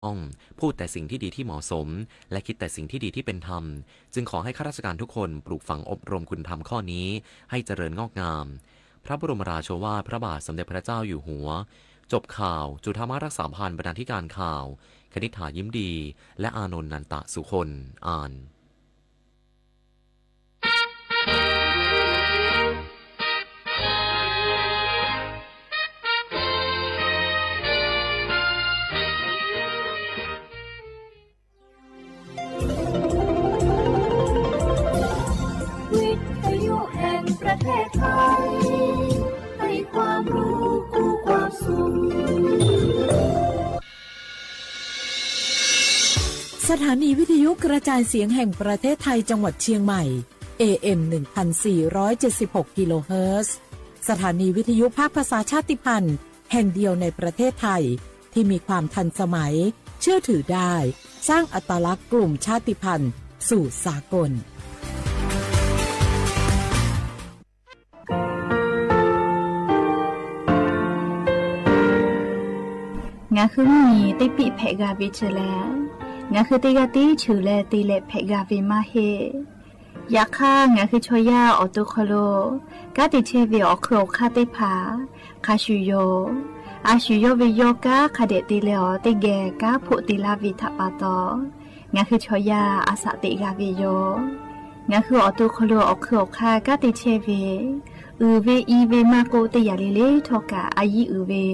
ต้อง พูดแต่สิ่งที่ดีที่เหมาะสม และคิดแต่สิ่งที่ดีที่เป็นธรรม จึงขอให้ข้าราชการทุกคนปลูกฝังอบรมคุณธรรมข้อนี้ให้เจริญงอกงาม พระบรมราโชวาทพระบาทสมเด็จพระเจ้าอยู่หัว จบข่าว จุฑามาศ รักษาพันธ์ บรรณาธิการข่าว คณิษฐา ยิ้มดี และอานนท์ นันตะสุคน อ่าน วิทยุแห่งประเทศไทย ให้ความรู้คู่ความสุข สถานีวิทยุกระจายเสียงแห่งประเทศไทยจังหวัดเชียงใหม่ เอ เอ็ม หนึ่งพันสี่ร้อยเจ็ดสิบหก กิโลเฮิรตซ์ สถานีวิทยุภาคภาษาชาติพันธุ์แห่งเดียวในประเทศไทย ที่มีความทันสมัย เชื่อถือได้ สร้างอัตลักษณ์กลุ่มชาติพันธุ์สู่สากล Ngaˬ hui mvuhˇ miˬ teˇ piˆ hpehꞈ g'a ve chi lehˬ, ngaˬ hui teˇ g'aˇ tiˉ cheuˬ leh te leh hpehꞈ g'a ve maˇ heˆ. Yaꞈ hk'aˇ, ngaˬ hui chaw yaˇ awˬ to hk'aw lo kanˉ te chehˇ ve awˬ hk'eun awˬ hk'aˇ teˇ hpaˍ hk'a shuˍ yoˬ. A shu yawˇ ve yawˇ kanˉ hk'a dehꞈ te leh awˬ teˇ geh kanˉ hpoˆ te laˇ ve htaꞈ pa taw, ngaˬ hui chaw yaˇ a shaꞈ teꞈ g'a ve yoˬ. Ngaˬ hui awˬ to hk'aw lo awˬ hk'eun awˬ hk'aˇ kanˉ te chehˇ ve, uiˍ ve i ve maˇ k'oˆ, teˇ yanˇ le le htawˇ kaꞈ a yiˇ uiˍ ve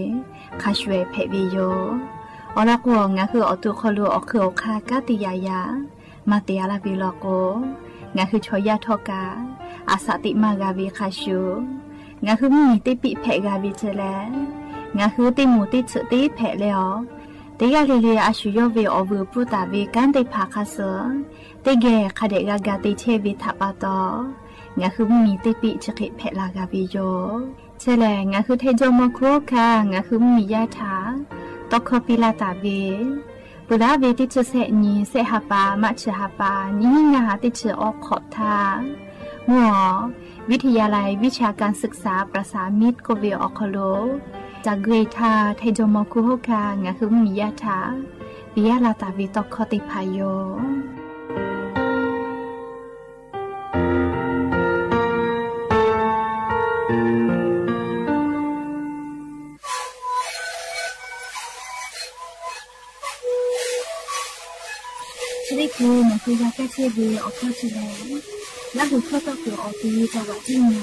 hk'a shuˍ ehˍ hpehꞈ ve yoˬ. Awˬ lawn k'o, ngaˬ hui awˬ to hk'aw lo awˬ hk'eun awˬ hk'aˇ kanˉ te yaꞈ yaꞈ maˇ te a laˇ ve law k'o, ngaˬ hui chaw yaˇ htawˇ kaꞈ a shaꞈ teꞈ maˇ g'a ve hk'a shuˍ, ngaˬ hui mvuhˇ miˬ teˇ piˆ hpehꞈ g'a ve chi lehˬ, ngaˬ hui teˇ moˍ teˇ tsuhꞈ teˇ hpehꞈ leh awˬ, teˇ g'aˇ le le a shu yawˇ ve awˬ vuiˬ pfuhˇ taˍ ve kanˉ teˇ hpaˍ hk'a suh teˇ geh hk'a dehꞈ g'a ga te chehˇ ve htaꞈ pa taw, ngaˬ hui mvuhˇ miˬ teˇ piˆ chi hk'e hpehꞈ la g'a ve yoˬ. Chi lehˬ, ngaˬ hui Htaiˇ jawˇmawˇ hkuˇ hawˉ hkanˇ ngaˬ hui mvuhˇ miˬ yaˇ htaꞈ tawˇ hkawˇ piˇ laˇ taˍ ve, peuˬ laˉ ve teˇ chi sehˆ nyi, sehˆ ha pa, maˆ chi ha pa, nyiˇ hinˉ ngaˇ ha teˇ chi awˬ hk'awꞈ htaˇ, mvuhˇ awˬ วิทยาลัยวิชาการศึกษาประสานมิตร k'oˆ ve awˬ hk'aw lo, caˬ gui htaˇ Htaiˇ jawˇmawˇ hkuˇ hawˉ hkanˇ ngaˬ hui mvuhˇ miˬ yaˇ htaꞈ piˇ laˇ taˍ ve tawˇ hkawˇ teˇ hpaˍ yoˬ. Chi teˇ hkui ngaˬ hui g'a kaˇ chehˇ ve awˬ hkawˇ chi lehˬ, Laˇ huˍ hkawˇ tawˇ kuiˬ awˬ ti taw g'aꞈ tiˉ nyi,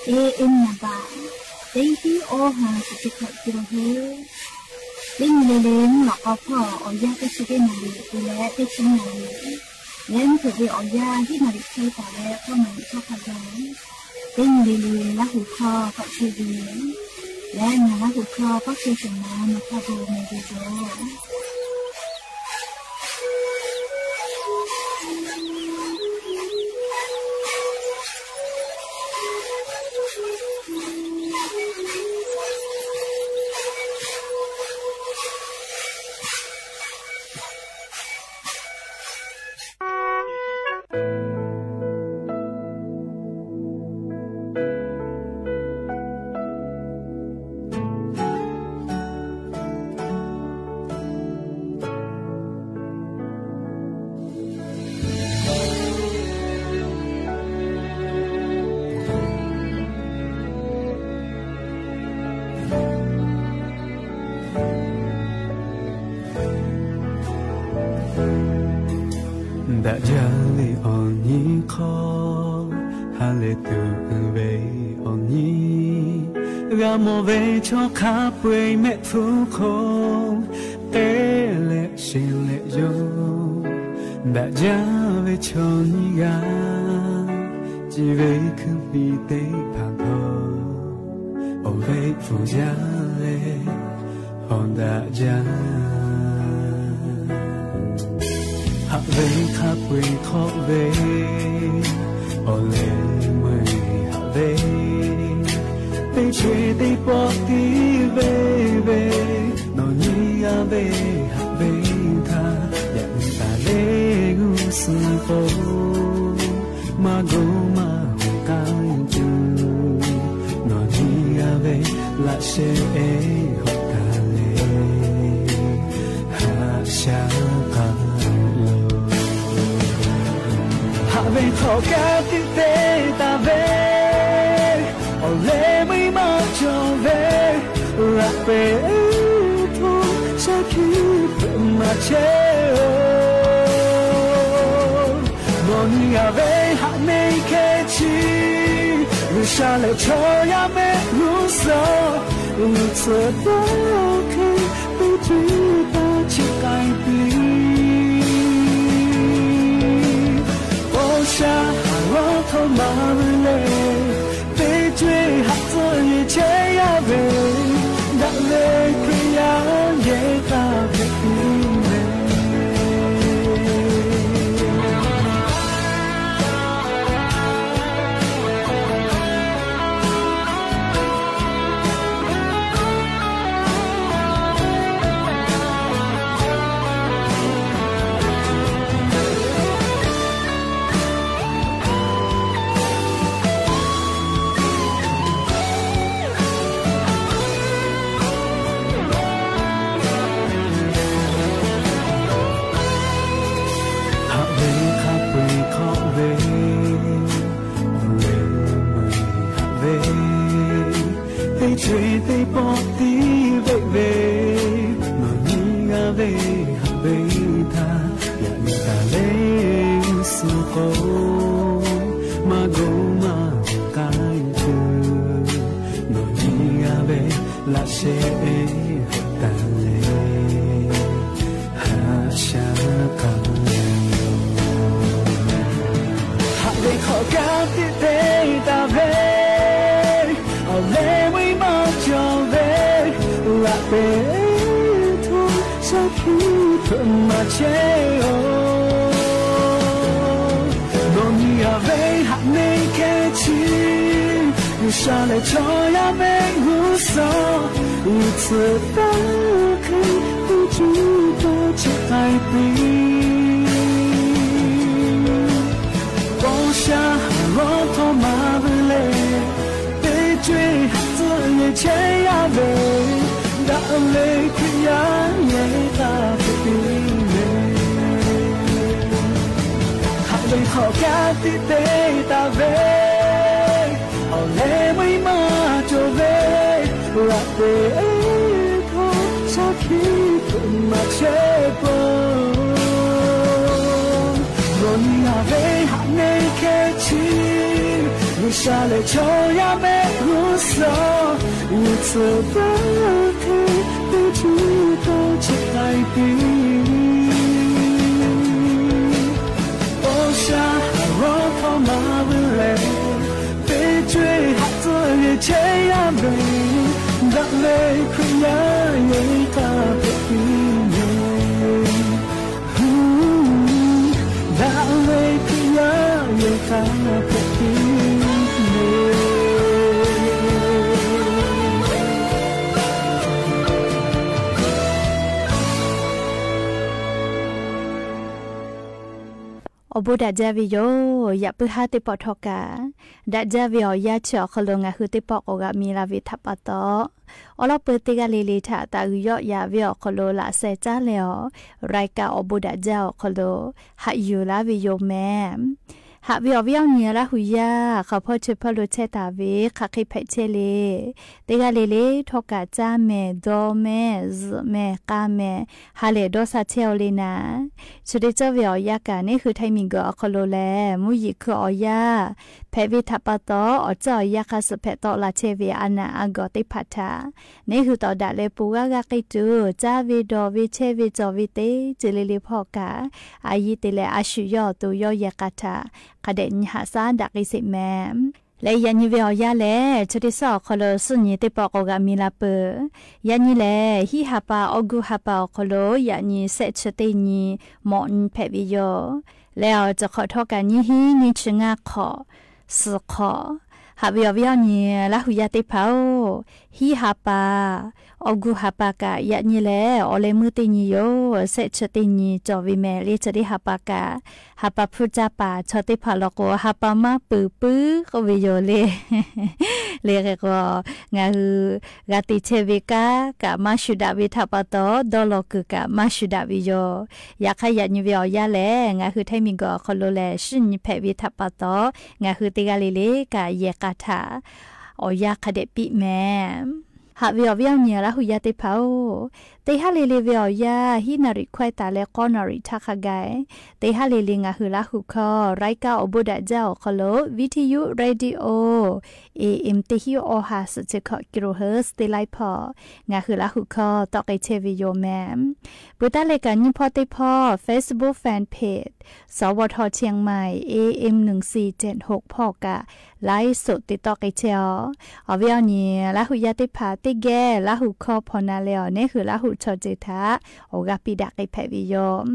A M naˍ baꞈ teˇ hiˉ awˇ ha shiˍ chi hk'awꞈ ti la heuˆ. Teˇ nyi le le mvuhˇ lawꞈ k'aw hpawˇ awˬ yanˇ teˇ chi teˇ naˍ riˍ te leh teˇ chi naˍ riˍ, leh mvuhˇ hpeuꞈ ve awˬ yanˇ hiˉ naˍ riˍ chehˇ taˍ leh k'awˇ naˍ riˍ chehˇ hk'a gaˬ, teˇ nyi le le Laˇ huˍ hkawˇ k'awꞈ chehˇ ve, leh ngaˬ Laˇ huˍ hkawˇ k'awꞈ chehˇ shehˍ ma nawˬ hk'a gaˬ meh ve yoˬ. Daꞈ jaˇ ve awˬ nyi hk'aw, ha lehˬ tuˬ uiˍ ve awˬ nyi, g'a mawˬ ve chaw hk'a peu-eˬ mehˆ hpfuhˇ hk'oˆ k'ehˉ leh sheˍ leh yoˬ. Daꞈ jaˇ ve chaw nyiˇ g'aˇ, chi ve hkui piˇ teˇ hpaˍ hk'aw, awˬ ve hpu jaˇ leh hawˍ daꞈ jaˇ. Haꞈ ve hk'a peu-eˬ hk'awˆ ve, awˬ lehˬ meuˇ haꞈ ve, teˇ chehˇ teˇ pawˆ tiˉ ve ve, nawˬ nyiˇ g'aˇ ve haꞈ ve htaˇ, yaꞈ nyi taˍ ve g'uˇ suhˍ k'o, maˇ gu maˇ hoꞈ k'aˉ tuˬ, nawˬ nyiˇ g'aˇ ve laꞈ sheh ehˉ hawꞈ taˍ leh, ha Shaˉ k'a lo, haꞈ ve hk'awꞈ kanˉ tiꞈ te taˍ ve, awˬ leh meuˇ maˇ cawˬ ve, laꞈ pehˍ hto shaˉ hkiˆ hpeuꞈ maˇ chehˇ-oˬ. Nawˬ nyi g'a ve haꞈ neˇ hkehˇ chi, G'uiˬsha lehˬ chaw yaˇ mehˆ g'uˇ suhˍ, g'uiˬ tcuhˍ taˇ hk'e teˇ ceuˬ taˇ chiˇ k'ai piˇ. Paw sha haˍ g'awˇ htawˇ maˍ ve lehˬ, teˇ co-e haꞈ tcuhˇ yeˬ chehˇ yaˇ ve, daꞈ ve Hkriꞈ yaˇ yehˬ k'a hpehꞈ piˇ mehˍ. Haꞈ ve hk'a peu-eˬ hk'awꞈ ve, awˬ leh meuˇ haꞈ ve, teˇ co-e teˇ pawˆ tiˉ veˆ ve, nawˬ nyi g'a ve haꞈ ve htaˇ, yaꞈ nyi taˍ leh suh k'o, maˇ gu maˇ k'ai tuˬ, nawˬ nyi g'a ve laꞈ sheh-e heuꞈ taˍ leh, haꞈ shaˉ k'a lo, haꞈ ve hk'awꞈ kanˉ tiꞈ te taˍ ve, awˬ leh meuˇ maˇ cawˬ ve, laꞈ pehˍ hto shaˉ hkiˆ hpeuꞈ maˇ chehˇ-oˬ. Nawˬ nyi g'a ve haꞈ neˇ hkehˇ chi, G'uiˬsha lehˬ chaw yaˇ mehˆ g'uˇ suhˍ, g'uiˬ tcuhˍ taˇ hk'e teˇ co-e taˇ chiˇ k'ai piˇ. Paw sha haˍ g'awˇ htawˇ maˍ ve lehˬ, teˇ co-e haꞈ tcuhˇ yeˬ chehˇ yaˇ ve, daꞈ ve Hkriꞈ yaˇ yehˬ k'a hpehꞈ piˇ mehˍ. Haꞈ ve hk'awꞈ kanˉ tiꞈ te taˍ ve, awˬ leh meuˇ maˇ cawˬ ve, laꞈ pehˍ hto shaˉ hkiˆ hpeuꞈ maˇ chehˇ peuˬ. Nawˬ nyi g'a ve haꞈ neˇ hkehˇ chi, G'uiˬsha lehˬ chaw yaˇ mehˆ g'uˇ suhˍ, g'uiˬ tcuhˍ taˇ hk'e teˇ co-e taˇ chiˇ k'ai piˇ. Paw sha haˍ g'awˇ htawˇ maˍ ve lehˬ, teˇ co-e haꞈ tcuhˇ yeˬ chehˇ yaˇ ve, daꞈ ve Hkriꞈ yaˇ yehˬ k'a hpehꞈ piˇ mehˍ. Daꞈ ve Hkriꞈ yaˇ yehˬ k'a hpehꞈ piˇ mehˍ. Awˬ bon daꞈ jaˇ ve yoˬ. Yaꞈ puiˉ haˉ teˇ pawˆ htawˇ kaꞈ, daꞈ jaˇ ve awˬ yanˇ chi awˬ hk'aw lo ngaˬ hui teˇ pawˆ k'awꞈ g'a mi la ve htaꞈ pa taw, awˉ lawˉ peu teˇ g'aˇ le le htaꞈ taˍ g'uiˬ yawˆ yaꞈ ve awˬ hk'aw lo laꞈ sheh caˉ leh awˬ, รายการ awˬ bon daꞈ jaˇ awˬ hk'aw lo haꞈ yuˬ laˇ ve yoˬ mehˍ. Haꞈ ve awˬ viˉ awˬ nyi Laˇ hu yaˇ hk'aˬ hpawˇ chi hpawˇ lo chehˇ taˍ ve hk'aˬ hk'e hpehꞈ chehˇ le. Teˇ g'aˇ le le htawˇ kaꞈ caˇ mehˍ, dawˇ mehˍ, zuhꞈ mehˍ, k'a mehˍ, ha lehˬ dawˇ sha chehˇ-oˬ le naˍ. Chi teˇ cawˇ ve awˬ yanˇ kaꞈ neˇ hui htaiˇ miˬguiˬ awˬ hk'aw lo lehˬ, mvuhˇ yeˬ hkui awˬ yanˇ hpehꞈ ve htaꞈ pa taw, awˬ ceuˬ awˬ yanˇ hk'a suhˍ hpehꞈ tawˆ la chehˇ ve a naˬ a gawˬ teˇ hpaˍ htaꞈ neˇ hui tawˍ daꞈ leh pon g'aˇ g'aˇ k'ai tuˬ, caˇ ve dawˬ ve chehˇ ve cawˬ ve teˇ ceuˬ le le hpawˇ kaꞈ, a yiˇ te leh a shu yawˇ awˬ to yawˇ yehˬ k'a htaꞈ hk'a dehꞈ nyi haꞈ shaˉ daꞈ k'ai sheˍ mehˍ. Leh yaꞈ nyi ve awˬ yanˇ lehˬ, chi teˇ suhˉ awˬ hk'aw lo suhˆ nyi teˇ pawˆ k'awꞈ g'a mi la peuˬ. Yaꞈ nyi lehˬ, hiˆ ha pa awˬ guˇ ha pa awˬ hk'aw lo yaꞈ nyi shehˆ chi teˇ nyi mawꞈ nyi hpehꞈ ve yoˬ. Leh awˬ ceuˬ hk'awꞈ htawˇ kaꞈ nyiˇ hinˉ nyiˇ chi ngaˇ hk'awꞈ suhˍ hk'awꞈ. Haꞈ ve awˬ viˉ awˬ nyi Laˇ hu yaˇ teˇ hpaˍ-oˬ, hiˉ ha pa, awˬ gu ha pa kaꞈ yaꞈ nyi lehˬ, awˬ leh meuˇ teˇ nyi yoˬ. Shehˆ chi teˇ nyi cawˬ ve mehˍ le. Chi teˇ ha pa kaꞈ, ha pa hpu caˇ paˍ chaw teˇ hpaˍ law k'o, ha pa maˇ peuˬ puiˉ k'oˆ ve yoˬ le. Le hk'e k'o, ngaˬ hui g'a te chehˇ ve kanˉ kaꞈ maˇ shu daꞈ ve htaꞈ pa taw, dawˇ law kuiˬ kaꞈ maˇ shu daꞈ ve yoˬ. Yaꞈ hk'aˇ, yaꞈ nyi ve awˬ yanˇ lehˬ, ngaˬ hui Htaiˇ miˬguiˬ awˬ hk'aw lo lehˬ, shinˉ nyi hpehꞈ ve htaꞈ pa taw, ngaˬ hui teˇ g'aˇ le le kaꞈ yehˬ k'a htaꞈ awˬ yanˇ hk'a dehꞈ piˇ mehˍ. Haꞈ ve awˬ viˉ awˬ nyi Laˇ huˍ yaˇ teˇ hpaˍ-oˬ, teˇ haˉ le le ve awˬ yanˇ hiˉ naˍ riˍ hkawehˇ taˍ leh k'awˇ naˍ riˍ htaˇ hk'a gaˬ, teˇ haˉ le le ngaˬ hui Laˇ huˍ hkawˇ รายการ awˬ bon daꞈ jaˇ awˬ hk'aw lo, Viˇ hti yuˆ radio, A M teˇ hiˉ awˬ ha suhˍ chi hkawꞈ kilohertz teˇ laiˉ hpawˇ, ngaˬ hui Laˇ huˍ hkawˇ tawˆ k'ai chehˇ ve yoˬ mehˍ. Peuˬ taˉ leh kaꞈ nyiˇ hpawˇ teˇ hpawˇ Facebook fan page สวท เชียงใหม่ A M หนึ่งสี่เจ็ดหก hpawˇ kaꞈ ไลฟ์สด te tawˆ k'ai chehˇ-oˬ. Awˬ viˉ awˬ nyi Laˇ huˍ yaˇ teˇ hpaˍ teˇ geh Laˇ huˍ hkawˇ hpawnˬ na leh awˬ neˉ hui Laˇ huˍ chaw ceuˬ htaꞈ awˬ g'aˇ piˇ daꞈ k'ai hpehꞈ ve yoˬ.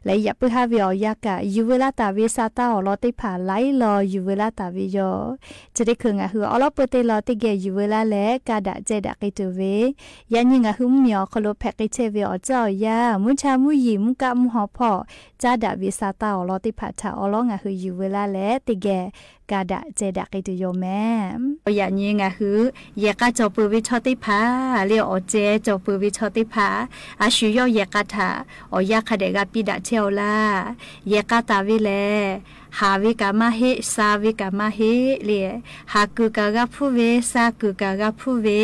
Leh yaꞈ puiˉ haˉ ve awˬ yanˇ kaꞈ, yuˬ veu laˇ taˍ ve sa taˇ awˬ lawn teˇ hpaˍ laiˉ law yuˬ veu laˇ taˍ ve yoˬ. Chi teˇ hkui ngaˬ hui awˉ lawˉ peu teˇ law teˇ geh yuˬ veu laˇ leh, ka daꞈ ceh daꞈ k'ai tuˬ ve, yaꞈ nyi ngaˬ hui mvuhˇmiˬ awˬ hk'aw lo hpehꞈ k'ai chehˇ ve awˬ tcuhˉ awˬ yanˇ, mvuhˇ cha mvuhˇ yeˬ mvuhˇ kaˆ mvuhˇ haw hpawˇ caˉ daꞈ ve sa taˇ awˬ lawn teˇ hpaˍ htaꞈ awˉ lawˉ ngaˬ hui yuˬ veu laˇ leh, teˇ geh ka daꞈ ceh daꞈ k'ai tuˬ yoˬ mehˍ. Yaꞈ nyi ngaˬ hui yehˬ k'a cawˬ peuˬ ve chaw teˇ hpaˍ le, awˬ ceh cawˬ peuˬ ve chaw teˇ hpaˍ, a shu yawˇ yehˬ k'a htaꞈ awˬ yanˇ hk'a dehꞈ g'a piˇ daꞈ chehˇ-oˆ laˇ. Yehˬ k'a taˍ ve lehˬ, haˍ ve kaꞈ maˇ heˆ, sha ve kaꞈ maˇ heˆ le. Haˍ kuiˬ kaꞈ g'a hpuˇ ve, sha kuiˬ kaꞈ g'a hpuˇ ve,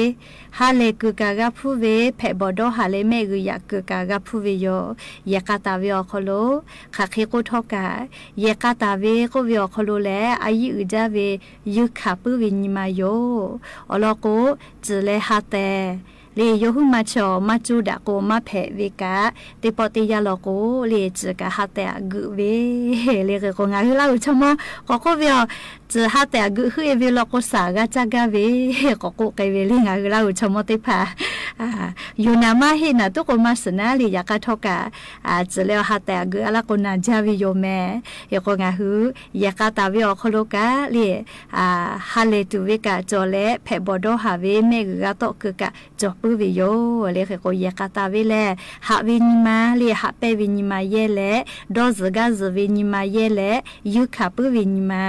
ha lehˬ kuiˬ kaꞈ g'a hpuˇ ve, hpehꞈ bawˬ dawˇ haˍ leh mehˆ g'uiˬ yaꞈ kuiˬ kaꞈ g'a hpuˇ ve yoˬ. Yehˬ k'a taˍ ve awˬ hk'aw lo hk'aˬ hk'e k'oˆ htawˇ kaꞈ, yehˬ k'a taˍ ve k'oˆ ve awˬ hk'aw lo lehˬ, a yiˇ uiˍ jaˇ ve yuˇ hkanˍ puiˉ ve nyi ma yoˬ. Awˬ lawn k'o, tcuhˬ leh ha tehˬ le, yawˇ huiˉ ma chaw maˇ cuˇ daꞈ k'o maˇ hpehꞈ ve kaꞈ, teˇ pawˆ teˇ yanˇ law k'o le, tcuhˬ kaꞈ ha tehˬ aꞈ geuꞈ ve le. Hk'e k'o, ngaˬ hui Laˇ huˍ chaw mawˇ k'awꞈ k'oˆ ve, tcuhˬ ha tehˬ aꞈ geuꞈ heuˆ-e ve law k'o, shaˍ g'a caˇ gaˇ ve k'awꞈ k'oˆ k'ai ve le. Ngaˬ hui Laˇ huˍ chaw mawˇ teˇ hpaˍ yoˬ naˍ maˇ heˆ naˍ tuˉ k'o maˇ shiˍ naˉ le. Yaꞈ hk'aˇ htawˇ kaꞈ, tcuhˬ leh ha tehˬ aꞈ geuꞈ-a laˇ k'o naˍ jaˇ ve yoˬ mehˍ. Hk'e k'o, ngaˬ hui yehˬ k'a taˍ ve awˬ hk'aw lo kaꞈ le, ha lehˬ tuˬ ve kaꞈ cawˬ leh, hpehꞈ bawˬ dawˇ haˍ ve mehˆ g'uiˬ g'a tawˆ keu kaꞈ cawˬ puiˉ ve yoˬ le. Hk'e k'o, yehˬ k'a taˍ ve lehˬ, haꞈ ve nyi ma le, haꞈ pehnˇ ve nyi ma yehˇ leh, dawˇ zuhˬ gaˇ zuhˬ ve nyi ma yehˇ leh, yuˇ hkanˍ puiˉ ve nyi ma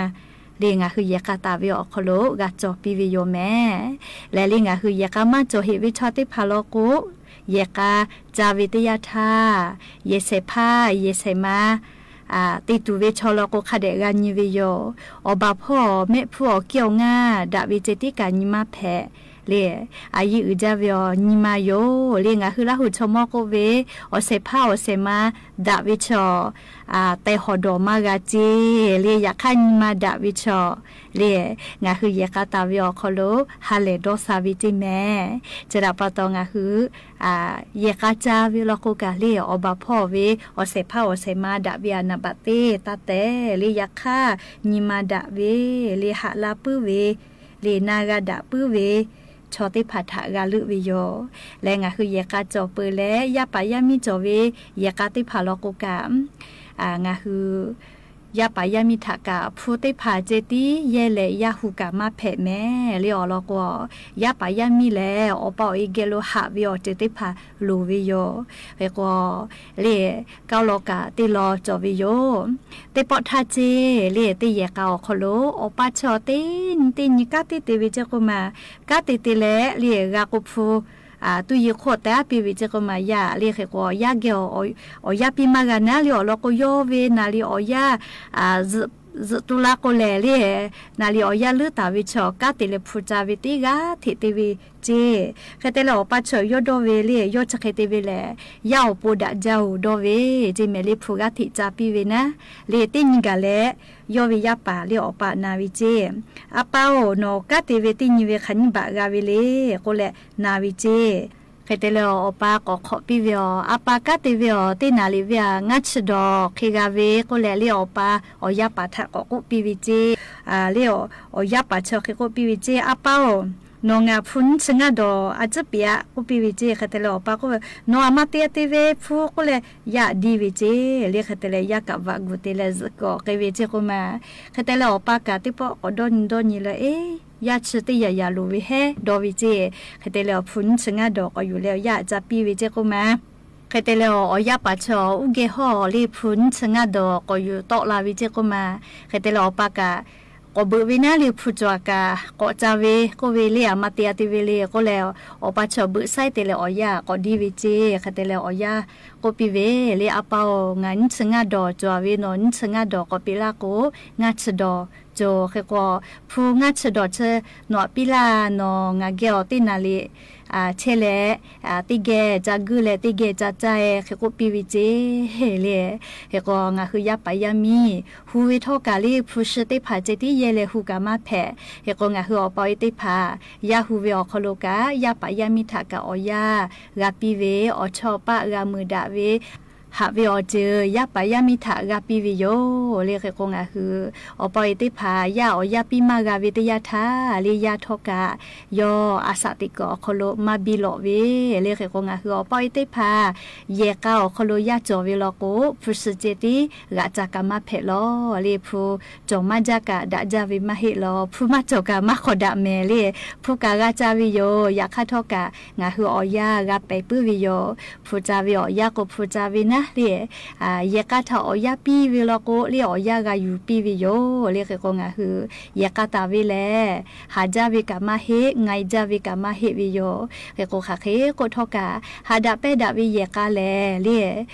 le, ngaˬ hui yehˬ k'a taˍ ve awˬ hk'aw lo g'a cawˬ piˇ ve yoˬ mehˍ. Lehˬ le, ngaˬ hui yehˬ k'a maˇ cawˬ heꞈ ve chaw teˇ hpaˍ law k'o, yehˬ k'a ca ve teˇ yanˇ htaˇ, yehˬ shehˍ hpaˇ yehˬ shehˍ ma te tuˬ ve chaw law k'o, hk'a dehꞈ g'a nyi ve yoˬ. Awˬ baˬ hpawˇ mehˆ hpfuhˇ awˬ kiˇ awˬ ngaˇ daꞈ ve ceh tiˉ kaꞈ nyi maˇ hpehꞈ le. A yiˇ uiˍ jaˇ ve awˬ nyi ma yoˬ le. Ngaˬ hui Laˇ huˍ chaw mawˇ k'oˆ ve, awˬ shehˍ hpaˇ awˬ shehˍ ma daꞈ ve chaw, teh hawˍ dawˬ maˇ g'a ceˇ le. Yaꞈ hk'aˇ nyi ma daꞈ ve chaw le, ngaˬ hui yehˬ k'a taˍ ve awˬ hk'aw lo ha lehˬ dawˇ sha ve ceˇ mehˍ. Chi htaꞈ pa taw ngaˬ hui yehˬ k'a ca ve law k'o kaꞈ le, awˬ baˬ hpawˇ ve awˬ shehˍ hpaˇ awˬ shehˍ ma daꞈ ve aꞈ naˍ baꞈ teˇ taˇ tehꞈ le. Yaꞈ hk'aˇ nyi ma daꞈ ve le, haꞈ la puiˉ ve le, na g'a daꞈ puiˉ ve chaw teˇ hpaˍ htaꞈ g'a leuˆ ve yoˬ. Leh ngaˬ hui yehˬ k'a cawˬ peuˬ leh, yaˇ paˍ yaˇ miˇ cawˬ ve yehˬ k'a teˇ hpaˍ law k'o kaꞈ, ngaˬ hui yaˇ paˍ yaˇ miˇ htaꞈ kaꞈ hpu teˇ hpaˍ ceh tiˉ yehˇ leh yaˇ hu kaꞈ maˇ hpehꞈ mehˍ le. Awˬ lawn k'o, yaˇ paˍ yaˇ miˇ lehˬ awˬ pa awˬ e geh lo haꞈ ve awˬ ceuˬ teˇ hpaˍ loˍ ve yoˬ. Hk'e k'o, le, kaˇ law kaꞈ teˇ law cawˬ ve yoˬ. Teˇ pawˆ htaˇ ceˇ le, teˇ yehˬ k'a awˬ hk'aw lo awˬ pa chaw teˇ nyi teˇ nyi kanˉ te te ve ceˇ k'oˆ ma, kanˉ te te leh le, g'a k'o hpu tuˇ yi hk'oˆ teh aˉ piˇ ve ceˇ k'oˆ ma, yaˇ le. Hk'e k'o, yaˇ geh awˬ yaˇ piˇ maˇ g'a naˉ le. Awˬ lawn k'o, yawˇ ve naˍ riˍ awˬ yaˇ zuhꞈ tu la k'o lehˬ le, naˍ riˍ awˬ yaˇ leuˉ taˍ ve chaw kanˉ te leh hpu ca ve teˇ g'aˇ hteꞈ te ve ceˇ. Hk'e te leh awˬ pa chaw yawˇ dawˇ ve le, yawˇ chi hk'e te ve lehˬ, yaˇ awˬ pon daꞈ jaˇ-oˬ dawˇ ve ceˇ mehˍ le. Hpu g'aˇ hteꞈ ca piˇ ve naˉ le, teˇ nyi gaˬ leh yawˇ ve yaˇ paˍ le awˬ pa na ve ceˇ. A pa-oˬ, nawˬ kanˉ te ve teˇ nyi ve hk'aˬ nyiˇ baꞈ g'a ve le k'oˆ leh na ve ceˇ. Hk'e te leh awˬ pa k'awꞈ hk'awꞈ piˇ ve, Awˬ, a pa kanˉ te ve awˬ teˇ naˍ riˍ ve aꞈ ngaˇ chi dawˬ hk'e g'a ve k'oˆ leh le, awˬ pa awˬ yaˇ paˍ htaꞈ k'awꞈ k'oˆ piˇ ve ceˇ. Le, awˬ yaˇ paˍ chi hk'e k'oˆ piˇ ve ceˇ, A pa-oˬ, nawˬ ngaˬ hpu nyiˇ chi ngaˇ dawˬ a ciˉ peꞈ-a k'oˆ piˇ ve ceˇ. Hk'e te leh awˬ pa k'oˆ ve, Nawˬ aꞈ maˇ te te ve hpu k'oˆ leh yaˇ diˇ ve ceˇ le. Hk'e te leh yaˇ kaꞈ vaꞈ gu te leh zuhꞈ kawꞈ k'ai ve ceˇ k'oˆ ma. Hk'e te leh awˬ pa kaꞈ teˇ pawˆ k'awꞈ dawˇ nyi dawˇ nyi leh, Eˬ, yaˇ chi teˇ yaꞈ yaꞈ loˍ ve heˉ dawˇ ve ceˇ. Hk'e te leh awˬ hpu nyiˇ chi ngaˇ dawˬ k'awꞈ yuˬ leh awˬ yaˇ aꞈ ca piˇ ve ceˇ k'oˆ ma. Hk'e te leh awˬ yaˇ paˍ chi awˬ uˉ geh hawˇ le hpu nyiˇ chi ngaˇ dawˬ k'awꞈ yuˬ tawˆ la ve ceˇ k'oˆ ma. Hk'e te leh awˬ pa kaꞈ k'awꞈ beuꞈ ve naˉ le hpu cawˬ aꞈ kaꞈ k'awꞈ ca ve k'oˆ ve le, aˬ ma te a te ve le k'oˆ leh, awˬ pa chi awˬ beuꞈ saiˉ te leh awˬ yaˇ k'awꞈ diˇ ve ceˇ. Hk'e te leh awˬ yaˇ k'oˆ piˇ ve le, A pa-oˬ, ngaˬ nyiˇ chi ngaˇ dawˬ cawˬ ve, nawˬ nyiˇ chi ngaˇ dawˬ k'awꞈ peꞈ laˇ k'o, ngaˇ chi dawˬ cawˬ. Hk'e k'o, hpu ngaˇ chi dawˬ chi nawˬ aꞈ piˇ laˇ, nawˬ ngaˬ geh awˬ teˇ naˍ liꞈ chehˇ leh, teˇ geh ca guiˇ leh teˇ geh ca caˇ-e hk'e k'oˆ piˇ ve ceˇ le. Hk'e k'o, ngaˬ hui yaˇ paˍ yaˇ miˇ hu ve htawˇ kaꞈ le hpu shi teˇ hpaˍ ceh tiˉ yehˇ leh hu kaꞈ maˇ hpehꞈ. Hk'e k'o, ngaˬ hui awˬ pa awˬ e teˇ hpaˍ yaˇ hu ve awˬ hk'aw lo kaꞈ yaˇ paˍ yaˇ miˇ htaꞈ kaꞈ awˬ yaˇ g'a piˇ ve, awˬ chawˇ paˆ g'a mui daꞈ ve, haꞈ ve awˬ ceuˬ yaˇ paˍ yaˇ miˇ htaꞈ g'a piˇ ve yoˬ le. Hk'e k'o, ngaˬ hui awˬ pa awˬ e teˇ hpaˍ yaˇ awˬ yaˇ piˇ maˇ g'a ve teˇ yanˇ htaˇ le, yaˇ htawˇ kaꞈ yawˇ a shaꞈ teꞈ kuiˬ awˬ hk'aw lo maˇ biˇ lawꞈ ve le. Hk'e k'o, ngaˬ hui awˬ pa awˬ e teˇ hpaˍ yehˬ k'a awˬ hk'aw lo yaˇ cawˬ ve law k'o, hpu shi ceh tiˉ g'aꞈ ca kaꞈ maˇ hpehꞈ lawˬ le. Hpu cawˬ maˇ jaˇ kaꞈ daꞈ jaˇ ve maˇ heˆ lawˬ. Hpu maˇ cawˬ kaꞈ maˇ hk'awꞈ daꞈ mehˍ le. Hpu kaꞈ g'a ca ve yoˬ. Yaꞈ hk'aˇ htawˇ kaꞈ ngaˬ hui awˬ yaˇ g'a pehˍ puiˉ ve yoˬ. Hpu ca ve awˬ yaˇ k'o hpu ca ve naˉ le, yehˬ k'a htaꞈ awˬ yaˇ piˇ ve law k'o le, awˬ yaˇ g'a yuˬ piˇ ve yoˬ le. Hk'e k'o, ngaˬ hui yehˬ k'a taˍ ve lehˬ, haˍ jaˇ ve kaꞈ maˇ heˆ, nga-e jaˇ ve kaꞈ maˇ heˆ ve yoˬ. Hk'e k'o, hk'aˬ hk'e k'oˆ htawˇ kaꞈ, haꞈ daꞈ pehnˇ daꞈ ve yehˬ k'a lehˬ le,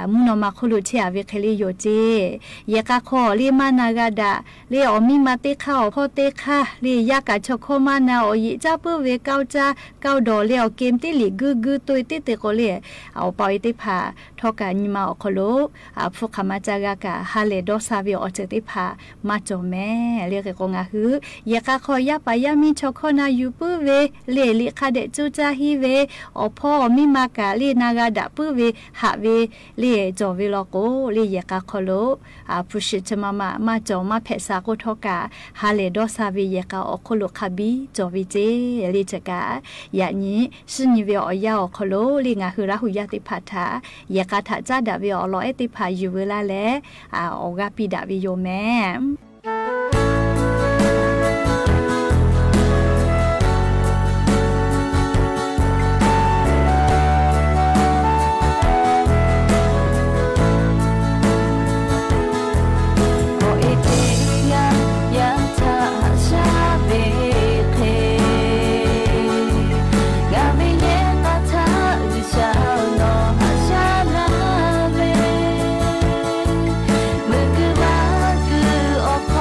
mvuhˇ naw ma hk'oˆ lo chehˇ a ve hk'e le yoˬ ceˇ. Yehˬ k'a hk'aw le maˇ na g'a daꞈ le, awˬ miˇ ma teˇ hk'aˇ awˬ hpawˇ teˇ hk'aˇ le, yaˇ kaꞈ chaw hkawˇ maˇ na, awˬ yeꞈ caˉ puiˉ ve kaoˇ caˇ kaoˇ dawˬ leh awˬ kehˬ teˇ liꞈ guiˇ guiˇ to-e teˇ te k'o le, awˬ pa awˬ e teˇ hpaˍ htawˇ kaꞈ nyi ma awˬ hk'aw lo hpu hk'aˬ ma ca g'a kaꞈ ha lehˬ dawˇ sha ve awˬ ceuˬ teˇ hpaˍ maˇ cawˬ mehˍ le. Hk'e k'o, ngaˬ hui yehˬ k'a hk'aw yaˇ paˍ yaˇ miˇ chaw hkawˇ na yuˬ puiˉ ve le, liꞈ hk'a dehꞈ cuˇ caˇ hiˉ ve, awˬ hpawˇ awˬ miˇ ma kaꞈ le na g'a daꞈ puiˉ ve, haꞈ ve le cawˬ ve law k'o le, yehˬ k'a hk'aw lo hpu shi chi ma ma maˇ cawˬ maˇ hpehꞈ sha k'oˆ htawˇ kaꞈ, ha lehˬ dawˇ sha ve yehˬ k'a awˬ hk'oˆ lo hk'a biˇ cawˬ ve ceˇ le. Chi kaꞈ yaꞈ nyi shinˉ nyi ve awˬ yaˇ awˬ hk'aw lo le, ngaˬ hui Laˇ hu yaˇ teˇ hpaˍ htaꞈ yehˬ k'a htaꞈ caˉ daꞈ ve awˬ lawn ehˉ teˇ hpaˍ yuˬ veu laˇ leh, awˬ g'aˇ piˇ daꞈ ve yoˬ mehˍ. Awˬ e teˇ yanˇ, yaˇ htaꞈ haꞈ shaˉ ve hk'e, ngaˬ ve yehˬ k'a htaꞈ G'uiˬsha nawˬ haꞈ shaˉ laˇ ve, meuꞈ kuiˬ vaˇ kuiˬ awˬ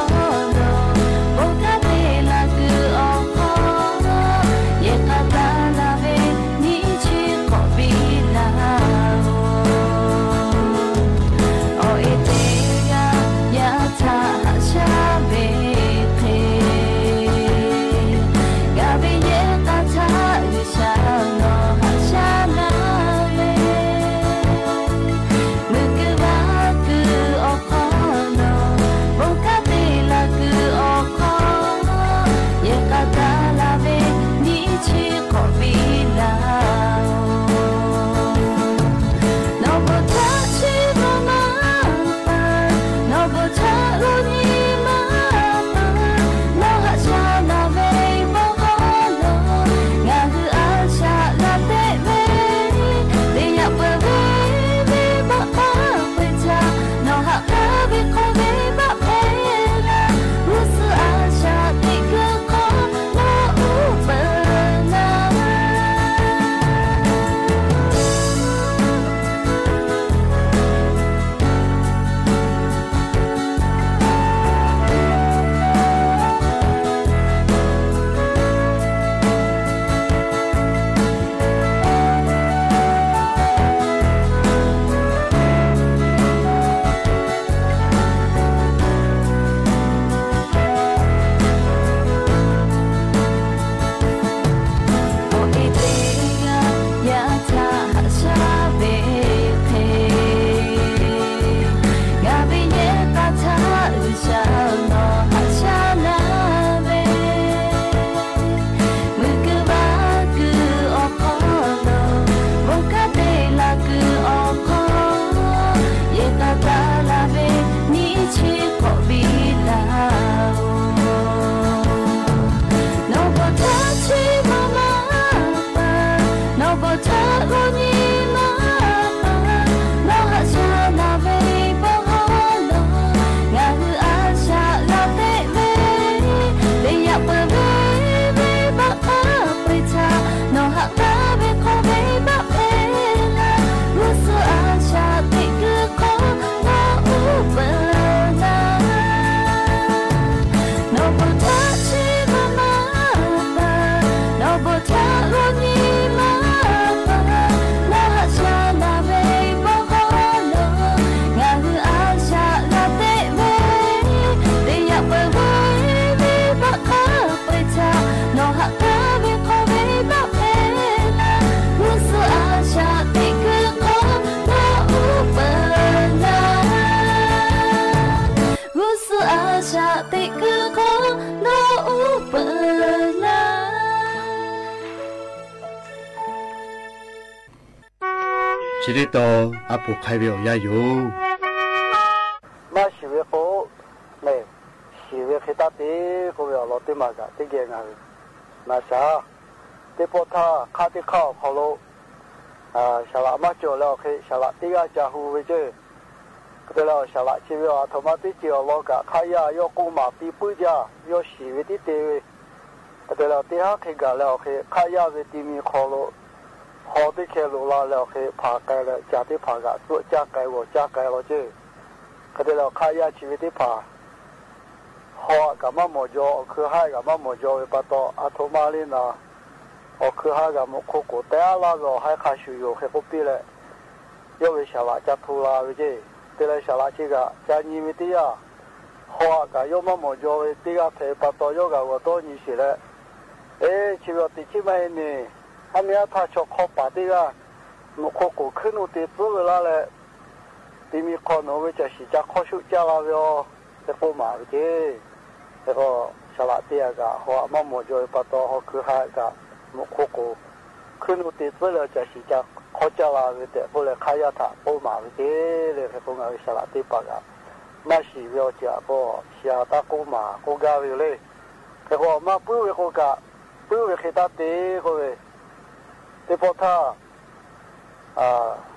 Chi teˇ tawn a poˍ hk'ai ve awˬ yanˇ yoˬ. Maˇ shiˍ ve k'o, shiˍ ve hk'e taˇ te k'oˆ ve awˬ lawn teˇ maˬ kaꞈ teˇ geh ngaˬ hui na shaˍ. Teˇ pawˆ htaˇ hk'aˆ teˇ hk'aˆ awˬ hk'aw lo saˍ laꞈ maˇ cawˬ leh awˬ hk'e saˍ laꞈ teˇ g'aˇ ca hu ve ceˇ. Hk'e te leh saˍ laꞈ chi ve aˬ htoꞈ ma teˇ ceuˬ awˬ lawn kaꞈ hk'aˆ yaˇ yawˇ k'oˆ maˍ piˇ puiˉ jaˇ, yawˇ shiˍ ve tiˉ te ve. Hk'e te leh teˇ haˉ hk'e gaˬ leh awˬ hk'e hk'aˆ yaˇ ve ti mi hk'aw lo haw teˇ hkeh loꞈ la leh awˬ hk'e hpanˍ k'ai leh caˬ teˇ hpaˍ kaꞈ tcuhˆ caˇ k'ai g'awˬ caˇ k'ai law ceˇ. Hk'e te leh hk'aˆ yaˇ chi ve teˇ hpaˍ haw aꞈ kaꞈ maˇ mawˬ jaw, awˬ hkui haˉ kaꞈ maˇ mawˬ jaw ve pa taw, aˬ htoꞈ ma le naˍ, awˬ hkui haˉ g'a mawꞈ hk'oˆ k'oˍ teh aˉ laˇ ve awˬ haiˉ hk'a shuˍ yoˬ hk'e k'oˆ piˇ leh, yawˇ ve saˍ laꞈ ca hto la ve ceˇ. Te leh saˍ laꞈ chi kaꞈ ca nyi ve teˇ yanˇ, haw aꞈ kaꞈ yawˇ maˇ mawˬ jaw ve teˇ g'aˇ hpehꞈ ve pa taw, yawˇ g'a g'awˬ dawˇ nyi sheˍ leh, Eˇ, chi ve awˬ teꞈ chiˉ maˇ heˆ neˬ, aˉ neˇ aˉ htaˇ chaw hk'aw paˍ teˇ g'aˇ mawꞈ hk'oˆ k'oˍ hkuiˉ nuˆ te tcuhˉ ve laˇ leh, ti mi hk'aw nawˬ hui ve caˬ shiˍ ca hk'awˇ shuˆ caˇ la ve aˬ, hk'e k'oˆ maˍ ve ceˇ. Hk'e k'o, saˍ laꞈ teˇ g'aˇ kaꞈ haw aꞈ maˇ mawˬ jaw ve pa taw, haw hkui haˉ kaꞈ mawꞈ hk'oˆ k'oˍ hkuiˉ nuˆ te tcuhˉ leh caˬ shiˍ ca hk'awˇ caˇ la ve tehꞈ k'oˆ leh hk'aˆ yaˇ htaꞈ k'oˆ maˍ ve ceˇ le. Hk'e k'o ngaˬ hui saˍ laꞈ teˇ hpaˍ kaꞈ maˇ shiˍ ve awˬ ceuˬ aꞈ k'o, shiˍ aꞈ taˇ k'oˆ maˍ k'oˆ gaˇ ve yoˬ le. Hk'e k'o maˇ puiˉ ve k'o kaꞈ, puiˉ ve hk'e taˇ te k'oˆ ve, teˇ pawˆ htaˇ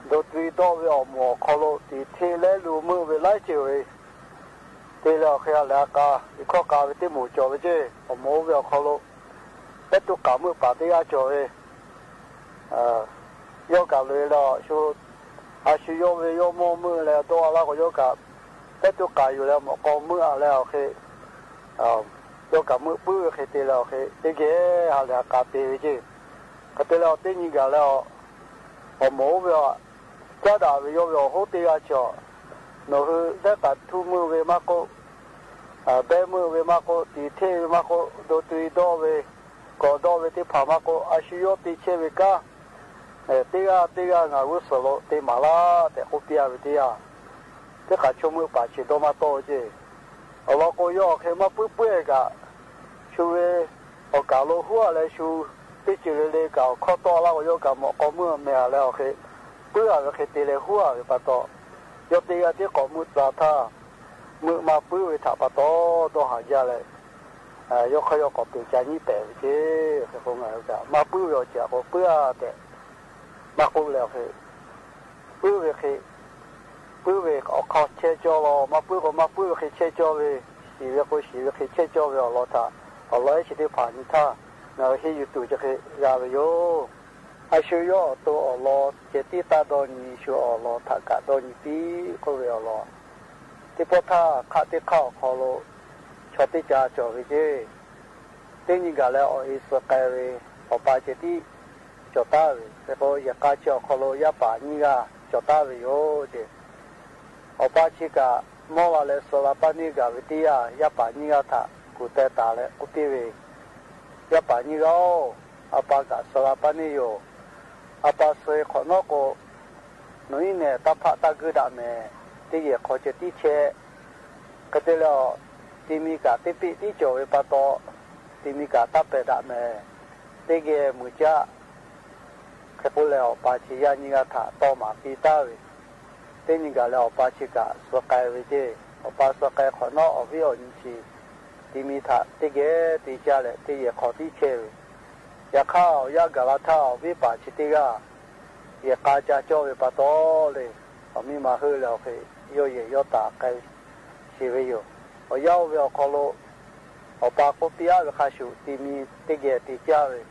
dawˇ tu dawˇ ve awˬ moˍ awˬ hk'aw lo tiꞈ hteˇ lehˉ lu meuˆ ve laiˉ ceuˬ ve te leh awˬ hk'e ha lehˬ ha k'a, iꞈ hkawˇ k'a ve teˇ moˍ cawˬ ve ceˇ. Awˬ moˍ oˇ ve awˬ hk'aw lo pehˉ tuˇ k'aˍ meuˆ paˍ teˇ g'aˇ cawˬ ve, yawˇ kaꞈ loꞈ e leh, a shu yawˇ ve yawˇ mawˇ meuˆ leh dawˇ a laˇ k'o, yawˇ kaꞈ pehˉ tuˇ k'aˍ yuˬ leh mawꞈ k'aw meuˆ a leh awˬ hk'e, yawˇ kaꞈ meuˆ puiˉ ve hk'e te leh awˬ hk'e teˇ geh ha lehˬ ha k'a te ve ceˇ. Hk'e te leh awˬ teˇ nyi gaˬ leh, awˬ moˍ oˇ ve aꞈ caˉ daꞈ ve yawˇ ve awˬ hoˉ teˇ g'aˇ cawˬ. Nawˬ hui dehˉ k'aˍ htuˇ meuˆ ve maˇ k'oˆ, behˇ meuˆ ve maˇ k'oˆ, tiꞈ hteˇ ve maˇ k'oˆ, dawˇ tu dawˇ ve, kawꞈ dawˇ ve teˇ hpaˍ maˇ k'oˆ, a shu yawˇ te chehˇ ve kanˉ teˇ g'aˇ teˇ g'aˇ ngaˬ g'uˇ suhˍ lo te maˍ laˇ tehꞈ k'oˆ piˇ a ve teˇ yanˇ, teˇ k'aˍ chaw meuˆ paˍ chi dawˇ maˇ tawˆ ceˇ. Awˬ lawn k'o, yawˇ awˬ hk'e maˇ puiˉ puiˉ e kaꞈ, shu ve awˬ kaˍ lo huˉ a leh shu teˇ ceuˬ le le kaꞈ awˬ hkawˇ tawˆ laˇ k'o, yawˇ kaꞈ mawꞈ k'aw meuˆ meh a leh awˬ hk'e puiˉ a ve hk'e te leh huˉ a ve pa taw, yawˇ teˇ g'aˇ tiˉ k'awꞈ meuˆ tcuh htaˇ, meuˆ maˇ puiˉ ve htaꞈ pa taw dawˇ haˍ jaˇ leh, yawˇ hk'aˇ yawˇ k'awꞈ peꞈ ca nyiˉ pehˍ ve ceˇ. Hk'e k'o ngaˬ hui kaꞈ maˇ puiˉ ve awˬ ceuˬ aꞈ k'o puiˉ a tehꞈ maˇ k'oˆ leh awˬ hk'e, puiˉ ve hk'e, puiˉ ve awˬ hk'aw chehˇ cawˇ law, maˇ puiˉ k'o maˇ puiˉ ve hk'e chehˇ cawˇ ve, shiˍ ve k'o shiˍ ve hk'e chehˇ cawˇ ve awˬ lawn htaꞈ awˬ lawn ehˉ chi teˇ hpaˍ nyi htaˇ ngaˬ hui henˇ yuˬ tuˬ chi hk'e g'a ve yoˬ. A shu yawˇ awˬ to awˬ lawn ceh tiˉ taˇ dawˇ nyi, shu awˬ lawn htaꞈ kaꞈ dawˇ nyi piˇ k'oˆ ve awˬ lawn. Teˇ pawˆ htaˇ hk'aˆ teˇ hk'aˆ awˬ hk'aw lo chaw teˇ ca cawˬ ve ceˇ. Teˇ nyi gaˬ leh awˬ e suh k'ai ve, awˬ pa ceh tiˉ cawˬ taˉ ve. Hk'e k'o yehˬ k'a chi awˬ hk'aw lo yaˇ paˍ nyiˇ g'aˇ cawˬ taˉ ve yoˬ ceˇ. Awˬ pa chi kaꞈ mawˇ la leh suh la paˇ neˇ gaˬ ve teˇ yanˇ, yaˇ paˍ nyiˇ g'aˇ htaꞈ kuˬ teh taˍ leh k'oˆ piˇ ve, Yaˇ paˍ nyiˇ g'aˇ-oˬ, a pa kaꞈ suh la paˇ neˇ yoˬ. A pa suh e hk'awꞈ nawˉ k'o, nawˬ iˉ nehˬ taˇ hpaˆ taˇ guiˇ daꞈ mehˍ. Teˇ yehˬ hk'aw ceh tiˉ chehˇ. Hk'e te leh, ti mi kaꞈ teˇ peˆ tiˉ cawˬ ve pa taw, ti mi kaꞈ taˇ pehˬ daꞈ mehˍ. Teˇ geh muiˬ caˆ. Hk'e k'oˆ leh, awˬ pa chi yaˇ nyiˇ g'aˇ htaꞈ tawˇ maˍ piˇ taˉ ve. Teˇ nyi gaˬ leh awˬ pa chi kaꞈ suh k'ai ve ceˇ. Awˬ pa suh k'ai hk'awꞈ nawˉ, awˬ viˉ awˬ nyi chi ti mi htaꞈ teˇ geh te caˇ leh teˇ yehˬ hk'aw tiˉ chehˇ ve. Yaꞈ hk'aˇ, awˬ yanˇ gaˬ la htaˇ, awˬ viˉ paˍ chi teˇ g'aˇ yehˬ k'a ca cawˇ ve pa taw le, awˬ miˇ ma heuˆ leh awˬ hk'e yawˇ yehˬ yawˇ taˍ k'ai sheˍ ve yoˬ. Awˬ yanˇ oˇ ve awˬ hk'aw lo awˬ pa k'oˆ piˇ aˉ ve hk'a shuˍ, ti mi teˇ geh te caˇ ve,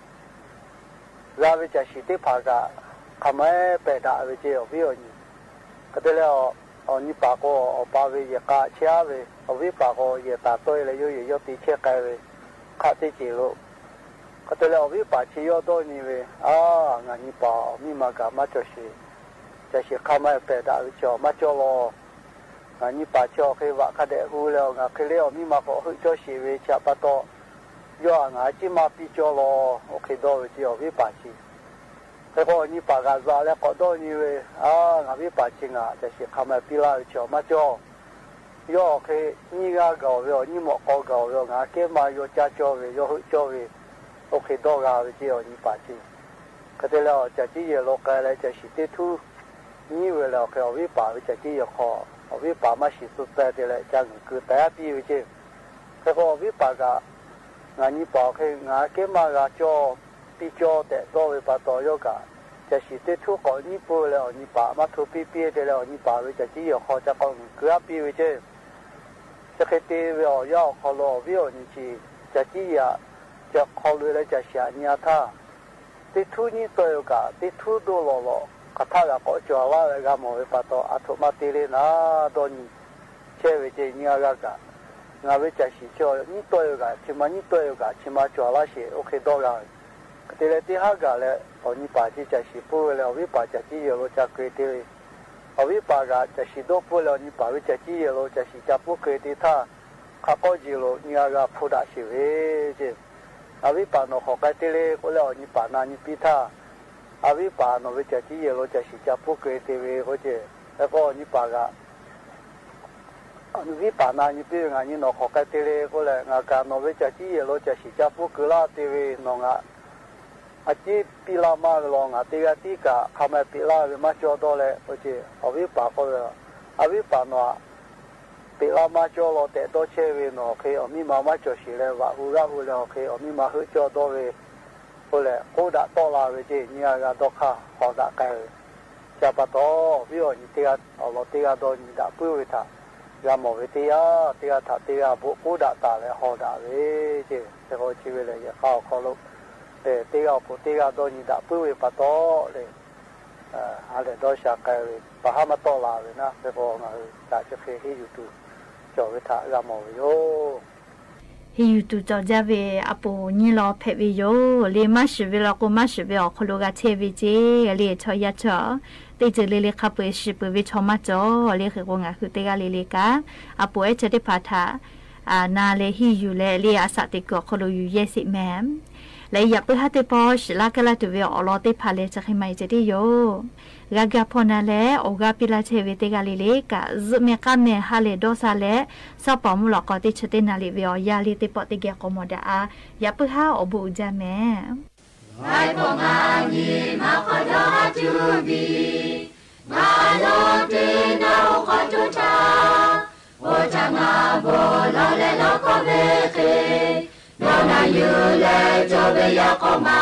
g'a ve caˬ shiˍ teˇ hpaˍ kaꞈ hk'a ma-eˉ pehˬ daꞈ ve ceˇ, awˬ viˉ awˬ nyi. Hk'e te leh, awˬ nyi paˍ k'o, awˬ pa ve yehˬ k'a chehˇ aˉ ve, awˬ viˉ paˍ k'o, yehˬ taˍ tawˆ e leh yawˇ yehˬ yawˇ te chehˇ k'ai ve hk'aˆ teˇ ceuˬ lo. Hk'e te leh, awˬ viˉ paˍ chi yawˇ dawˇ nyi ve, Aˉ, ngaˬ nyi paˍ awˬ miˇ ma gaˬ maˇ cawˬ sheˍ. Caˬ shiˍ hk'a ma-eˉ pehˬ daꞈ ve chi awˬ maˇ cawˇ law. Ngaˬ nyi paˍ chi awˬ hk'e vaꞈ hk'a dehꞈ hu leh, ngaˬ hk'e le awˬ miˇ ma k'awꞈ heuˆ cawˇ sheˍ ve chi htaꞈ pa taw, yawˇ htaꞈ ngaˬ hui ciˉ maˇ piˇ cawˇ law. Oˇ hk'e dawˇ ve ceˇ, awˬ viˉ paˍ chi. Hk'e k'o, awˬ nyi paˍ g'aꞈ zaꞈ leh k'awꞈ dawˇ nyi ve, Aˉ, ngaˬ viˉ paˍ chi ngaˬ caˬ shiˍ hk'a ma piˇ laˇ ve chi awˬ maˇ cawˇ. Yawˇ awˬ hk'e nyiˇ g'aˇ gaˬ-oˬ ve, awˬ nyiˇ mawꞈ k'aw gaˬ-oˬ ve, ngaˬ hui kehˉ ma yaw caˇ cawˇ ve, yaw heuˆ cawˇ ve, oˇ hk'e dawˇ g'a ve ceˇ, awˬ nyi paˍ chi. Hk'e te leh, awˬ caˬ ciˉ yehˬ lo k'ai leh caˬ shiˍ teˇ htuˇ nyiˉ ve leh awˬ hk'e awˬ viˉ paˍ ve caˬ ciˇ yehˬ hk'aw, awˬ viˉ paˍ maˇ shiˍ tcuh teh te leh ca ngeuˬ keu taiˍ aˉ piˇ ve ceˇ. Hk'e k'o awˬ viˉ paˍ kaꞈ, ngaˬ nyi paˍ awˬ hk'e ngaˬ kehˉ maˇ g'a cawˇ, piˇ cawˇ tehꞈ dawˇ ve pa taw yawˇ kaꞈ, caˬ shiˍ teˇ htuˉ k'awꞈ nyiˉ peuˬ leh awˬ nyi paˍ maˇ hto piˇ piˇ te leh awˬ nyi paˍ ve caˬ ciˇ yehˬ hk'aw ca k'awꞈ ngeuˬ keu aˉ piˇ ve ceˇ. Chi hk'e te ve awˬ yanˇ awˬ hk'aw lo awˬ viˉ awˬ nyi chi caˬ ciˇ yehˬ ca hk'aw lo leh caˬ shiˍ aꞈ nyi a htaˇ, teˇ htuˉ nyiˉ tawˆ e oˬ kaꞈ teˇ htuˉ doˇ lawˬ lawꞈ hk'aˬ htaˆ g'a k'awꞈ cawˬ laˇ leh g'a mawˬ ve pa taw, aˬ htoꞈ ma te le naˉ dawˇ nyi chehˇ ve ceˇ. Nyi a g'a kaꞈ, ngaˬ ve caˬ shiˍ chi nyiˉ tawˆ e oˬ kaꞈ chi ma nyiˉ tawˆ e oˬ kaꞈ chi ma cawˬ laˇ sheˍ oˇ hk'e dawˇ g'a ve. Hk'e te leh teˇ haˉ gaˬ leh awˬ nyi paˍ chi caˬ shiˍ pfuhˇ ve leh awˬ viˉ paˍ caˬ ciˇ yehˬ lo ca keu te ve. Awˬ viˉ paˍ kaꞈ caˬ shiˍ dawˇ pfuhˇ leh awˬ nyi paˍ ve caˬ ciˇ yehˬ lo caˬ shiˍ ca pfuhˇ keu te htaˇ, hk'a k'awˇ jeˬ lo nyi a g'a hpu daꞈ sheˍ ve ceˇ. A viˉ paˍ nawˬ hk'awꞈ k'ai te le k'oˆ leh awˬ nyi paˍ na nyi piˇ htaˇ, a viˉ paˍ nawˬ ve caˬ ciˇ yehˬ lo caˬ shiˍ ca pfuhˇ keu te ve k'oˆ ceˇ. Hk'e k'o awˬ nyi paˍ kaꞈ, viˉ paˍ na nyi piˇ ve, ngaˬ nyi nawˬ hk'awꞈ k'ai te le k'oˆ leh, ngaˬ kaꞈ nawˬ ve caˬ ciˇ yehˬ lo caˬ shiˍ ca pfuhˇ keu laˇ te ve, nawˬ ngaˬ a ciˉ piˇ laˇ maˇ ve law ngaˬ teˇ g'aˇ tiˉ kaꞈ hk'a ma peꞈ laˇ ve maˇ cawˇ dawˇ leh k'oˆ ceˇ. Awˬ viˉ paˍ k'oˆ ve, a viˉ paˍ nawˬ aꞈ peꞈ laˇ maˇ cawˇ law tehꞈ dawˇ chehˇ ve, nawˬ awˬ hk'e awˬ miˇ ma maˇ cawˬ sheˍ leh vaꞈ hu g'aˆ hu leh awˬ hk'e awˬ miˇ ma heuˆ cawˇ dawˇ ve k'oˆ leh k'oˆ daꞈ tawˆ la ve ceˇ. Nyi a g'a dawˇ hk'aˇ hawˍ daꞈ k'ai ve. Chi pa taw, awˬ viˉ awˬ nyi teˇ g'aˇ awˬ lawn teˇ g'aˇ dawˇ nyi daꞈ puiˉ ve htaꞈ g'a mawˬ ve teˇ yanˇ, teˇ g'aˇ htaꞈ teˇ g'aˇ bvuhꞈ k'oˆ daꞈ taˍ leh hawˍ daꞈ ve ceˇ. Hk'e k'o chi ve lehˬ yehˬ k'a awˬ hk'aw lo teˇ g'aˇ awˬ pon teˇ g'aˇ dawˇ nyi daꞈ puiˉ ve pa taw leh, ha lehˬ dawˇ sha k'ai ve pa haˉ maˇ tawˆ la ve naˉ. Hk'e k'o ngaˬ hui kaꞈ chi hk'e henˇ yuˬ tuˬ cawˬ ve htaꞈ g'a mawˬ ve yoˬ. Henˇ yuˬ tuˬ cawˬ jaˇ ve a poˍ nyiˇ law hpehꞈ ve yoˬ le. Maˇ shiˍ ve law k'o maˇ shiˍ ve awˬ hk'aw lo g'a chehˇ ve ceˇ le. Chaw yaˇ chaw teˇ ceuˬ le le hk'a peu-eˬ shiˍ peuˬ ve chaw maˇ cawˬ le. Hk'e k'o ngaˬ hui teˇ g'aˇ le le kaꞈ a poˍ ehˉ chaw teˇ hpaˍ htaꞈ na leh henˇ yuˬ leh le a shaꞈ teꞈ kuiˬ awˬ hk'aw lo yuˬ yehˇ sheˍ mehˍ. Leh yaꞈ puiˉ haˉ teˇ pawˆ shiˍ laˇ kaˇ laˇ tuˬ ve awˬ lawn teˇ hpaˍ lehˬ chi hk'e maˇ heˆ ceh tiˉ yoˬ. G'a ga hpawˇ na leh awˬ g'aˇ piˇ laˇ chehˇ ve teˇ g'aˇ le le kaꞈ, zuhˆ meh k'aˉ meh ha lehˬ dawˇ sha leh, saˉ paˍ mvuhˇ lawꞈ k'aw teˇ chi teˇ naˍ riˍ ve awˬ yaˇ le teˇ pawˆ teˇ geh k'awꞈ mawˬ daꞈ a. Yaꞈ puiˉ haˉ awˬ bon uiˍ jaˇ mehˍ. Laiˉ pawˆ ngaˬ nyi ma hk'aw dawˇ haˉ cuˇ biˇ, ngaˬ lo te ngaˬ oˇ hk'aw coˇ caˇ. Oˇ caˇ ngaˬ bon lawˬ leh lawˬ k'awꞈ ve hk'e, nawˬ na yuˬ leh cawˬ ve yaꞈ k'aw ma,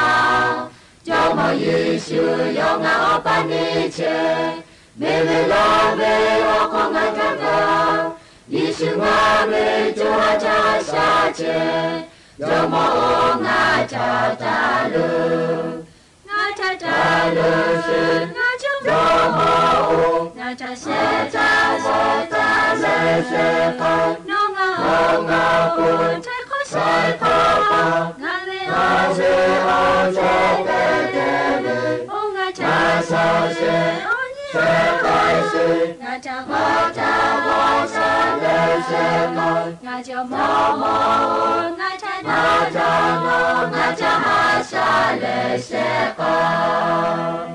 Jawˇmawˇ Yeˍsuˆ yawˇ ngaˬ awˬ pa neˇ chehˇ. Meˇ ve lawˇ ve awˬ hk'aw ngaˬ caˇ gaˇ, Yeˍsuˆ ngaˬ ve co ha caˇ sha chehˇ. Jawˇmawˇ-oˬ, ngaˬ caˇ taˍ loˬ. Ngaˬ caˇ taˍ loˬ sheˍ, ngaˬ Jawˇmawˇ-oˬ, ngaˬ caˇ shehˍ caˇ shehˍ caˇ leh shehˍ k'ai. Nawˬ ngaˬ awˬ ngaˬ pon htaiˍ hk'awꞈ shehˍ hpaˇ, ngaˬ ve awˬ ve awˬ chawˇ hpehꞈ te ve, oˇ ngaˬ caˇ shehˍ shehˍ k'ai sheˍ. Ngaˬ caˇ g'aˇ caˇ g'aˇ sha leh shehˍ k'ai. Ngaˬ Jawˇmawˇ-oˬ, ngaˬ caˇ, ngaˬ caˇ nawˬ, ngaˬ caˇ ha sha leh shehˍ k'ai.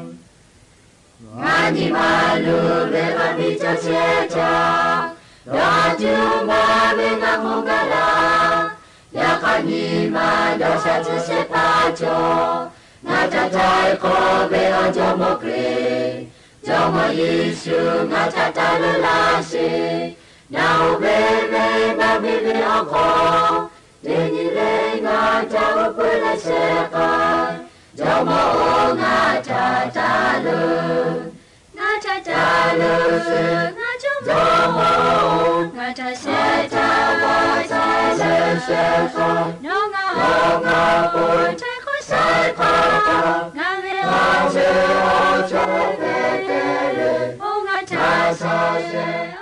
Ngaˬ nyi ma luˬ ve g'a miˇ cawˇ shehˍ caˇ, dawˇ cuˇ maˍ ve ngaˬ mawˬ gaˇ laˇ. Yaꞈ hk'aˇ nyi ma dawˇ sha tcuh shehˍ hpaˇ cawˬ. Ngaˬ caˇ htaiˍ hk'awꞈ ve awˬ Jawˇmawˇ Hkriꞈ, Jawˇmawˇ Yeˍsuˆ ngaˬ caˇ taˍ loˬ laˇ sheˍ. Naˬ oˍ ve ve maˇ miˇ ve awˬ hk'aw, teˇ nyi le ngaˬ caˇ uˉ peunˍ leh shehˍ k'ai. Jawˇmawˇ-oˬ, ngaˬ caˇ taˍ loˬ. Ngaˬ caˇ taˍ loˬ sheˍ, ngaˬ Jawˇmawˇ-oˬ, ngaˬ caˇ shehˍ caˇ g'aˇ sha leh shehˍ k'ai. Nawˬ ngaˬ awˬ ngaˬ pon htaiˍ hk'awꞈ shehˍ hpaˇ, ngaˬ ve awˬ ve awˬ chawˇ hpehꞈ te ve, oˇ ngaˬ caˇ sha shehˍ.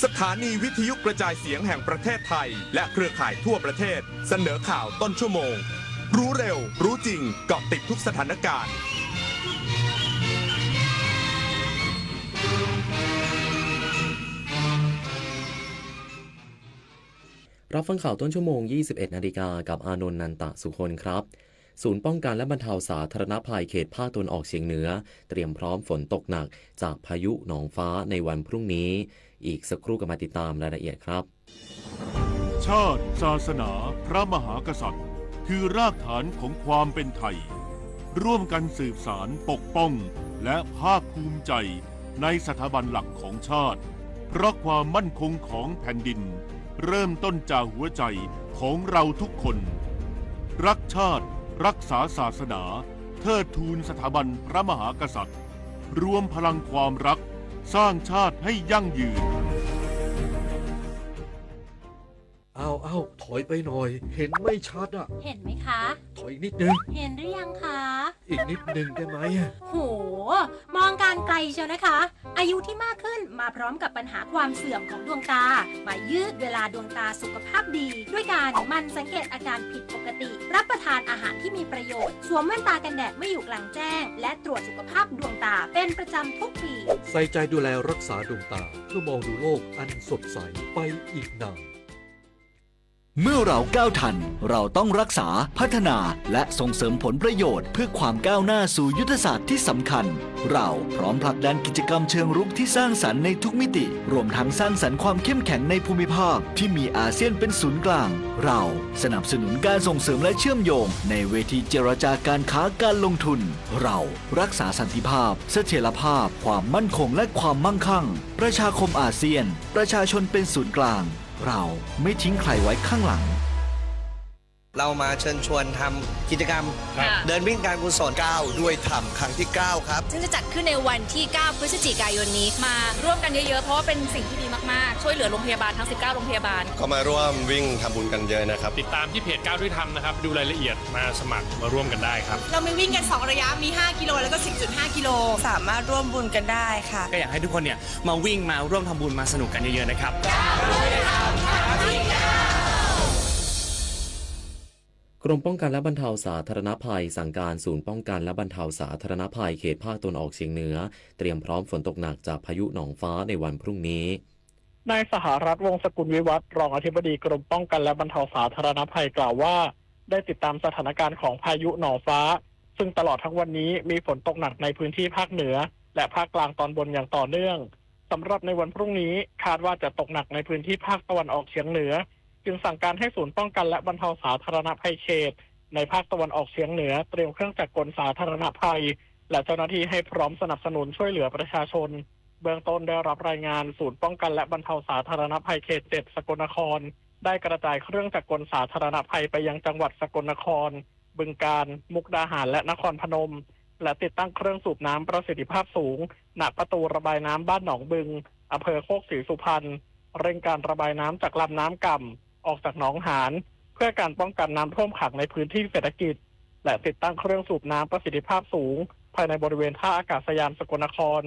สถานีวิทยุกระจายเสียงแห่งประเทศไทย และเครือข่ายทั่วประเทศ เสนอข่าวต้นชั่วโมง รู้เร็ว รู้จริง เกาะติดทุกสถานการณ์ รับฟังข่าวต้นชั่วโมง ยี่สิบเอ็ดนาฬิกา กับอานนท์ นันตะสุคนครับ ศูนย์ป้องกันและบรรเทาสาธารณภัยเขตภาคตะวันออกเฉียงเหนือ เตรียมพร้อมฝนตกหนักจากพายุหนองฟ้าในวันพรุ่งนี้ อีกสักครู่กลับมาติดตามรายละเอียดครับ ชาติ ศาสนา พระมหากษัตริย์ คือรากฐานของความเป็นไทย ร่วมกันสืบสานปกป้องและภาคภูมิใจในสถาบันหลักของชาติ เพราะความมั่นคงของแผ่นดิน เริ่มต้นจากหัวใจของเราทุกคน รักชาติ รักษาศาสนา เทิดทูนสถาบันพระมหากษัตริย์ รวมพลังความรัก สร้างชาติให้ยั่งยืน อ้าว อ้าว ถอยไปหน่อย เห็นไม่ชัดอะ เห็นไหมคะ ถอยอีกนิดนึง เห็นหรือยังคะ อีกนิดนึงได้ไหมอะ โห มองการไกลเชียวนะคะ อายุที่มากขึ้นมาพร้อมกับปัญหาความเสื่อมของดวงตา มายืดเวลาดวงตาสุขภาพดี ด้วยการหมั่นสังเกตอาการผิดปกติ รับประทานอาหารที่มีประโยชน์ สวมแว่นตากันแดดเมื่ออยู่กลางแจ้ง และตรวจสุขภาพดวงตาเป็นประจำทุกปี ใส่ใจดูแลรักษาดวงตา เพื่อมองดูโลกอันสดใสไปอีกนาน เมื่อเราก้าวทัน เราต้องรักษา พัฒนา และส่งเสริมผลประโยชน์ เพื่อความก้าวหน้าสู่ยุทธศาสตร์ที่สำคัญ เราพร้อมผลักดันกิจกรรมเชิงรุกที่สร้างสรรค์ในทุกมิติ รวมทั้งสร้างสรรค์ความเข้มแข็งในภูมิภาคที่มีอาเซียนเป็นศูนย์กลาง เราสนับสนุนการส่งเสริมและเชื่อมโยงในเวทีเจรจาการค้าการลงทุน เรารักษาสันติภาพ เสถียรภาพ ความมั่นคง และความมั่งคั่ง ประชาคมอาเซียน ประชาชนเป็นศูนย์กลาง เราไม่ทิ้งใครไว้ข้างหลัง เรามาเชิญชวนทำกิจกรรม ครับ เดินวิ่งการกุศล ก้าวด้วยธรรม ครั้งที่เก้า ครับ ซึ่งจะจัดขึ้นในวันที่ เก้า พฤศจิกายนนี้ มาร่วมกันเยอะๆ เพราะว่าเป็นสิ่งที่ดีมากๆ ช่วยเหลือโรงพยาบาลทั้ง สิบเก้า โรงพยาบาล ก็มาร่วมวิ่งทำบุญกันเยอะนะครับ ติดตามที่เพจก้าวด้วยธรรมนะครับ ดูรายละเอียด มาสมัครมาร่วมกันได้ครับ เรามีวิ่งกันสองระยะ มี ห้า กิโล แล้วก็ สิบจุดห้า กิโล สามารถร่วมบุญกันได้ค่ะ ก็อยากให้ทุกคนเนี่ยมาวิ่งมาร่วมทำบุญมาสนุกกันเยอะๆ นะครับ กรมป้องกันและบรรเทาสาธารณภัยสั่งการศูนย์ป้องกันและบรรเทาสาธารณภัยเขตภาคตะวันออกเฉียงเหนือ เตรียมพร้อมฝนตกหนักจากพายุหนองฟ้าในวันพรุ่งนี้ นายสหรัฐ วงศ์สกุลวิวัฒน์ รองอธิบดีกรมป้องกันและบรรเทาสาธารณภัยกล่าวว่า ได้ติดตามสถานการณ์ของพายุหนองฟ้า ซึ่งตลอดทั้งวันนี้มีฝนตกหนักในพื้นที่ภาคเหนือ และภาคกลางตอนบนอย่างต่อเนื่อง สำหรับในวันพรุ่งนี้คาดว่าจะตกหนักในพื้นที่ภาคตะวันออกเฉียงเหนือ จึงสั่งการให้ศูนย์ป้องกันและบรรเทาสาธารณภัยเขต ในภาคตะวันออกเฉียงเหนือเตรียมเครื่องจักรกลสาธารณภัย และเจ้าหน้าที่ให้พร้อมสนับสนุนช่วยเหลือประชาชน เบื้องต้นได้รับรายงาน ศูนย์ป้องกันและบรรเทาสาธารณภัยเขต เจ็ด สกลนคร ได้กระจายเครื่องจักรกลสาธารณภัยไปยังจังหวัดสกลนคร บึงกาฬ มุกดาหาร และนครพนม และติดตั้งเครื่องสูบน้ำประสิทธิภาพสูง ณ ประตูระบายน้ำบ้านหนองบึง อำเภอโคกศรีสุพรรณ เร่งการระบายน้ำจากลำน้ำก่ำ ออกจากหนองหาน เพื่อการป้องกันน้ำท่วมขังในพื้นที่เศรษฐกิจ และติดตั้งเครื่องสูบน้ำประสิทธิภาพสูง ภายในบริเวณท่าอากาศยานสกลนคร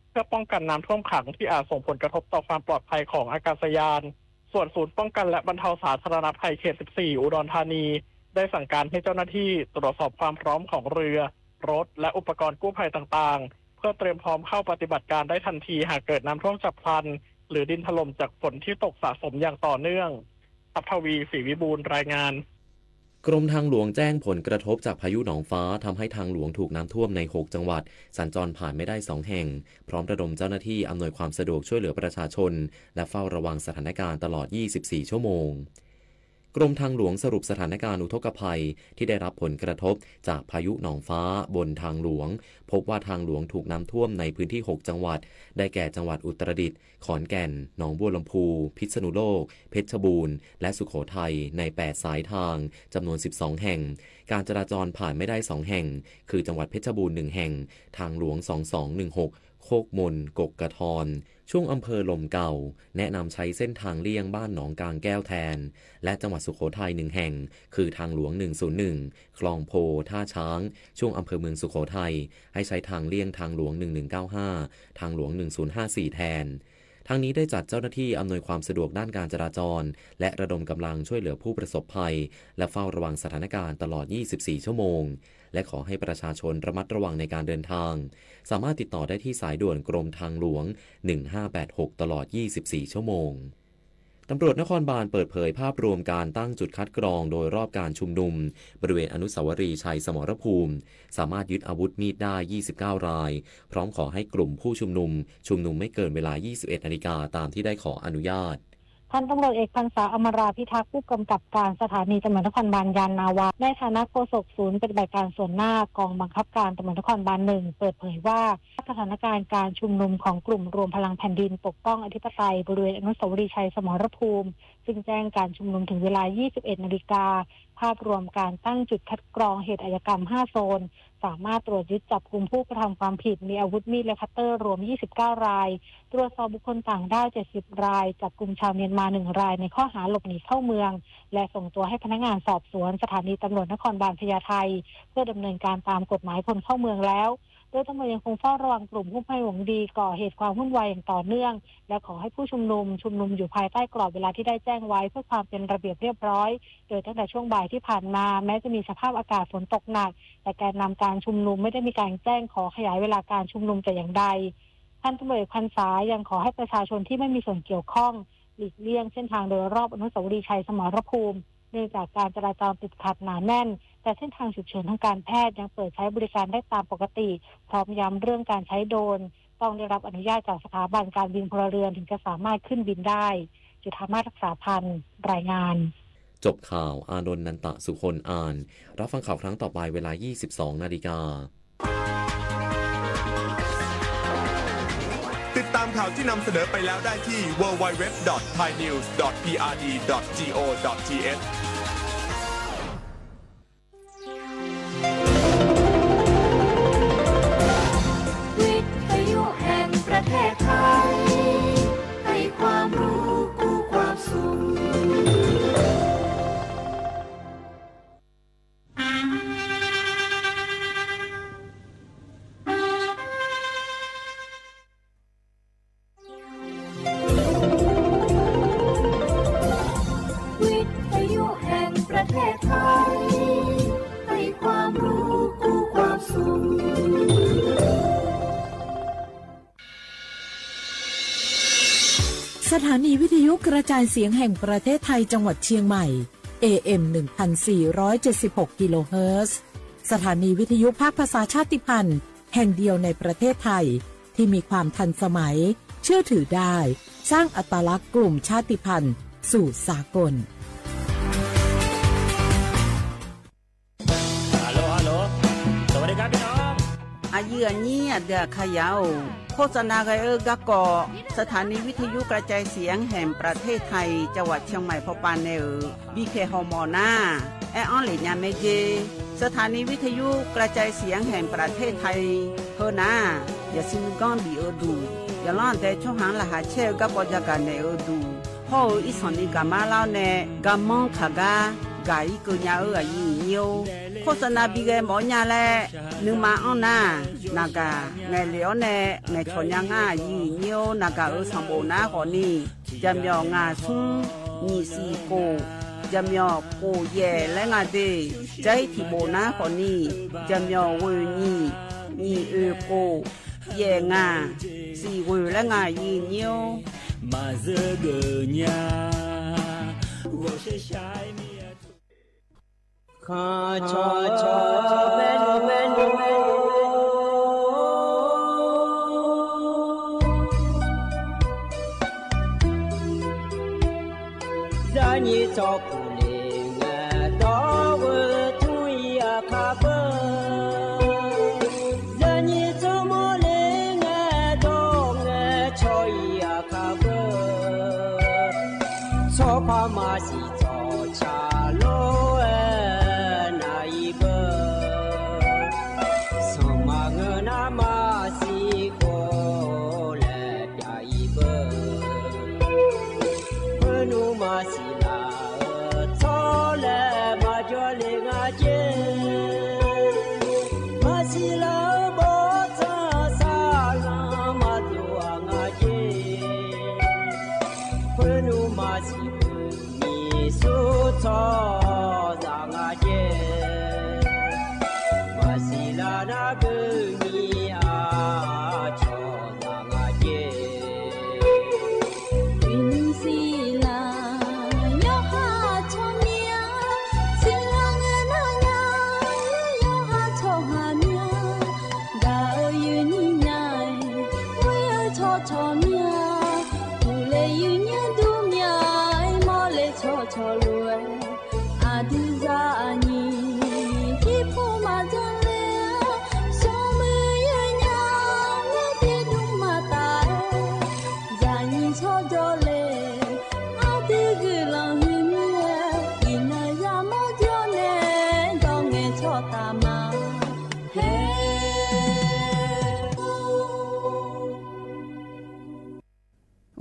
เพื่อป้องกันน้ำท่วมขังที่อาจส่งผลกระทบต่อความปลอดภัยของอากาศยาน ส่วนศูนย์ป้องกันและบรรเทาสาธารณภัยเขต สิบสี่ อุดรธานี ได้สั่งการให้เจ้าหน้าที่ตรวจสอบความพร้อมของเรือ รถ และอุปกรณ์กู้ภัยต่างๆ เพื่อเตรียมพร้อมเข้าปฏิบัติการได้ทันทีหากเกิดน้ำท่วมฉับพลัน หรือดินถล่มจากฝนที่ตกสะสมอย่างต่อเนื่อง อัพทวี ศรีวิบูลย์ รายงาน กรมทางหลวงแจ้งผลกระทบจากพายุหนองฟ้าทำให้ทางหลวงถูกน้ำท่วมใน หก จังหวัด สัญจรผ่านไม่ได้ สอง แห่ง พร้อมระดมเจ้าหน้าที่อำนวยความสะดวกช่วยเหลือประชาชน และเฝ้าระวังสถานการณ์ตลอด ยี่สิบสี่ ชั่วโมง กรมทางหลวงสรุปสถานการณ์อุทกภัยที่ได้รับผลกระทบจากพายุหนองฟ้าบนทางหลวง พบว่าทางหลวงถูกน้ำท่วมในพื้นที่ หก จังหวัด ได้แก่จังหวัดอุตรดิตถ์ ขอนแก่น หนองบัวลำพู พิษณุโลก เพชรบูรณ์ และสุโขทัย ใน แปด สายทาง จำนวน สิบสอง แห่ง การจราจรผ่านไม่ได้ สอง แห่ง คือจังหวัดเพชรบูรณ์ หนึ่ง แห่ง ทางหลวง สองสองหนึ่งหก โคกมน กกกะทอน ช่วงอำเภอลมเก่า แนะนำใช้เส้นทางเลี่ยงบ้านหนองกางแก้วแทน และจังหวัดสุโขทัย หนึ่ง แห่ง คือทางหลวง หนึ่งศูนย์หนึ่ง คลองโพ ท่าช้าง ช่วงอำเภอเมืองสุโขทัย ให้ใช้ทางเลี่ยงทางหลวง หนึ่งหนึ่งเก้าห้า ทางหลวง หนึ่งศูนย์ห้าสี่ แทน ทั้งนี้ได้จัดเจ้าหน้าที่อำนวยความสะดวกด้านการจราจร และระดมกำลังช่วยเหลือผู้ประสบภัย และเฝ้าระวังสถานการณ์ตลอด ยี่สิบสี่ ชั่วโมง และขอให้ประชาชนระมัดระวังในการเดินทาง สามารถติดต่อได้ที่สายด่วนกรมทางหลวง หนึ่งห้าแปดหก ตลอด ยี่สิบสี่ ชั่วโมง ตำรวจนครบาลเปิดเผยภาพรวมการตั้งจุดคัดกรองโดยรอบการชุมนุม บริเวณอนุสาวรีย์ชัยสมรภูมิ สามารถยึดอาวุธมีดได้ ยี่สิบเก้า ราย พร้อมขอให้กลุ่มผู้ชุมนุม ชุมนุมไม่เกินเวลา ยี่สิบเอ็ด นาฬิกา ตามที่ได้ขออนุญาต พันตำรวจเอกพรรษา อมราพิทักษ์ ผู้กำกับการสถานีตำรวจนครบาลยานนาวา ในฐานะโฆษกศูนย์ปฏิบัติการส่วนหน้ากองบังคับการตำรวจนครบาลหนึ่ง เปิดเผยว่า สถานการณ์การชุมนุมของกลุ่มรวมพลังแผ่นดินปกป้องอธิปไตยบริเวณอนุสาวรีย์ชัยสมรภูมิ ซึ่งแจ้งการชุมนุมถึงเวลา ยี่สิบเอ็ดนาฬิกา ภาพรวมการตั้งจุดคัดกรองเหตุอาชญากรรม ห้าโซน สามารถตรวจยึดจับกลุ่มผู้กระทำความผิดมีอาวุธมีดและคัตเตอร์รวม ยี่สิบเก้า ราย ตรวจสอบบุคคลต่างด้าว เจ็ดสิบ ราย จับกลุ่มชาวเมียนมา หนึ่ง รายในข้อหาหลบหนีเข้าเมือง และส่งตัวให้พนักงานสอบสวนสถานีตำรวจนครบาลพญาไท เพื่อดำเนินการตามกฎหมายคนเข้าเมืองแล้ว โดยตำรวจยังคงเฝ้าระวังกลุ่มผู้ไม่หวังดีก่อเหตุความวุ่นวายอย่างต่อเนื่อง และขอให้ผู้ชุมนุมชุมนุมอยู่ภายใต้กรอบเวลาที่ได้แจ้งไว้เพื่อความเป็นระเบียบเรียบร้อย โดยตั้งแต่ช่วงบ่ายที่ผ่านมา แม้จะมีสภาพอากาศฝนตกหนัก แต่แกนนำการชุมนุมไม่ได้มีการแจ้งขอขยายเวลาการชุมนุมแต่อย่างใด พันตำรวจเอกพรรษายังขอให้ประชาชนที่ไม่มีส่วนเกี่ยวข้องหลีกเลี่ยงเส้นทางโดยรอบอนุสาวรีย์ชัยสมรภูมิ เนื่องจากการจราจรติดขัดหนาแน่น แต่เส้นทางฉุกเฉินทางการแพทย์ยังเปิดใช้บริการได้ตามปกติ พร้อมย้ำเรื่องการใช้โดรน ต้องได้รับอนุญาตจากสถาบันการบินพลเรือนถึงจะสามารถขึ้นบินได้ จุฑามาศ รักษาพันธ์ รายงาน จบข่าว อานนท์ นันตะสุคน อ่าน รับฟังข่าวครั้งต่อไปเวลา ยี่สิบสองนาฬิกา ติดตามข่าวที่นำเสนอไปแล้วได้ที่ ดับเบิลยู ดับเบิลยู ดับเบิลยู ดอท ไทยนิวส์ ดอท พีอาร์ดี ดอท จีโอ ดอท ทีเอช วิทยุแห่งประเทศไทย ให้ความรู้คู่ความสุข วิทยุแห่งประเทศไทย ให้ความรู้คู่ความสุข สถานีวิทยุกระจายเสียงแห่งประเทศไทยจังหวัดเชียงใหม่ เอเอ็ม หนึ่งพันสี่ร้อยเจ็ดสิบหก กิโลเฮิรตซ์ สถานีวิทยุภาคภาษาชาติพันธุ์แห่งเดียวในประเทศไทย ที่มีความทันสมัย เชื่อถือได้ สร้างอัตลักษณ์กลุ่มชาติพันธุ์สู่สากล สวัสดีครับพี่น้อง Aˬ yinˉ aˬ nyiˉ aˬ deh aˬ hk'a yaˇ oˬ, โฆษณา g'a-eu gaˇ kawꞈ สถานีวิทยุกระจายเสียงแห่งประเทศไทย จังหวัดเชียงใหม่ hpawˇ pa neh-euˬ biˇ hpehˇ haw mawˬ naˉ, ehˉ anˉ leꞈ nyi meh jeˇ. สถานีวิทยุกระจายเสียงแห่งประเทศไทย heu naˉ, yaꞈ suh nyi ganˇ biˬ-eu duˬ, yaꞈ lanˉ deh chawˇ haˉ laꞈ haˍ chehˇ-eu gaˇ kawꞈ jaˇ gaˬ nehˬ-eu duˬ, hawˇ-eu iˉ sanˍ nyi gaˬ maˇ laˇ-oˆ neh, ga manˇ hk'aˬ gaˇ gaˬ iˉ keu nya-eu aˬ yinˉ nyi-oˬ. โฆษณา biˇ g'a mawˬ nyaˇ leh, nuˇ ma anˉ naˉ, naˬ gaˬ ngehˬ leꞈ-awˉ neh ngehˬ chawˬ nya ngaˇ aˬ yinˉ nyi-oˬ. Naˬ gaˬ-euˬ sanˍ boˍ naˉ hk'awꞈ nyi, jaˬ myawˬ ngaˬ suhˉ nyiꞈ siˍ koˍ, jaˬ myawˬ koˍ yehˬ leh ngaˬ deˬ, jaˇ iˉ htiꞈ boˍ naˉ hk'awꞈ nyi, jaˬ myawˬ g'uiˬ nyiꞈ, nyiꞈ uiˍ koˍ, yehˬ ngaˬ, siˍ g'uiˬ leh ngaˬ yinˉ nyi-oˬ. Maˬ zuhˆ geuˬ nya, g'awˬ shehˍ sha-e miˬ-a. Hkanˍ chaw chaw mehˆ nuˇ mehˆ nuˇ, yaˇ nyi chaw kuˬ liꞈ ngaˬ dawˇ g'uiˬ tuˇ iˉ aˬ hk'a peuˬ. Yaˇ nyi tcuhˇ mawˇ liꞈ ngaˬ dawˇ ngaˬ chaw iˉ aˬ hk'a peuˬ. Chaw hpaˇ maˇ shiˍ cawˬ chaˍ lonˉ-ehˍ naˍ iˉ peuˬ. Sanˍ maˬ ngeuˬ naˉ maˇ shiˍ k'o lehˬ pyaꞈ iˉ peuˬ. Hpeuꞈ nuˇ maˇ shiˍ laˬ-euˬ tcuhˉ leh maˇ jawˇ le ngaˬ ceˇ. Maˇ shiˍ laˬ-euˬ bawˆ tcuhˉ saˍ laꞈ maˇ tuˬ aꞈ ngaˬ ceˇ. Hpeuꞈ nuˇ maˇ shiˍ peuˬ miˬ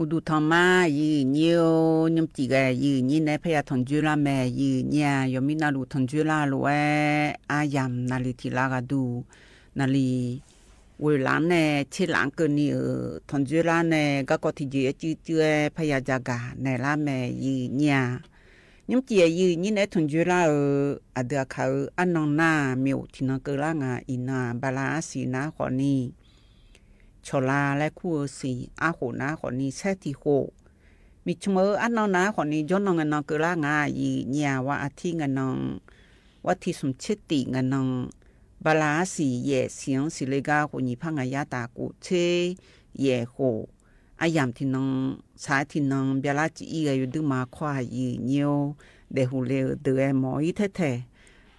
Uˬ duˬ htaꞈ ma, yehˬ nyi-oˬ, nyi ma tiꞈ g'a yehˬ nyi nehˬ hpaˇ yaˇ htawnˍ juˇ laˇ mehˍ. Yehˬ nyi-a, yawˬ miˇ naˆ luˬ htawnˍ juˇ laˇ loꞈ-e, a yamˬ naˍ liˍ tiꞈ la g'a duˬ, naˍ liˍ g'oˬ laꞈ nehˬ cheˇ laꞈ keu ni-euˬ htawnˍ juˇ laˇ nehˬ, gaˇ kawˆ hti jeˬ yaˇ cuˇ cuˇ-e hpaˇ yaˇ jaˇ gaˬ nehˬ laˇ mehˍ. Yehˬ nyi-a, nyi ma tiꞈ yehˬ nyi nehˬ htawnˍ juˇ laˇ-euˬ, aˬ deuˬ aˬ hkanˍ-euˬ aˉ naw naˇ miˬ oꞈ htiꞈ naw keu laˇ ngaˬ iˍ naˍ ba la aˉ shiˍ naˉ k'awꞈ ni chaw la leh hkuˇ-eu shiˍ aˉ hoꞈ naˉ k'awꞈ ni shehˉ tiˍ hoꞈ, miˬ chaweh-euˬ aˉ naw naˉ k'awꞈ ni jawˇ naw ngaˬ naw keu laˇ ngaˬ yehˬ nyi-a, wa aˬ htiˇ ngaˬ naw, wa htiˇ suhˍ chehˇ tiꞈ ngaˬ naw, ba la aˉ shiˍ yehˬ shiˍ-anˉ shiˍ le gaˇ k'o nyi hpaˇ ngaˬ yaˇ taˍ k'oꞈ chehˇ yehˬ hoꞈ, aˉ yamˬ htiꞈ naw, shaˍ htiꞈ naw, byaˇ laˇ ciꞈ iˉ g'a yawˇ duiˇ ma hkawˇ-a yehˬ nyi-oˬ, dehꞈ hoꞈ le-euˬ deuˬ-e mawˬ iˉ hteˇ htehꞈ,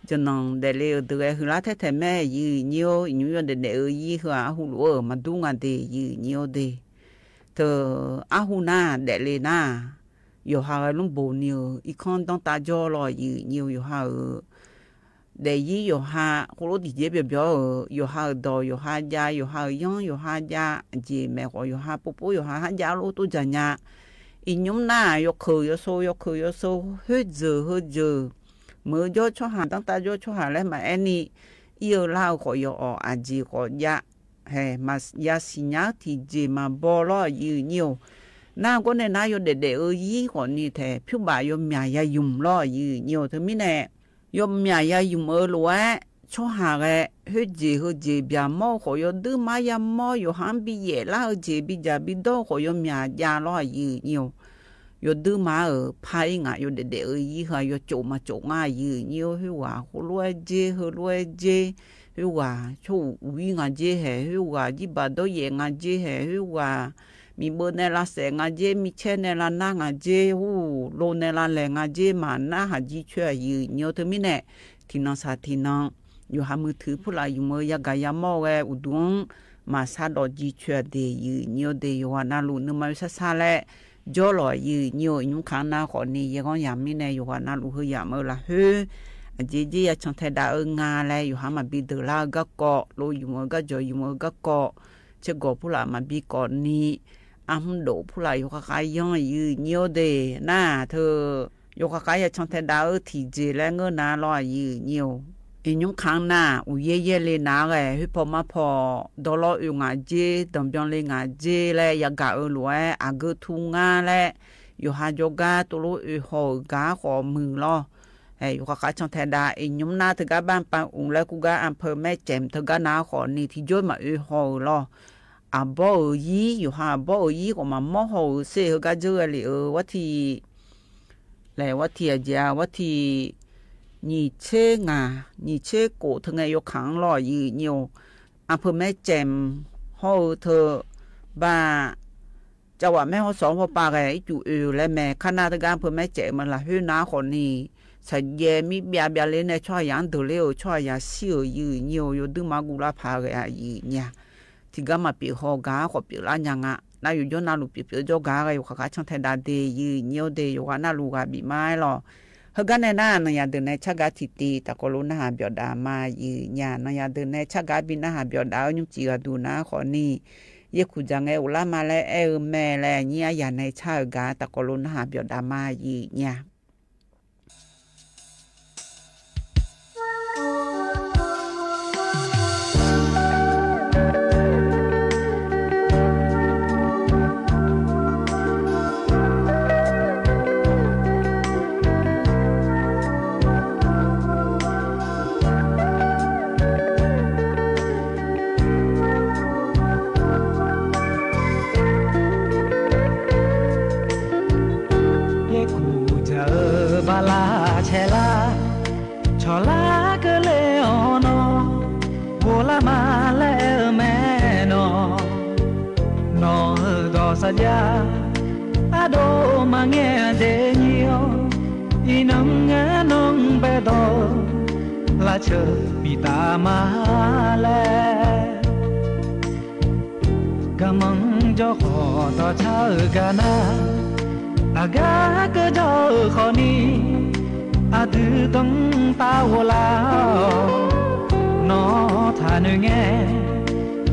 jawˇ naw dehꞈ le-euˬ deuˬ-e hui laˇ hteˇ htehꞈ mehˍ yehˬ nyi-oˬ, iˍ nyuˇ yawˇ dehꞈ dehꞈ-eu yiˇ hui-a aˉ hoꞈ loꞈ-euˬ maˇ duˉ ngaˬ de yehˬ nyi-oˬ de. Te aˉ hoꞈ naˇ dehꞈ le naˇ, yawˬ ha g'a lonˉ bon ni-euˬ iˉ hkanˇ dawˇ taˇ jawˇ law yehˬ nyi-oˬ, yawˬ ha-euˬ dehꞈ yiˉ yawˬ ha hk'oˆ lo tiꞈ jehˇ pyawˬ pyawˬ-euˬ, yawˬ ha-euˬ dawˬ yawˬ ha jaˇ, yawˬ ha-euˬ yanˇ yawˬ ha jaˇ, jeˬ mehˍ k'awꞈ yawˬ ha po poˉ yawˬ ha haˉ jaˇ lo toˇ jaˇ nyaˇ. Iˍ nyuˇ naˇ yawˇ hkeuꞈ yawˇ so, yawˇ hkeuꞈ yawˇ so, heuˆ jeuˬ heuˆ jeuˬ, meuꞈ jawˇ chawˇ haˍ dawˇ taˇ jawˇ chawˇ haˍ leh maˇ ehˉ ni, iˉ-eu laˇ-eu k'awꞈ yaw awˬ aˬ jeˬ k'awꞈ jaˇ, maꞈ yaˇ shiˍ nyaˉ tiꞈ jeˬ maꞈ baw law yehˬ nyi-oˬ. Naˇ g'awˇ nehˬ naˉ yawˇ dehꞈ dehꞈ-eu yiˉ k'awꞈ ni hteꞈ hpuiˇ baˬ yawˇ myaꞈ yaˇ yonˍ law yehˬ nyi-oˬ. Te miˉ nehˬ, yawˇ myaꞈ yaˇ yonˍ-eu loꞈ-e, chawˇ haˍ geh heuˆ jeˬ heu jeˬ byaꞈ mawˇ k'awꞈ yawˇ duiˇ maˇ yaˇ mawˇ yawˬ haˉ biˇ yehˬ laˇ-eu jeˬ biˇ jaˬ biˇ dawˇ k'awꞈ yawˇ myaꞈ jaˇ law yehˬ nyi-oˬ. Yawˇ duiˇ maˇ-euˬ hpaˇ iˉ ngaˬ yawˇ dehꞈ dehꞈ-eu yiˉ hui-a yawˇ coꞈ maˍ coꞈ ngaˇ yehˬ nyi-oˬ. Heuˆ g'aˬ hoˆ loꞈ-e jeˇ heu loꞈ-e jeˇ, heuˆ g'aˬ chaw uiˍ ngaˬ jeˇ hehꞈ, heuˆ g'aˬ jiˇ baˬ dawˇ yehˬ ngaˬ jeˇ hehꞈ, heuˆ g'aˬ miˬ beu neh la shehˍ ngaˬ jeˇ, miˬ chehˇ neh la naˇ ngaˬ jeˇ, hoˉ lo neh la lehˬ ngaˬ jeˇ maˍ naˉ haˍ jiˇ chaweh yehˬ nyi-oˬ. Te miˉ nehˬ, htiꞈ naw shaˍ htiꞈ naw, yawˬ ha mui htuꞈ hpuˇ laꞈ yonˍ-eu yaˇ gaˬ yaˇ mawˇ geh uˍ duˬ-anˉ maˍ shaˉ dawꞈ jiˇ chaweh deˬ yehˬ nyi-oˬ de. Yawˬ g'aꞈ na loꞈ nuˇ ma ve shaˉ shaˉ leh jawˇ lawˬ yehˬ nyi-oˬ. Iˍ nyuˇ hk'aˬ naˇ k'awꞈ ni yehˬ g'aˇ yaꞈ miˉ nehˬ yawˬ g'aꞈ na loꞈ heu yaꞈ meuˇ laˬ heuˆ, aˬ jeˬ jeˇ yaˇ chaw hteh daꞈ-eu ngaˬ leh yawˬ ha maˍ biˇ deuˬ laˇ-eu gaˇ kawꞈ lo yonˍ-eu gaˇ jawˬ yonˍ-eu gaˇ kawꞈ, chehˇ gawˬ hpuˇ laꞈ maˍ biˇ k'awꞈ ni, a mvuhˇ doꞈ hpuˇ laꞈ yawˬ hk'aˬ hk'aˬ yanˇ yehˬ nyi-oˬ de. Naˇ hteuꞈ yawˬ hk'aˬ hk'aˬ yaˇ chaw hteh daꞈ-eu htiꞈ jeˬ leh ngeuˇ na law yehˬ nyi-oˬ. Iˍ nyuˇ hk'aˬ naˇ uiˍ yehˇ yehˇ le naˉ geh heuˆ hpaw maˇ hpaw, dawˇ lawˇ oˬ ngaˬ jeˇ, danˬ byan le ngaˬ jeˇ leh yaˇ gaˬ-eu loꞈ-e aˬ geu htu ngaˇ leh, yawˬ ha jaw gaˇ to lo oˬ haw-euˬ gaˬ k'awꞈ muiˬ law. Yawˬ hk'aˬ hk'aˬ chaw hteh daꞈ, iˍ nyuˇ naˇ hteh gaˇ baˆ paˇ uˍ leh kuˇ gaˇ a hpeu mehˉ cehˬ hteh gaˇ naˉ k'awꞈ ni htiꞈ jawˇ maꞈ oˬ haw-euˬ law. Aˬ bawˇ-euˬ yiˉ, yawˬ ha aˬ bawˇ-euˬ yiˉ k'awꞈ maˍ mawˇ haw-euˬ sheˍ. Heuˬ gaˇ jeuˇ g'a liꞈ-euˬ vaˇ htiꞈ lehˬ, vaˇ htiꞈ aˬ jeˬ-a, vaˇ htiꞈ nyiˇ cheˉ ngaˬ nyiˇ cheˉ k'oˍ hteu ngeh yawˇ hk'aˬ law yehˬ nyi-oˬ. A hpeu mehˉ cehˬ hawˇ-eu hteu baˆ caˇ vaꞈ mehˉ hawˉ shawˍ hawˉ pa geh iˉ cuˬ oˬ leh mehˬ hk'aˇ naˇ teˇ gaˇ a hpeu mehˉ cehˬ meuꞈ laˬ heuˆ naˉ k'awꞈ ni, shaˍ jehˬ miˇ byaꞈ byaꞈ le nehˬ chaw ha yaꞈ deuˬ le-oˬ, chaw ha yaꞈ shiˉ-euˬ yehˬ nyi-oˬ. Yawˇ duiˇ maˇ gu laˇ hpaˍ geh a yehˬ nyi-a. Htiꞈ gaˇ maˬ piˍ haw gaˬ k'awꞈ piˍ laˇ nyaˇ ngaˬ naˇ, yawˬ jawˇ naˇ loꞈ piˍ piˍ jawˇ gaˬ g'a yawˬ hk'aˬ hk'aˬ chaw hteh daꞈ de yehˬ nyi-oˬ de. Yawˬ g'aꞈ naˇ loꞈ g'a biˬ maˇ-e law. Heuˬ gaˇ nehˬ naˇ, nawˬ yaꞈ deuˬ nehˬ chaˇ gaˇ htiꞈ te taˍ k'awꞈ lo naˇ haˍ byawꞈ daꞈ ma yehˬ nyi-a. Nawˬ yaꞈ deuˬ nehˬ chaˇ gaˇ biˇ naˇ haˍ byawꞈ daꞈ-eu nyi ma ciˍ g'a duˬ naˉ k'awꞈ ni, yehˬ hkuiˬ jaˬ ngeh oˬ laˇ ma leh ehˉ-eu mehˍ leh nyi a yaꞈ nehˬ chaˇ-euˬ gaˬ taˍ k'awꞈ lo naˇ haˍ byawꞈ daꞈ ma yehˬ nyi-a. Yehˬ kuˬ jaˇ-euˬ baˬ laˇ chehˇ laˇ, chaw laˇ keu le awˬ nawˬ, bon laˇ ma leh mehˬ nawˬ, nawˬ hui dawˬ shaˍ jaˇ, a doˆ maˇ ngeh de nyi-oˬ, iˉ naˆ ngaˬ nawˬ pehˇ dawˬ, laˇ cheuˬ piˇ taˍ ma leh. Gaˬ maˇ jawˇ k'awꞈ dawˬ chaˇ-euˬ gaˬ naˇ, aˬ gaˇ keu jawˇ-euˬ hk'awꞈ ni, a duˬ dawˇ taˇ g'aw laˇ-oˬ, nawˬ htaꞈ nui ngeh,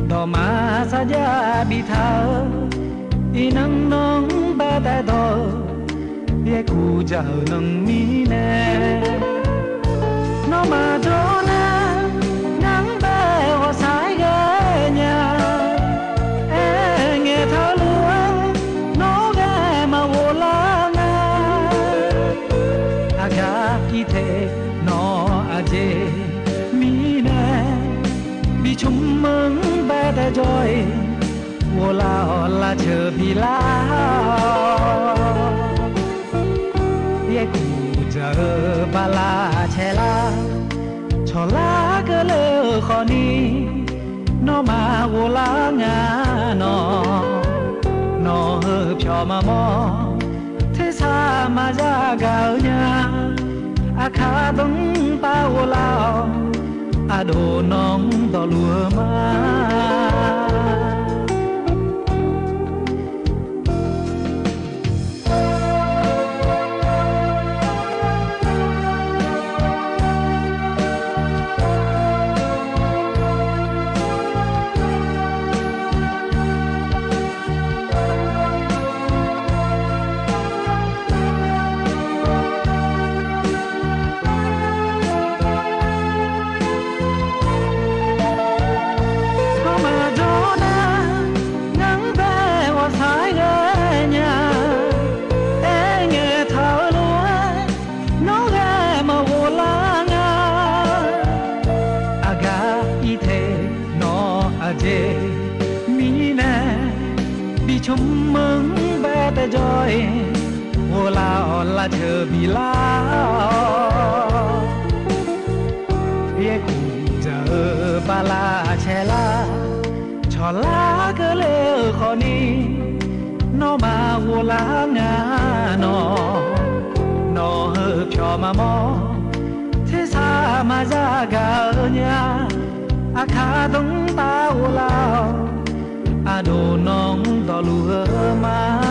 dawˬ ma shaˍ jaˇ biˇ htaˇ-euˬ, I naˇ nawˬ baˆ taˇ dawˇ, yehˬ kuˬ jaˇ-oˬ nawˬ miˬ nehˬ. Nawˬ maˬ dawˇ naˇ, ngaˬ baˆ g'awˬ shaiˉ g'aˇ nyaˇ. Ehˉ ngehˬ htaˇ lo, nawˬ g'aˇ maˇ g'awˬ laˇ ngaˇ. A gaˬ iˉ hteꞈ nawˬ a jeˬ miˬ nehˬ, biˇ chawˇ meuˇ baˆ taˇ jawˇ-e, g'awˬ laˇ-oˬ laˇ cheuˬ piˇ laˇ. Yehˬ kuˬ jaˇ-eu baˆ laˇ chehˇ laˇ, chaw laˇ keu le hk'awꞈ ni, nawˬ maˇ g'awˬ laˇ ngaˇ nawˬ. Nawˬ hui pyawˬ maˇ mawˇ, hteˇ shaˍ maˇ yaˇ gaˬ-eu nyaˇ. A hkaˇ dawˇ paˇ g'awˬ laˇ-oˬ, a doˬ nawˬ dawˇ luˬ-eu maˇ. Nawˬ maˬ dawˇ naˇ, ngaˬ baˆ g'awˬ shaiˉ g'aˇ nyaˇ. Ehˉ ngehˬ htaˇ lo, nawˬ g'aˇ maˇ g'awˬ laˇ ngaˇ. A gaˬ iˉ hteꞈ nawˬ a jeˬ miˬ nehˬ, biˇ chawˇ meuˇ baˆ taˇ jawˇ-e, g'awˬ laˇ-oˬ laˇ cheuˬ piˇ laˇ. Yehˬ kuˬ jaˇ-eu baˆ laˇ chehˇ laˇ, chaw laˇ keu le hk'awꞈ ni, nawˬ maˇ g'awˬ laˇ ngaˇ nawˬ. Nawˬ hui pyawˬ maˇ mawˇ, hteˇ shaˍ maˇ yaˇ gaˬ-eu nyaˇ. A hkaˇ dawˇ taˇ g'awˬ laˇ-oˬ, a doˬ nawˬ dawˇ luˬ-eu maˇ.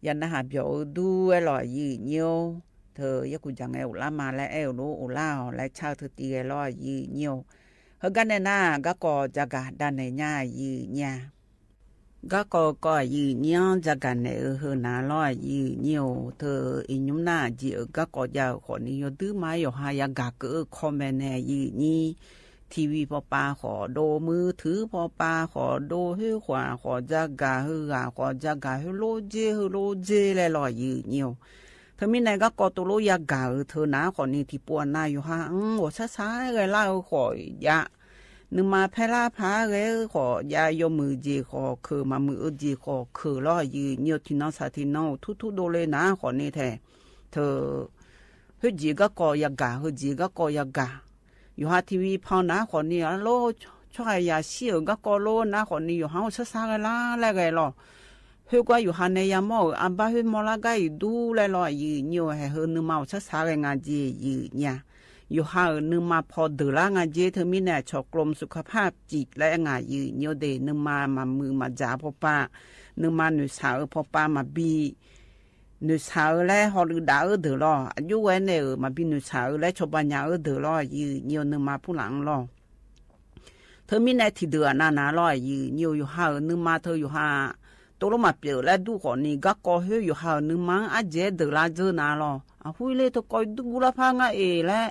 Yaꞈ naˆ haˍ byawˬ-eu duˇ-e lawˬ yiˬ nyi-oˬ. Hteu yehˬ kuˬ jaˇ ngeh uiˍ laˇ ma leh ehˉ uiˍ lo uiˍ laˇ-oˬ leh chaˇ hteu ti geh lawˬ yiˬ nyi-oˬ. Heuˬ gaˇ nehˬ naˇ gaˇ kawꞈ jaˇ gaˬ daꞈ nehˬ nyaˇ yiˬ nyi-a. Gaˇ kawꞈ kawꞈ yiˬ nyi-a jaˇ gaˬ nehˬ-eu hui naˍ lawˬ yiˬ nyi-oˬ. Hteu iˍ nyi naˇ jeˬ-euˬ gaˇ kawꞈ jaˇ-euˬ hk'awꞈ ni yawˇ duiˉ maˇ yawˬ ha yaˇ gaˬ keuꞈ-eu hkawˇ meh nehˬ yiˬ nyi. TV hpawˇ pa hk'awꞈ do, meuˇ htuiˉ hpawˇ pa hk'awꞈ do, heˉ hk'awꞈ hk'awꞈ jaˇ gaˬ, hui g'aˬ hk'awꞈ jaˇ gaˬ, hui loˇ jeˇ hui loˇ jeˇ leh lawˬ yiˬ nyi-oˬ. Hteu miˇ nehˬ gaˇ kawꞈ to loˉ yaˇ gaˬ-euˬ hteu naˉ hk'awꞈ ni tiꞈ pu a na yawˬ ha g'awˬ shaˉ shaˉ g'aˇ laˇ-eu hk'awꞈ jaˇ. Nuˬ ma hpehˇ laˇ hpaˇ g'aˇ-eu hk'awꞈ jaˇ, yawˇ meuˍ jeˬ hk'awꞈ hkeuˍ, maˍ meuˍ-eu jeˬ hk'awꞈ hkeuˍ lawˬ yiˬ nyi-oˬ. Tiꞈ naˇ shaˍ tiꞈ naˇ-oˬ htuˉ htuˉ do le naˉ hk'awꞈ ni htehꞈ, hteu, hui jeˬ gaˇ kawꞈ yaˇ gaˬ, hui jeˬ gaˇ kawꞈ yaˇ gaˬ. Yawˬ ha TV hpaw naˉ hk'awꞈ ni a loˉ, chaw ha yaꞈ shiˉ-euˬ gaˇ kawꞈ loˉ naˉ hk'awꞈ ni yawˬ ha g'awˬ shaˉ shaˉ g'aˇ laˇ leh g'aˇ lawˬ. Hui g'aˇ yawˬ ha neh yaˇ mawˇ-euˬ a baˇ hui maw laˇ gaˇ yiˬ duˇ leh lawˬ yiˬ nyi-oˬ. Hehꞈ hui nuˬ ma g'awˬ shaˉ shaˉ g'aˇ ngaˇ jeˬ yiˬ nyi-a. Yawˬ ha-euˬ nuˬ ma hpaw deuˬ laˇ ngaˇ jeˬ hteu miˇ nehˬ chaw กรมสุขภาพจิต leh ngaˬ yiˬ nyi-oˬ. Deˬ nuˬ ma maˍ meuˍ maˍ jaˍ hpawˇ pa, nuˬ ma nuˬ shaˍ-eu hpawˇ pa maˍ biˇ nuˬ shaˍ-eu leh haw leuˬ daꞈ-eu deuˬ lawˬ. A juˇ g'aˇ nehˬ-euˬ maˍ biˇ nuˬ shaˍ-eu leh chaw ba nyaꞈ-eu deuˬ lawˬ yiˬ nyi-oˬ. Nuˬ ma hpuˇ laꞈ-e lawˬ. Hteu miˇ nehˬ tiꞈ deuˬ a na naˉ lawˬ yiˬ nyi-oˬ. Yawˬ ha-euˬ nuˬ ma hteu yawˬ ha to loˉ maˍ pyeˬ leh duˇ hk'awꞈ ni gaˇ kawꞈ hui yawˬ ha-euˬ nuˬ ma aˉ jehˉ deuˬ laˇ dzuhˇ naˉ lawˬ. A hui le hteu kawꞈ duˇ gu laˇ hpaˇ ngaˇ e leh,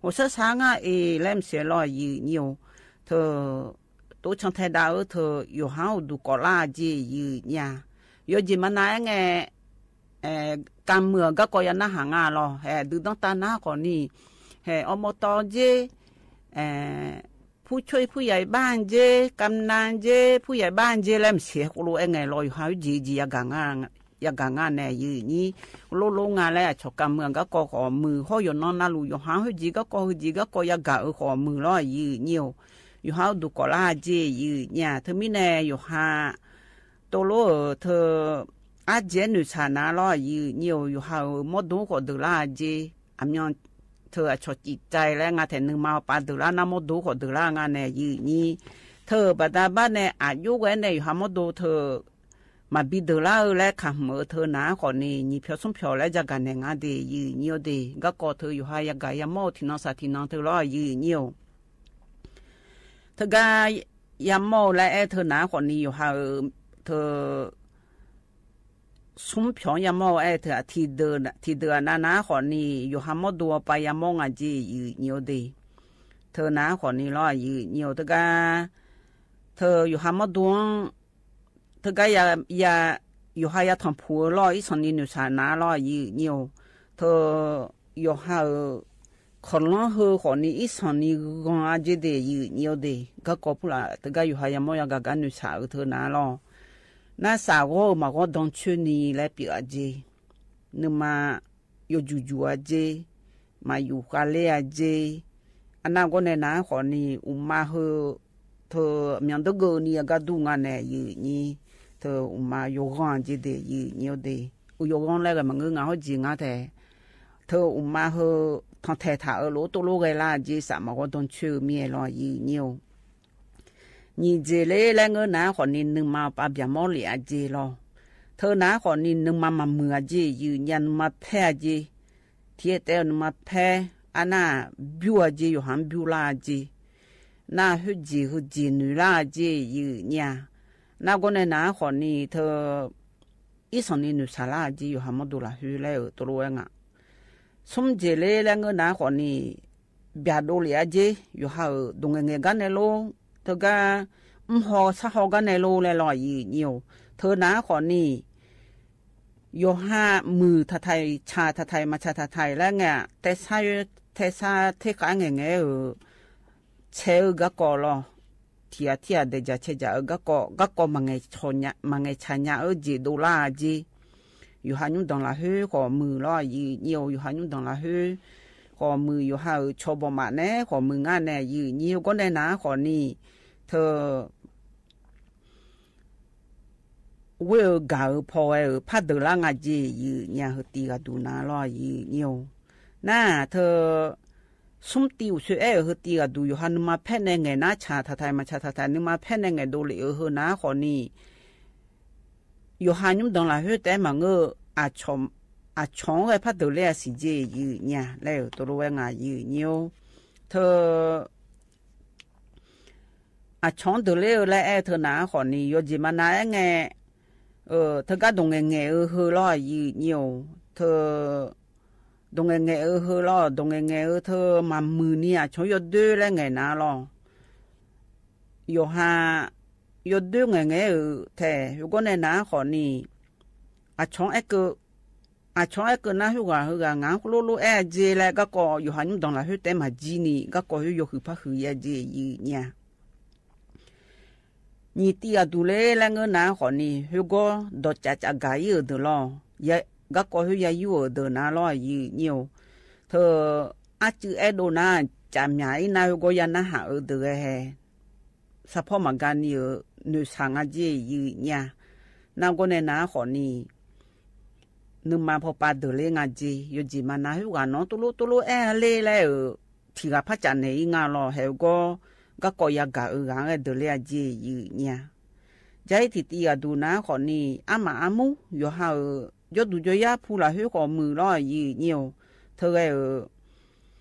g'awˬ shaˉ shaˉ ngaˇ e leh mehˍ shehˍ lawˬ yiˬ nyi-oˬ. Hteu to chanˇ hteh daꞈ-eu hteu yawˬ ha-oˬ duˬ kawꞈ laˇ jeˬ yiˬ nyi-a. Yawˇ jeˬ maˇ na ehˉ ngeh, ka meuˬ gaˇ kawꞈ yaˇ naˉ haˍ ngaˇ lawˬ. Hehꞈ duˬ dawˇ taˇ naˉ hk'awꞈ ni, hehꞈ awˬ mawˇ taw jeˇ, hpu choˇ hpu yaiˬ baˇ jeˇ, กำนัน jeˇ, hpu yaiˬ baˇ jeˇ leh mehˍ shehˍ k'o lo ehˉ ngeh lawˬ. Yawˬ ha hui jeˬ jeˬ yaˇ gaˬ ngaˇ nehˬ yiˬ nyi. Loˇ loˇ ngaˇ leh a chaw ka meuˬ gaˇ kawꞈ k'awꞈ meuˬ hawˉ yawˬ nawˉ naˉ lo yawˬ ha hui jeˬ gaˇ kawꞈ hui jeˬ gaˇ kawꞈ yaˇ gaˬ k'awꞈ meuˬ lawˬ yiˬ nyi-oˬ. Yawˬ ha-oˬ duˬ kawꞈ laˇ jeˬ yiˬ nyi-a. Hteu miˇ nehˬ yawˬ ha to loˉ-euˬ hteu aˉ jehˉ nuˬ shaˍ naˉ lawˬ yiˬ nyi-oˬ. Yawˬ ha-euˬ mawˇ doˉ k'awꞈ deuˬ laˇ jeˬ. A myaw hteu a chaw ciˍ cai leh ngaˇ htehꞈ nuˬ ma awˬ pa deuˬ laˇ naˉ mawˇ doˉ k'awꞈ deuˬ laˇ ngaˇ nehˬ yiˬ nyi. Hteˇ baˬ daꞈ baˆ neh aꞈ yawˇ g'a neh yawˬ ha mawˇ do hteˇ maˍ biˇ deuˬ laˇ-eu leh hkanˍ hmeuꞈ-eu hteˇ naˍ aˉ hk'awꞈ ni nyi hpyaw suhˉ hpyaw leh jaˇ gaˬ nehˬ ngaˬ de yeˬ nyi-oˬ de. Gaˇ kawꞈ hteˇ yawˬ ha yaˇ gaˬ yaˇ mawˇ-oˬ htiꞈ naw shaˍ htiꞈ naw hteˇ lawˇ yeˬ nyi-oˬ. Hteˇ gaˇ yaˇ mawˇ-oˬ leh ehˉ hteˇ naˍ aˉ hk'awꞈ ni yawˬ ha-euˬ hteˇ suhˉ hpyaw yaˇ mawˇ-oˬ ehˉ hteˇ htiꞈ deuˬ aꞈ na naˍ aˉ hk'awꞈ ni yawˬ ha mawˇ do pa yaˇ mawˇ ngaˬ jeˬ yeˬ nyi-oˬ de. Hteˇ naˍ aˉ hk'awꞈ ni lawˇ yeˬ nyi-oˬ. Hteˇ gaˇ hteˇ yawˬ ha mawˇ do-anˉ hteˇ gaˇ yawˬ ha yaˇ htanˬ hpu-eu lawˇ iˉ shawˍ ni nuˬ shaˍ naˍ lawˇ yeˬ nyi-oˬ. Hteˇ yawˬ ha-euˬ hkawˍ lanˉ hui hk'awꞈ ni iˉ shawˍ ni g'anˬ a jeˬ de yeˬ nyi-oˬ de. Gaˇ kawꞈ hpuˇ laꞈ hteˇ gaˇ yawˬ ha yaˇ mawˇ yaˇ gaˬ gaˇ nuˬ shaˍ-euˬ hteˇ naˍ lawˇ naˆ shaˍ g'awˇ-euˬ maˬ g'awˇ dawˇ chaweh ni leh piˇ-a jeˬ. Nuˬ ma yawˇ juˬ juˬ a jeˬ, maˍ yuˬ k'a leˇ a jeˬ. A naˆ g'awˇ neh naˍ aˉ hk'awꞈ ni uˍ ma hui hteˇ myanˍ dawˇ geuˆ ni a gaˇ duˇ ngaˬ nehˬ yeˬ nyi. Hteˇ uˍ ma yawˇ g'anˇ a jeˬ de yeˬ nyi-oˬ de. Uˬ yawˇ g'anˇ leh g'a maˬ ngeuˇ ngaˬ hawˉ jeˬ ngaˬ tehꞈ hteˇ uˍ ma hui htanˬ htehˍ htaꞈ-euˬ loꞈ-oˬ toˆ lonˉ g'aˇ laˇ a jeˬ shaꞈ maˬ g'awˇ dawˇ chaweh-eu miˇ-e lawˇ yeˬ nyi-oˬ. Nyi jeˬ le leh ngeuˇ naˍ aˉ hk'awꞈ ni nuˬ ma pa byaꞈ mawˇ liꞈ a jeˬ lawˇ. Hteˇ naˍ aˉ hk'awꞈ ni nuˬ ma maˍ muiˬ a jeˬ yeˬ nyi-a. Nuˬ ma hpehˇ a jeˬ. Hteˇ-e tehꞈ nuˬ ma hpehˇ a naˆ, byuˇ a jeˬ yawˬ ha mvuhˇ byuˇ laˇ a jeˬ. Naˆ heuˆ jeˬ hui jeˬ nuiˬ laˇ a jeˬ yeˬ nyi-a. Naˆ g'awˇ neh naˍ aˉ hk'awꞈ ni hteˇ iˉ shawˍ ni nuˬ shaˍ laˇ a jeˬ yawˬ ha mawˇ do laˬ hui leh-euˬ to lo e ngaˬ suhˉ jeˬ le leh ngeuˇ naˍ aˉ hk'awꞈ ni byaꞈ do liꞈ a jeˬ yawˬ ha-euˬ dawˬ ngehˬ ngehˬ gaˇ neh lo hteˇ gaˇ mvuhˇ haw shaˉ haw gaˇ neh lo leh lawˇ yeˬ nyi-oˬ. Hteˇ naˍ aˉ hk'awꞈ ni yawˬ ha muiˬ htaꞈ htaiˍ chaˬ htaꞈ htaiˍ maˍ chaˬ htaꞈ htaiˍ leh ngaˬ tehꞈ shaˉ yoˬ. Hteˇ shaˉ hteˇ k'aˉ ngehˬ ngehˬ-euˬ chehˇ-eu gaˇ kawꞈ lawˇ. Hteˇ aꞈ hteˇ aꞈ dehˬ jaˬ chehˇ jaˬ-eu gaˇ kawꞈ, gaˇ kawꞈ maˍ ngehˬ chaꞈ nyaꞈ-eu jeˬ do laˇ a jeˬ. Yawˬ ha nyiˇ danˬ laˬ hui k'awꞈ muiˬ lawˇ yeˬ nyi-oˬ. Yawˬ ha nyiˇ danˬ laˬ hui k'awꞈ muiˬ yawˬ ha-euˬ chaw bawˬ maꞈ nehˉ k'awꞈ muiˬ ngaˇ nehˬ yeˬ nyi-oˬ. G'awˇ neh naˍ aˉ hk'awꞈ ni hteˇ g'oˇ-eu gaˬ-euˬ hpaw g'a-euˬ hpaˇ deuˬ laˇ ngaˬ jeˬ yeˬ nyi-a. Hui ti g'a duˬ naˍ lawˇ yeˬ nyi-oˬ. Naˆ hteˇ suhˉ ti uˬ sho ehˉ-euˬ hui ti g'a duˬ yawˬ ha nuˬ ma hpehˇ neh ngehˬ naˆ chaˬ htaꞈ htaiˍ maˍ chaˬ htaꞈ htaiˍ nuˬ ma hpehˇ neh ngehˬ do liꞈ-euˬ hui naˍ aˉ hk'awꞈ ni yawˬ ha nyiˇ danˬ laˬ hui tehꞈ maˬ ngeuˇ aˬ chawˍ-oˬ hk'e hpaˇ deuˬ le a shiˍ jeˬ yeˬ nyi-a leh-euˬ to lo e ngaˬ yeˬ nyi-oˬ. Hteˇ aˬ chawˍ deuˬ le-eu leh ehˉ hteˇ naˍ aˉ hk'awꞈ ni yawˇ jeˬ maˍ na ehˉ ngeh hteˇ gaˇ dawˬ ngehˬ ngehˬ-eu hui lawˇ yeˬ nyi-oˬ. Hteˇ dawˬ ngehˬ ngehˬ-eu hui lawˇ dawˬ ngehˬ ngehˬ-eu hteˇ maˍ muiˬ ni aˬ chawˍ yawˇ doˇ leh ngehˬ naˍ lawˇ. Yawˬ ha yawˇ doˇ ngehˬ ngehˬ-euˬ hteˇ hui g'awˇ neh naˍ aˉ hk'awꞈ ni aˬ chawˍ ehˉ keu, aˬ chawˍ ehˉ keu naˆ hui g'aˬ hui g'aˬ ngaˬ k'oˆ lonˉ lonˉ ehˉ a jeˬ leh gaˇ kawꞈ yawˬ ha nyiˇ danˬ laˬ hui tehꞈ maˍ jiˇ ni gaˇ kawꞈ hui yawˇ hui hpaˇ hui yaˇ jeˬ yeˬ nyi-a. Nyi ti g'a duˬ le leh ngeuˇ naˍ aˉ hk'awꞈ ni hui g'awˇ dawˬ caꞈ caꞈ gaˬ iˉ-euˬ deuˬ lawˇ. Gaˇ kawꞈ hui yaˇ yuˇ-euˬ deuˬ naˍ lawˇ yeˬ nyi-oˬ. Hteˇ aˉ cuˇ ehˉ do naˉ caꞈ myaˍ iˉ naˆ hui g'awˇ yaˇ naˉ haꞈ-eu deuˬ g'a heh shaˍ hpawˇ maˍ ga ni-euˬ nuˬ shaˍ ngaˬ jeˬ yeˬ nyi-a. Naˆ g'awˇ neh naˍ aˉ hk'awꞈ ni nuˬ ma hpaw pa deuˬ le ngaˬ jeˬ yawˇ jeˬ maˍ na hui g'aˬ nawˉ toˆ lonˉ toˆ lonˉ ehˉ le leh-euˬ htiꞈ g'a hpaˇ caꞈ nehˬ iˉ ngaˇ lawˇ heh g'awˇ gaˇ kawꞈ yaˇ gaˬ-euˬ g'aˬ g'aˇ deuˬ le a jeˬ yeˬ nyi-a. Jaˇ iˉ htiꞈ ti g'a duˬ naˍ aˉ hk'awꞈ ni aˉ maꞈ aˉ mvuhˇ yawˬ ha-euˬ jawˇ duˬ jawˇ yaˇ hpu laˬ hui k'awꞈ muiˬ lawˇ yeˬ nyi-oˬ. Hteˇ g'a-euˬ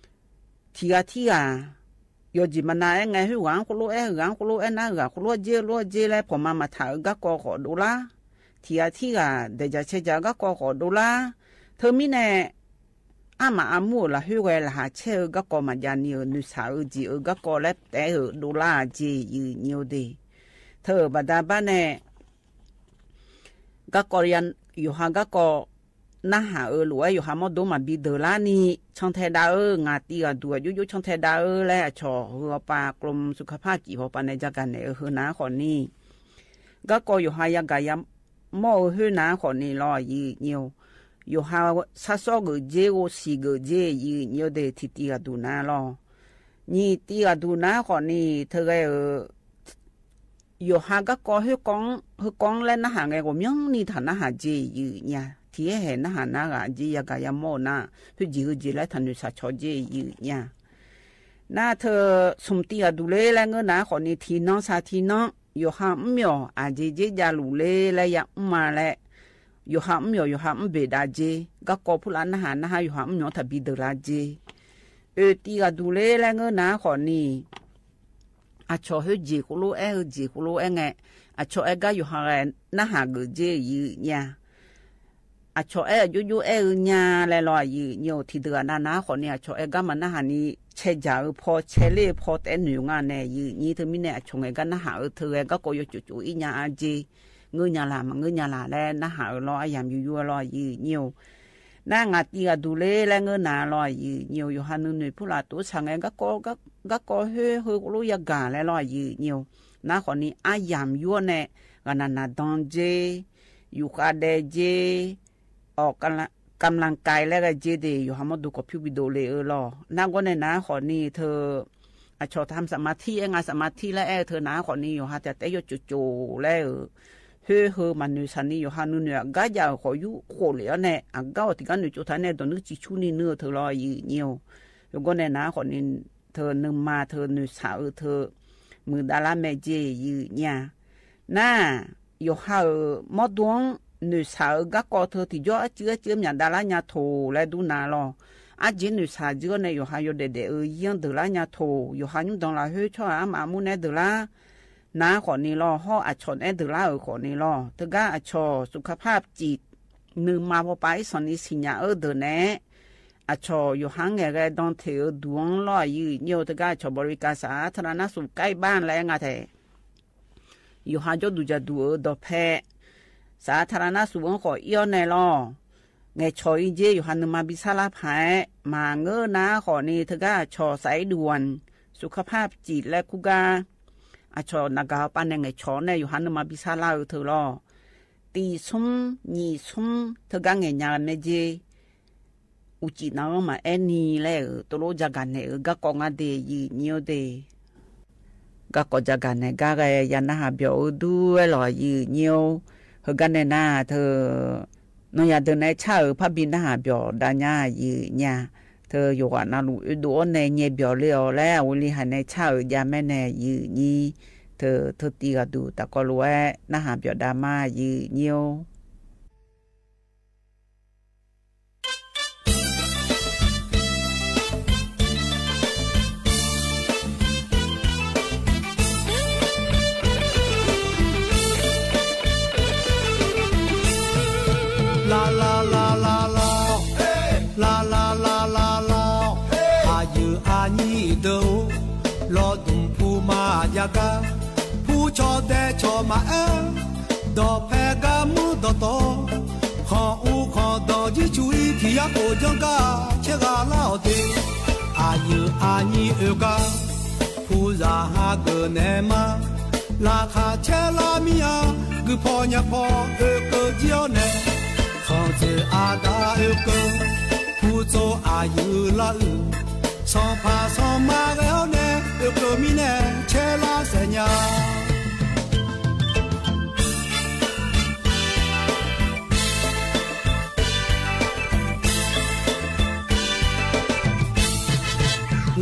htiꞈ g'a htiˇ g'a yawˇ jeˬ maˍ na ehˉ ngeh hui g'aˬ k'oˆ lonˉ ehˉ g'aˬ k'oˆ lonˉ ehˉ naˉ g'aˬ k'oˆ lonˉ jeˇ lonˉ jeˇ leh hpawnˬ ma maˍ htaꞈ-euˬ gaˇ kawꞈ k'awꞈ do laˇ. Htiꞈ g'a htiˇ g'a dehˬ jaˬ chehˇ jaˬ gaˇ kawꞈ k'awꞈ do laˇ. Hteˇ miˉ neh aˉ maꞈ aˉ mvuhˇ-euˬ laˬ hui g'a laˬ haˍ chehˇ-eu gaˇ kawꞈ maˍ jaˇ ni-euˬ nuˬ shaˍ-eu jeˬ-euˬ gaˇ kawꞈ leh tehꞈ-euˬ do laˇ jeˬ yeˬ nyi-oˬ de. Hteˇ baˬ daꞈ baˆ neh gaˇ kawꞈ yawˬ ha gaˇ kawꞈ naˉ haꞈ-eu loꞈ-ehˉ yawˬ ha mawˇ doˉ maˍ biˇ deuˬ laˇ ni chaw hteh daꞈ-eu ngaˬ ti g'a duˬ a joˇ joˇ chaw hteh daˍ-eu leh aˬ chawˍ hui awˬ pa k'lom suh hkaˇ hpaˇ kiꞈ awˬ pa neh jaˇ gaˬ nehˬ-euˬ hui naˍ aˉ hk'awꞈ ni gaˇ kawꞈ yawˬ ha yaˇ gaˬ yaˇ mawˇ-eu hui naˍ aˉ hk'awꞈ ni lawˇ yeˬ nyi-oˬ. Yawˬ ha shaˉ sawˉ geuꞈ jeˇ g'oˇ shiˍ geuꞈ jeˇ yeˬ nyi-oˬ de htiꞈ ti g'a duˬ naˍ lawˇ. Nyi ti g'a duˬ naˍ aˉ hk'awꞈ ni hteˇ g'a-euˬ yawˬ ha gaˇ kawꞈ hui kawꞈ leh naˉ haꞈ ngeh g'awˬ myanˇ ni htaꞈ naˉ haꞈ jeˬ yeˬ nyi-a. Htiꞈ hehˉ hehˬ naˉ haꞈ naˉ g'a jeˇ yaˇ gaˬ yaˇ mawˇ-eu naˆ hui jeˬ hui jeˬ leh htaꞈ nuˬ shaˍ chaw jeˇ yeˬ nyi-a. Naˉ hteu, smꞈ tiˇ g'a duˬ le leh ngeuˇ naˍ k'awꞈ ni hti nanˉ sha hti nanˉ, yawˬ ha mvuhˇ miˬ awˬ aˬ jeˬ jeˇ jaˇ luˬ le leh yaꞈ mvuhˇ ma leh, yawˬ ha mvuhˇ miˬ awˬ yawˬ ha mvuhˇ beˬ daꞈ jeˇ, gaˇ kawˆ hpuˇ la naˇ haˍ naˇ haˉ yawˬ ha mvuhˇ miˬ awˬ htaꞈ biˇ deuˬ la jeˇ. Oˇ tiˇ g'a duˬ le leh ngeuˇ naˍ k'awꞈ ni, aˬ chawˬ heuˆ jeˬ hk'oˆ lo ehˉ, heuˆ jeˬ hk'oˆ lo ehˉ ngeh, aˬ chawˬ ehˉ gaˇ yawˬ ha g'a naˇ haˍ geuꞈ jeˇ yehˬ nyi a. Aˬ chawˬ ehˉ a joˇ joˇ ehˉ-eu nyi a leh law yehˬ nyi-oˬ. Hti deuˬ g'aꞈ na naˉ k'awꞈ ni aˬ chawˬ ehˉ gaˇ maˬ naˇ haˍ ni chehˇ jaˬ-eu hpaw chehˇ le hpaw tehˉ noˬ ngaˬ nehˬ yehˬ nyi. Hteu miˇ nehˬ aˬ chawˬ ngehˬ gaˇ naˇ haˍ-eu hteu g'aˇ kawˆ yaw coˬ coˬ iˉ nyi a jeˇ, ngeuˇ nyi laˬ maˬ ngeuˇ nyi laˬ leh naˇ haˍ-euˬ law a yamˬ yuˬ yuˬ law yehˬ nyi-oˬ. Naˉ ngaˬ tiˇ g'a duˬ le leh ngeuˇ naˍ law yehˬ nyi-oˬ. Yawˬ ha nuˇ noeˬ hpuˇ la toˉ shaˍ ngeh, gaˇ kawˆ, gaˇ kawˆ heuˆ heuˆ k'oˆ lo yaˇ gaˬ leh law yehˬ nyi-oˬ. Naˉ k'awꞈ ni a yamˬ yuˬ-aw nehˬ, g'aꞈ naˬ naˬ dan jeˇ, yuˬ k'a deh jeˇ, awˬ กำลังกาย leh g'a jeˇ te yawˬ ha mawˇ duˬ kawꞈ hpiˇ biˇ doꞈ le-eu law. Naˉ g'awˇ nehˬ naˉ k'awꞈ ni hteu, aˬ chawˬ htaꞈ สมาธิ ehˉ ngaˬ สมาธิ leh ehˉ hteu naˉ k'awꞈ ni yawˬ ha htaꞈ tehˉ yaw coˬ coˬ leh-euˬ, heuˆ heu maˍ noeˬ shaˍ ni yawˬ ha nuˇ noeˬ aꞈ gaˇ jaˇ-euˬ k'awꞈ yuˇ k'oˆ le-a nehˬ, aꞈ gaˇ awˬ tiꞈ gaˇ noeˬ co htaꞈ nehˬ dawˬ nuˇ ci chuˇ ni nuˇ-eu hteu law yehˬ nyi-oˬ. Yawˬ g'awˇ nehˬ naˉ k'awꞈ ni hteu nuˇ ma hteu noeˬ shaˍ-eu hteu muiˬ daꞈ laˇ meh jeˇ yehˬ nyi a. Naˉ, yawˬ ha-euˬ mawˇ duˇ-anˉ noeˬ shaˍ-eu gaˇ kawˆ hteu tiꞈ jawˇ aˉ ciˉ aˉ ciˉ myaꞈ daꞈ laˇ nya htoꞈ leh duˇ na law. Aˉ jeˉ noeˬ shaˍ jiˇ-aw nehˬ yawˬ ha yaw dehꞈ dehꞈ-eu yanˇ deuˬ laˇ nya htoꞈ. Yawˬ ha nyiˇ dawˇ la heuˆ chaw aˉ maꞈ mvuhˇ nehˉ deuˬ laˇ naˉ k'awꞈ ni law, hawˉ aˬ chawˬ nehˉ deuˬ laˇ-euˬ k'awꞈ ni law. Hteu gaˇ aˬ chawˬ suˍ hkaˇ hpaˇ ciˍ nuˇ ma paw pa iˉ shawˍ ni shiˍ nyaꞈ-euˬ deuˬ nehˬ, aˬ chawˬ yawˬ ha ngehˬ g'a dan hteꞈ-eu duˬ-anˉ law yehˬ nyi-oˬ. Hteu gaˇ aˬ chawˬ บริการ สาธารณสุข ใกล้บ้าน leh ngaˬ htehꞈ yawˬ ha jawˇ duˬ jaˬ duˬ-euˬ dawˬ hpehꞈ สาธารณสุข anˉ k'awꞈ iˉ-awˇ nehˬ law. Ngehˬ chawˬ-e jeˇ yawˬ ha nuˇ ma biˇ shaˉ laˇ hpaˍ-eˬ maˍ ngeuˇ naˉ k'awꞈ ni hteu gaˇ aˬ chawˬ สายด่วน สุขภาพจิต leh hk'uˇ gaˇ aˬ chawˬ naˍ gaˬ-a pa nehˬ ngehˬ chawˬ nehˬ yawˬ ha nuˇ ma biˇ shaˉ laˇ-eu hteu law. Tiꞈ shonˉ nyiꞈ shonˉ hteu gaˇ ngehˬ nya meh jeˇ. Uˉ ciˍ naˍ-anˉ maˬ ehˉ ni leh-euˬ to lonˉ ja gaˬ nehˬ-euˬ gaˇ kawˆ ngaˇ de yehˬ nyi-oˬ te. Gaˇ kawˆ ja gaˬ nehˬ gaˇ g'a yaˇ naˇ haˍ byawˬ-eu duˇ-ehˉ law yehˬ nyi-oˬ. Heuˬ gaˇ nehˬ naˉ hteu, nawˬ yaꞈ deuˬ nehˬ chaˇ-euˬ hpaˇ biˇ naˇ haˍ byawˬ daꞈ nyaˇ yehˬ nyi-a. Hteu yawˬ g'aꞈ na luˬ oˇ doꞈ-awˉ nehˬ nyeh byawˬ le-awˬ leh awˬ ve liˇ haiˬ nehˬ chaˇ-euˬ jaˇ mehˉ nehˬ yehˬ nyi. Hteu hteu tiˇ g'a duˬ taˍ kawˆ lo-ehˉ naˇ haˍ byawˬ daꞈ maˇ yehˬ nyi-oˬ. La la la la la, la la la la la, a yeuˬ a nyi deuˬ-oˬ, lawˇ duˬ hpu maˇ jaˇ gaˇ, hpu chaw deh chaw maˇ ehˉ, dawˬ hpehˇ gaˇ mvuhˇ dawˬ taw, hk'awꞈ uˉ hk'awꞈ dawˬ jiˇ cuˬ iˉ htiꞈ yaˇ k'oˍ jaˇ gaˇ chehˇ g'a laˇ-awˬ te. A yeuˬ a nyi oˬ gaˇ, hpu zaˍ ha geuꞈ nehˬ maˇ, laˬ hk'aˬ chehˇ laˇ miˇ-a, g'uiˬ hpaw nyaˇ hpaw oˬ keu jiˇ-awˇ nehˬ, hk'aw tcuhˬ a daꞈ oˬ keu, hpu tcuh a yeuˬ laˇ uiˍ, shawˍ hpaˍ shawˍ ma g'aˇ-awˇ nehˬ, oˬ keu miˇ nehˬ chehˇ laˇ shehˍ nyaˇ.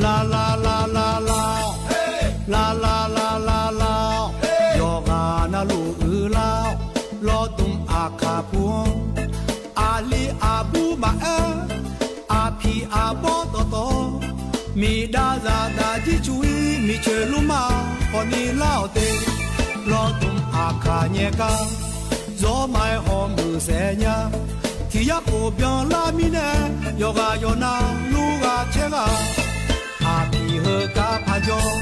La la la la la, la la la la la, yawˬ g'aꞈ na loˬ uiˍ laˇ, lawˇ duˬ a hkaˍ hpu-anˉ, a liˇ a buˇ maˇ ehˉ, a hpiꞈ a bawˆ dawˬ taw, miˬ daꞈ zaꞈ daꞈ jiˇ cuˬ iˉ miˬ cheuˬ loˉ maˇ k'awꞈ ni laˇ-awˬ te. Lawˇ duˬ a hkaˍ nyeh kaˇ, zawˇ ma-e hawˍ meuˍ shehˍ nyaˇ, htiꞈ yaˇ k'oˍ byanˇ laˇ miˇ nehˬ, yawˬ g'aꞈ yawˬ na loˇ g'a chehˇ g'a. A hpiꞈ heu kaˇ hpaˇ jawˇ,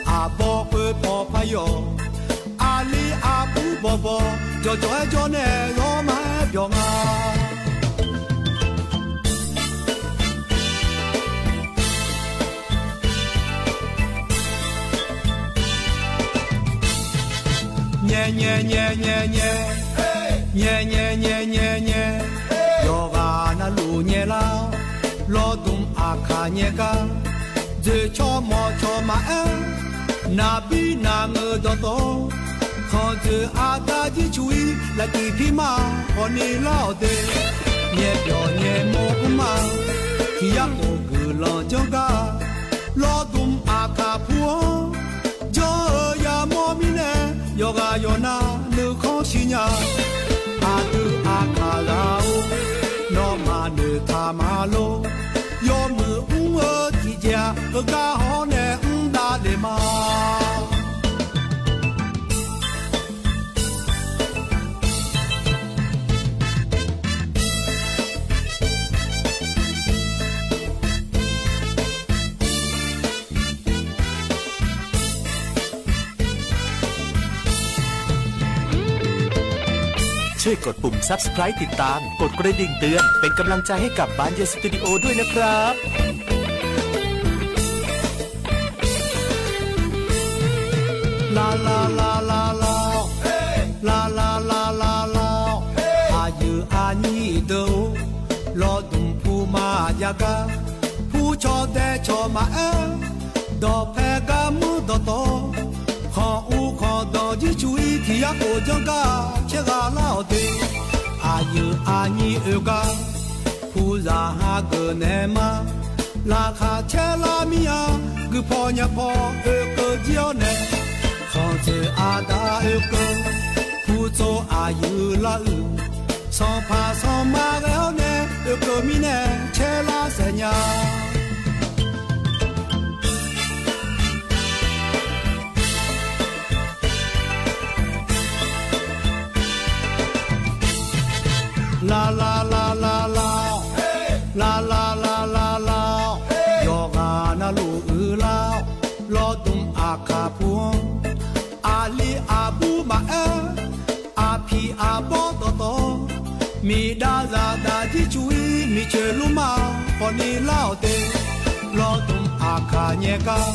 a bawˆ k'oˆ hpaw hpaˇ yawˬ, a liˇ a buˇ bawˬ bawˬ, jawˬ jawˬ ehˉ jawˇ nehˬ, zawˇ ma ehˉ byawˬ ngaˇ. Nyeh nyeh nyeh nyeh nyeh, nyeh nyeh nyeh nyeh nyeh, yawˬ g'aꞈ na loˬ nyeh laˇ, lawˇ duˬ a hkaˍ nyeh kaˇ, dzeˬ chaw mawˬ chaw maˇ ehˉ, naˍ biˇ naˍ ngeuˍ dawˬ taw, hk'aw tcuhˬ a daꞈ jiˇ cuˬ iˉ laꞈ tiꞈ hpiˇ maˇ k'awꞈ ni laˇ-awˬ te. Nyeh pyawˬ nyeh mawˇ uˉ maˇ, htiꞈ yaˇ k'oˍ guiˬ lanˬ jawˇ gaˇ, Lawˇ dum aˬ hkaˍ hpu-oˬ, jawˇ-eu yaˇ mawˇ miˇ nehˬ, yawˬ g'aˇ yawˬ na nuˬ hk'awˇ shiˍ nyaˇ. Aˬ dui aˬ hkaˍ g'a-oˬ, nawˬ maˬ nuˬ htaꞈ maˍ lo. Yawˇ muiˬ mvuhˇ-eu tiꞈ jehˬ-a, heuˬ gaˇ hawˉ nehˬ mvuhˇ daꞈ leh ma. Subscribe ติดตาม กดกระดิ่งเตือน เป็นกำลังใจให้กับ บานเย็นสตูดิโอ ด้วยนะครับ La la la la la, la la la la la, a yeuˬ a nyi deuˬ-oˬ, lawˇ dum hpu maˇ yaˇ gaˇ, hpu chaw dehˇ chaw maˇ ehˉ, dawˬ hpehˇ gaˇ mvuhˇ dawˬ tawˍ, hk'awꞈ uˉ hk'awꞈ dawˬ jiˇ cuˇ iˉ htiꞈ yaˇ k'oˍ jaˇ gaˇ chehˇ g'a laˇ-oˬ te. A yeuˬ a nyi oˬ gaˇ, hpu zaˬ ha geuˬ nehˬ maˇ, laˬ hk'aˬ chehˇ laˇ miˇ-a, guiˬ hpawˇ nyaˇ hpawˇ oˬ keu jiˇ-awˬ nehˬ, hk'awꞈ tcuhˬ a daꞈ oˬ keu, hpu tcuh a yeuˬ laˇ uiˍ, sanˍ hpaˍ sanˍ ma g'a-awˬ nehˬ, oˬ keu miˇ nehˬ chehˇ laˇ shehˍ nyaˇ. La la la la la, la la la la la, yawˬ g'aˇ na loˬ uiˍ laˇ, lawˇ dum aˬ hkaˍ hpu-oˬ, a liˇ a buˉ maˇ ehˉ, a hpiꞈ a bawˆ dawˬ tawˍ, miˬ daꞈ zaꞈ daꞈ jiˇ cuˇ iˉ miˬ cheuˬ lonˉ maˇ k'awꞈ ni laˇ-oˬ te. Lawˇ dum aˬ hkaˍ nyehˬ kaˇ,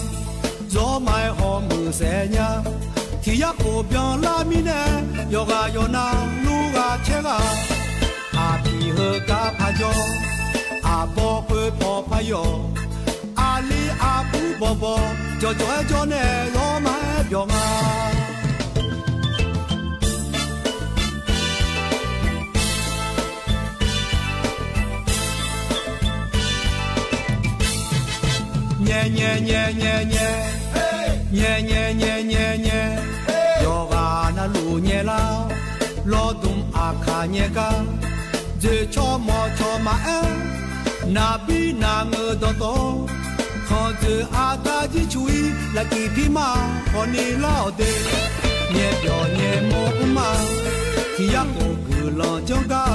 zawˇ ma-e hawˍ meuˍ shehˍ nyaˇ, htiꞈ yaˇ k'oˍ byanˇ laˇ miˇ nehˬ, yawˬ g'aˇ yawˬ na lonˉ g'a chehˇ g'a. A hpiꞈ heuˬ kaˇ hpaˇ jawˇ, a bawˆ k'oˆ hpaw hpaˇ yawˬ, a liˇ a buˉ bawˬ bawˬ, jawˬ jawˬ ehˉ jawˇ nehˬ, zawˇ ma ehˉ byawˬ ma. Nyeh nyeh nyeh nyeh nyeh, nyeh nyeh nyeh nyeh nyeh, yawˬ g'aˇ na loˬ nyeh laˇ, lawˇ dum aˬ hkaˍ nyeh kaˇ, dzeˬ chaw mawˬ chaw maˇ ehˉ, naˍ biˇ naˍ ngeuˍ dawˬ tawˍ, hk'awꞈ tcuhˬ a daꞈ jiˇ cuˇ iˉ, laꞈ kiˍ hpiˇ maˇ k'awꞈ ni laˇ-oˬ te. Nyeh byawˬ nyeh mawˇ uˉ maˇ, htiꞈ yaˇ k'oˍ guiˬ lanˬ jaˇ gaˇ,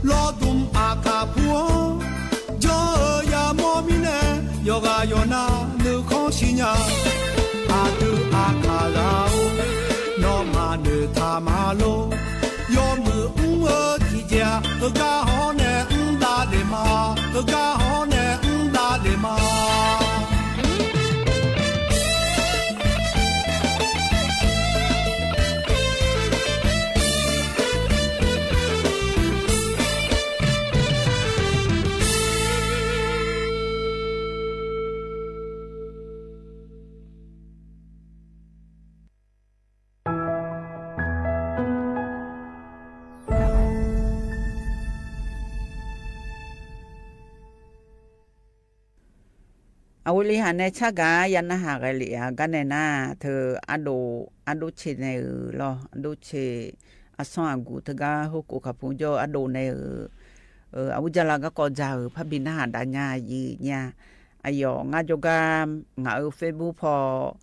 lawˇ dum aˬ hkaˍ hpu-oˬ, jawˇ-eu yaˇ mawˇ miˇ nehˬ, yawˬ g'aˇ yawˬ na nuˬ hk'awˇ shiˍ nyaˇ. Aˬ dui aˬ hkaˍ g'a-oˬ, nawˬ maˬ nuˬ htaꞈ maˍ lo. Yawˇ muiˬ mvuhˇ-eu tiꞈ jehˬ-a, heuˬ gaˇ hawˉ nehˬ mvuhˇ daꞈ leh ma, heuˬ gaˇ hawˉ nehˬ mvuhˇ daꞈ leh ma. Awˬ viˉ liˇ haꞈ neh chaˇ gaˬ yaˇ naˇ haꞈ g'a liꞈ-a gaˇ nehˬ naˇ, hteu a doꞈ a doˆ che nehˬ-euˬ lawˬ, a doˆ che a shawˉ a guˬ hteu gaˇ hoˉ k'oˍ hkaˍ hpu jawˇ a doꞈ nehˬ-euˬ. Awˬ viˉ jaˇ la gaˇ k'awꞈ jaˇ-euˬ hpaˇ biˇ naˇ haꞈ daꞈ nyaˇ yiˍ nyi-a. A yawˬ ngaˇ jawˇ gaˇ ngaˬ-euˬ Facebook hpawˇ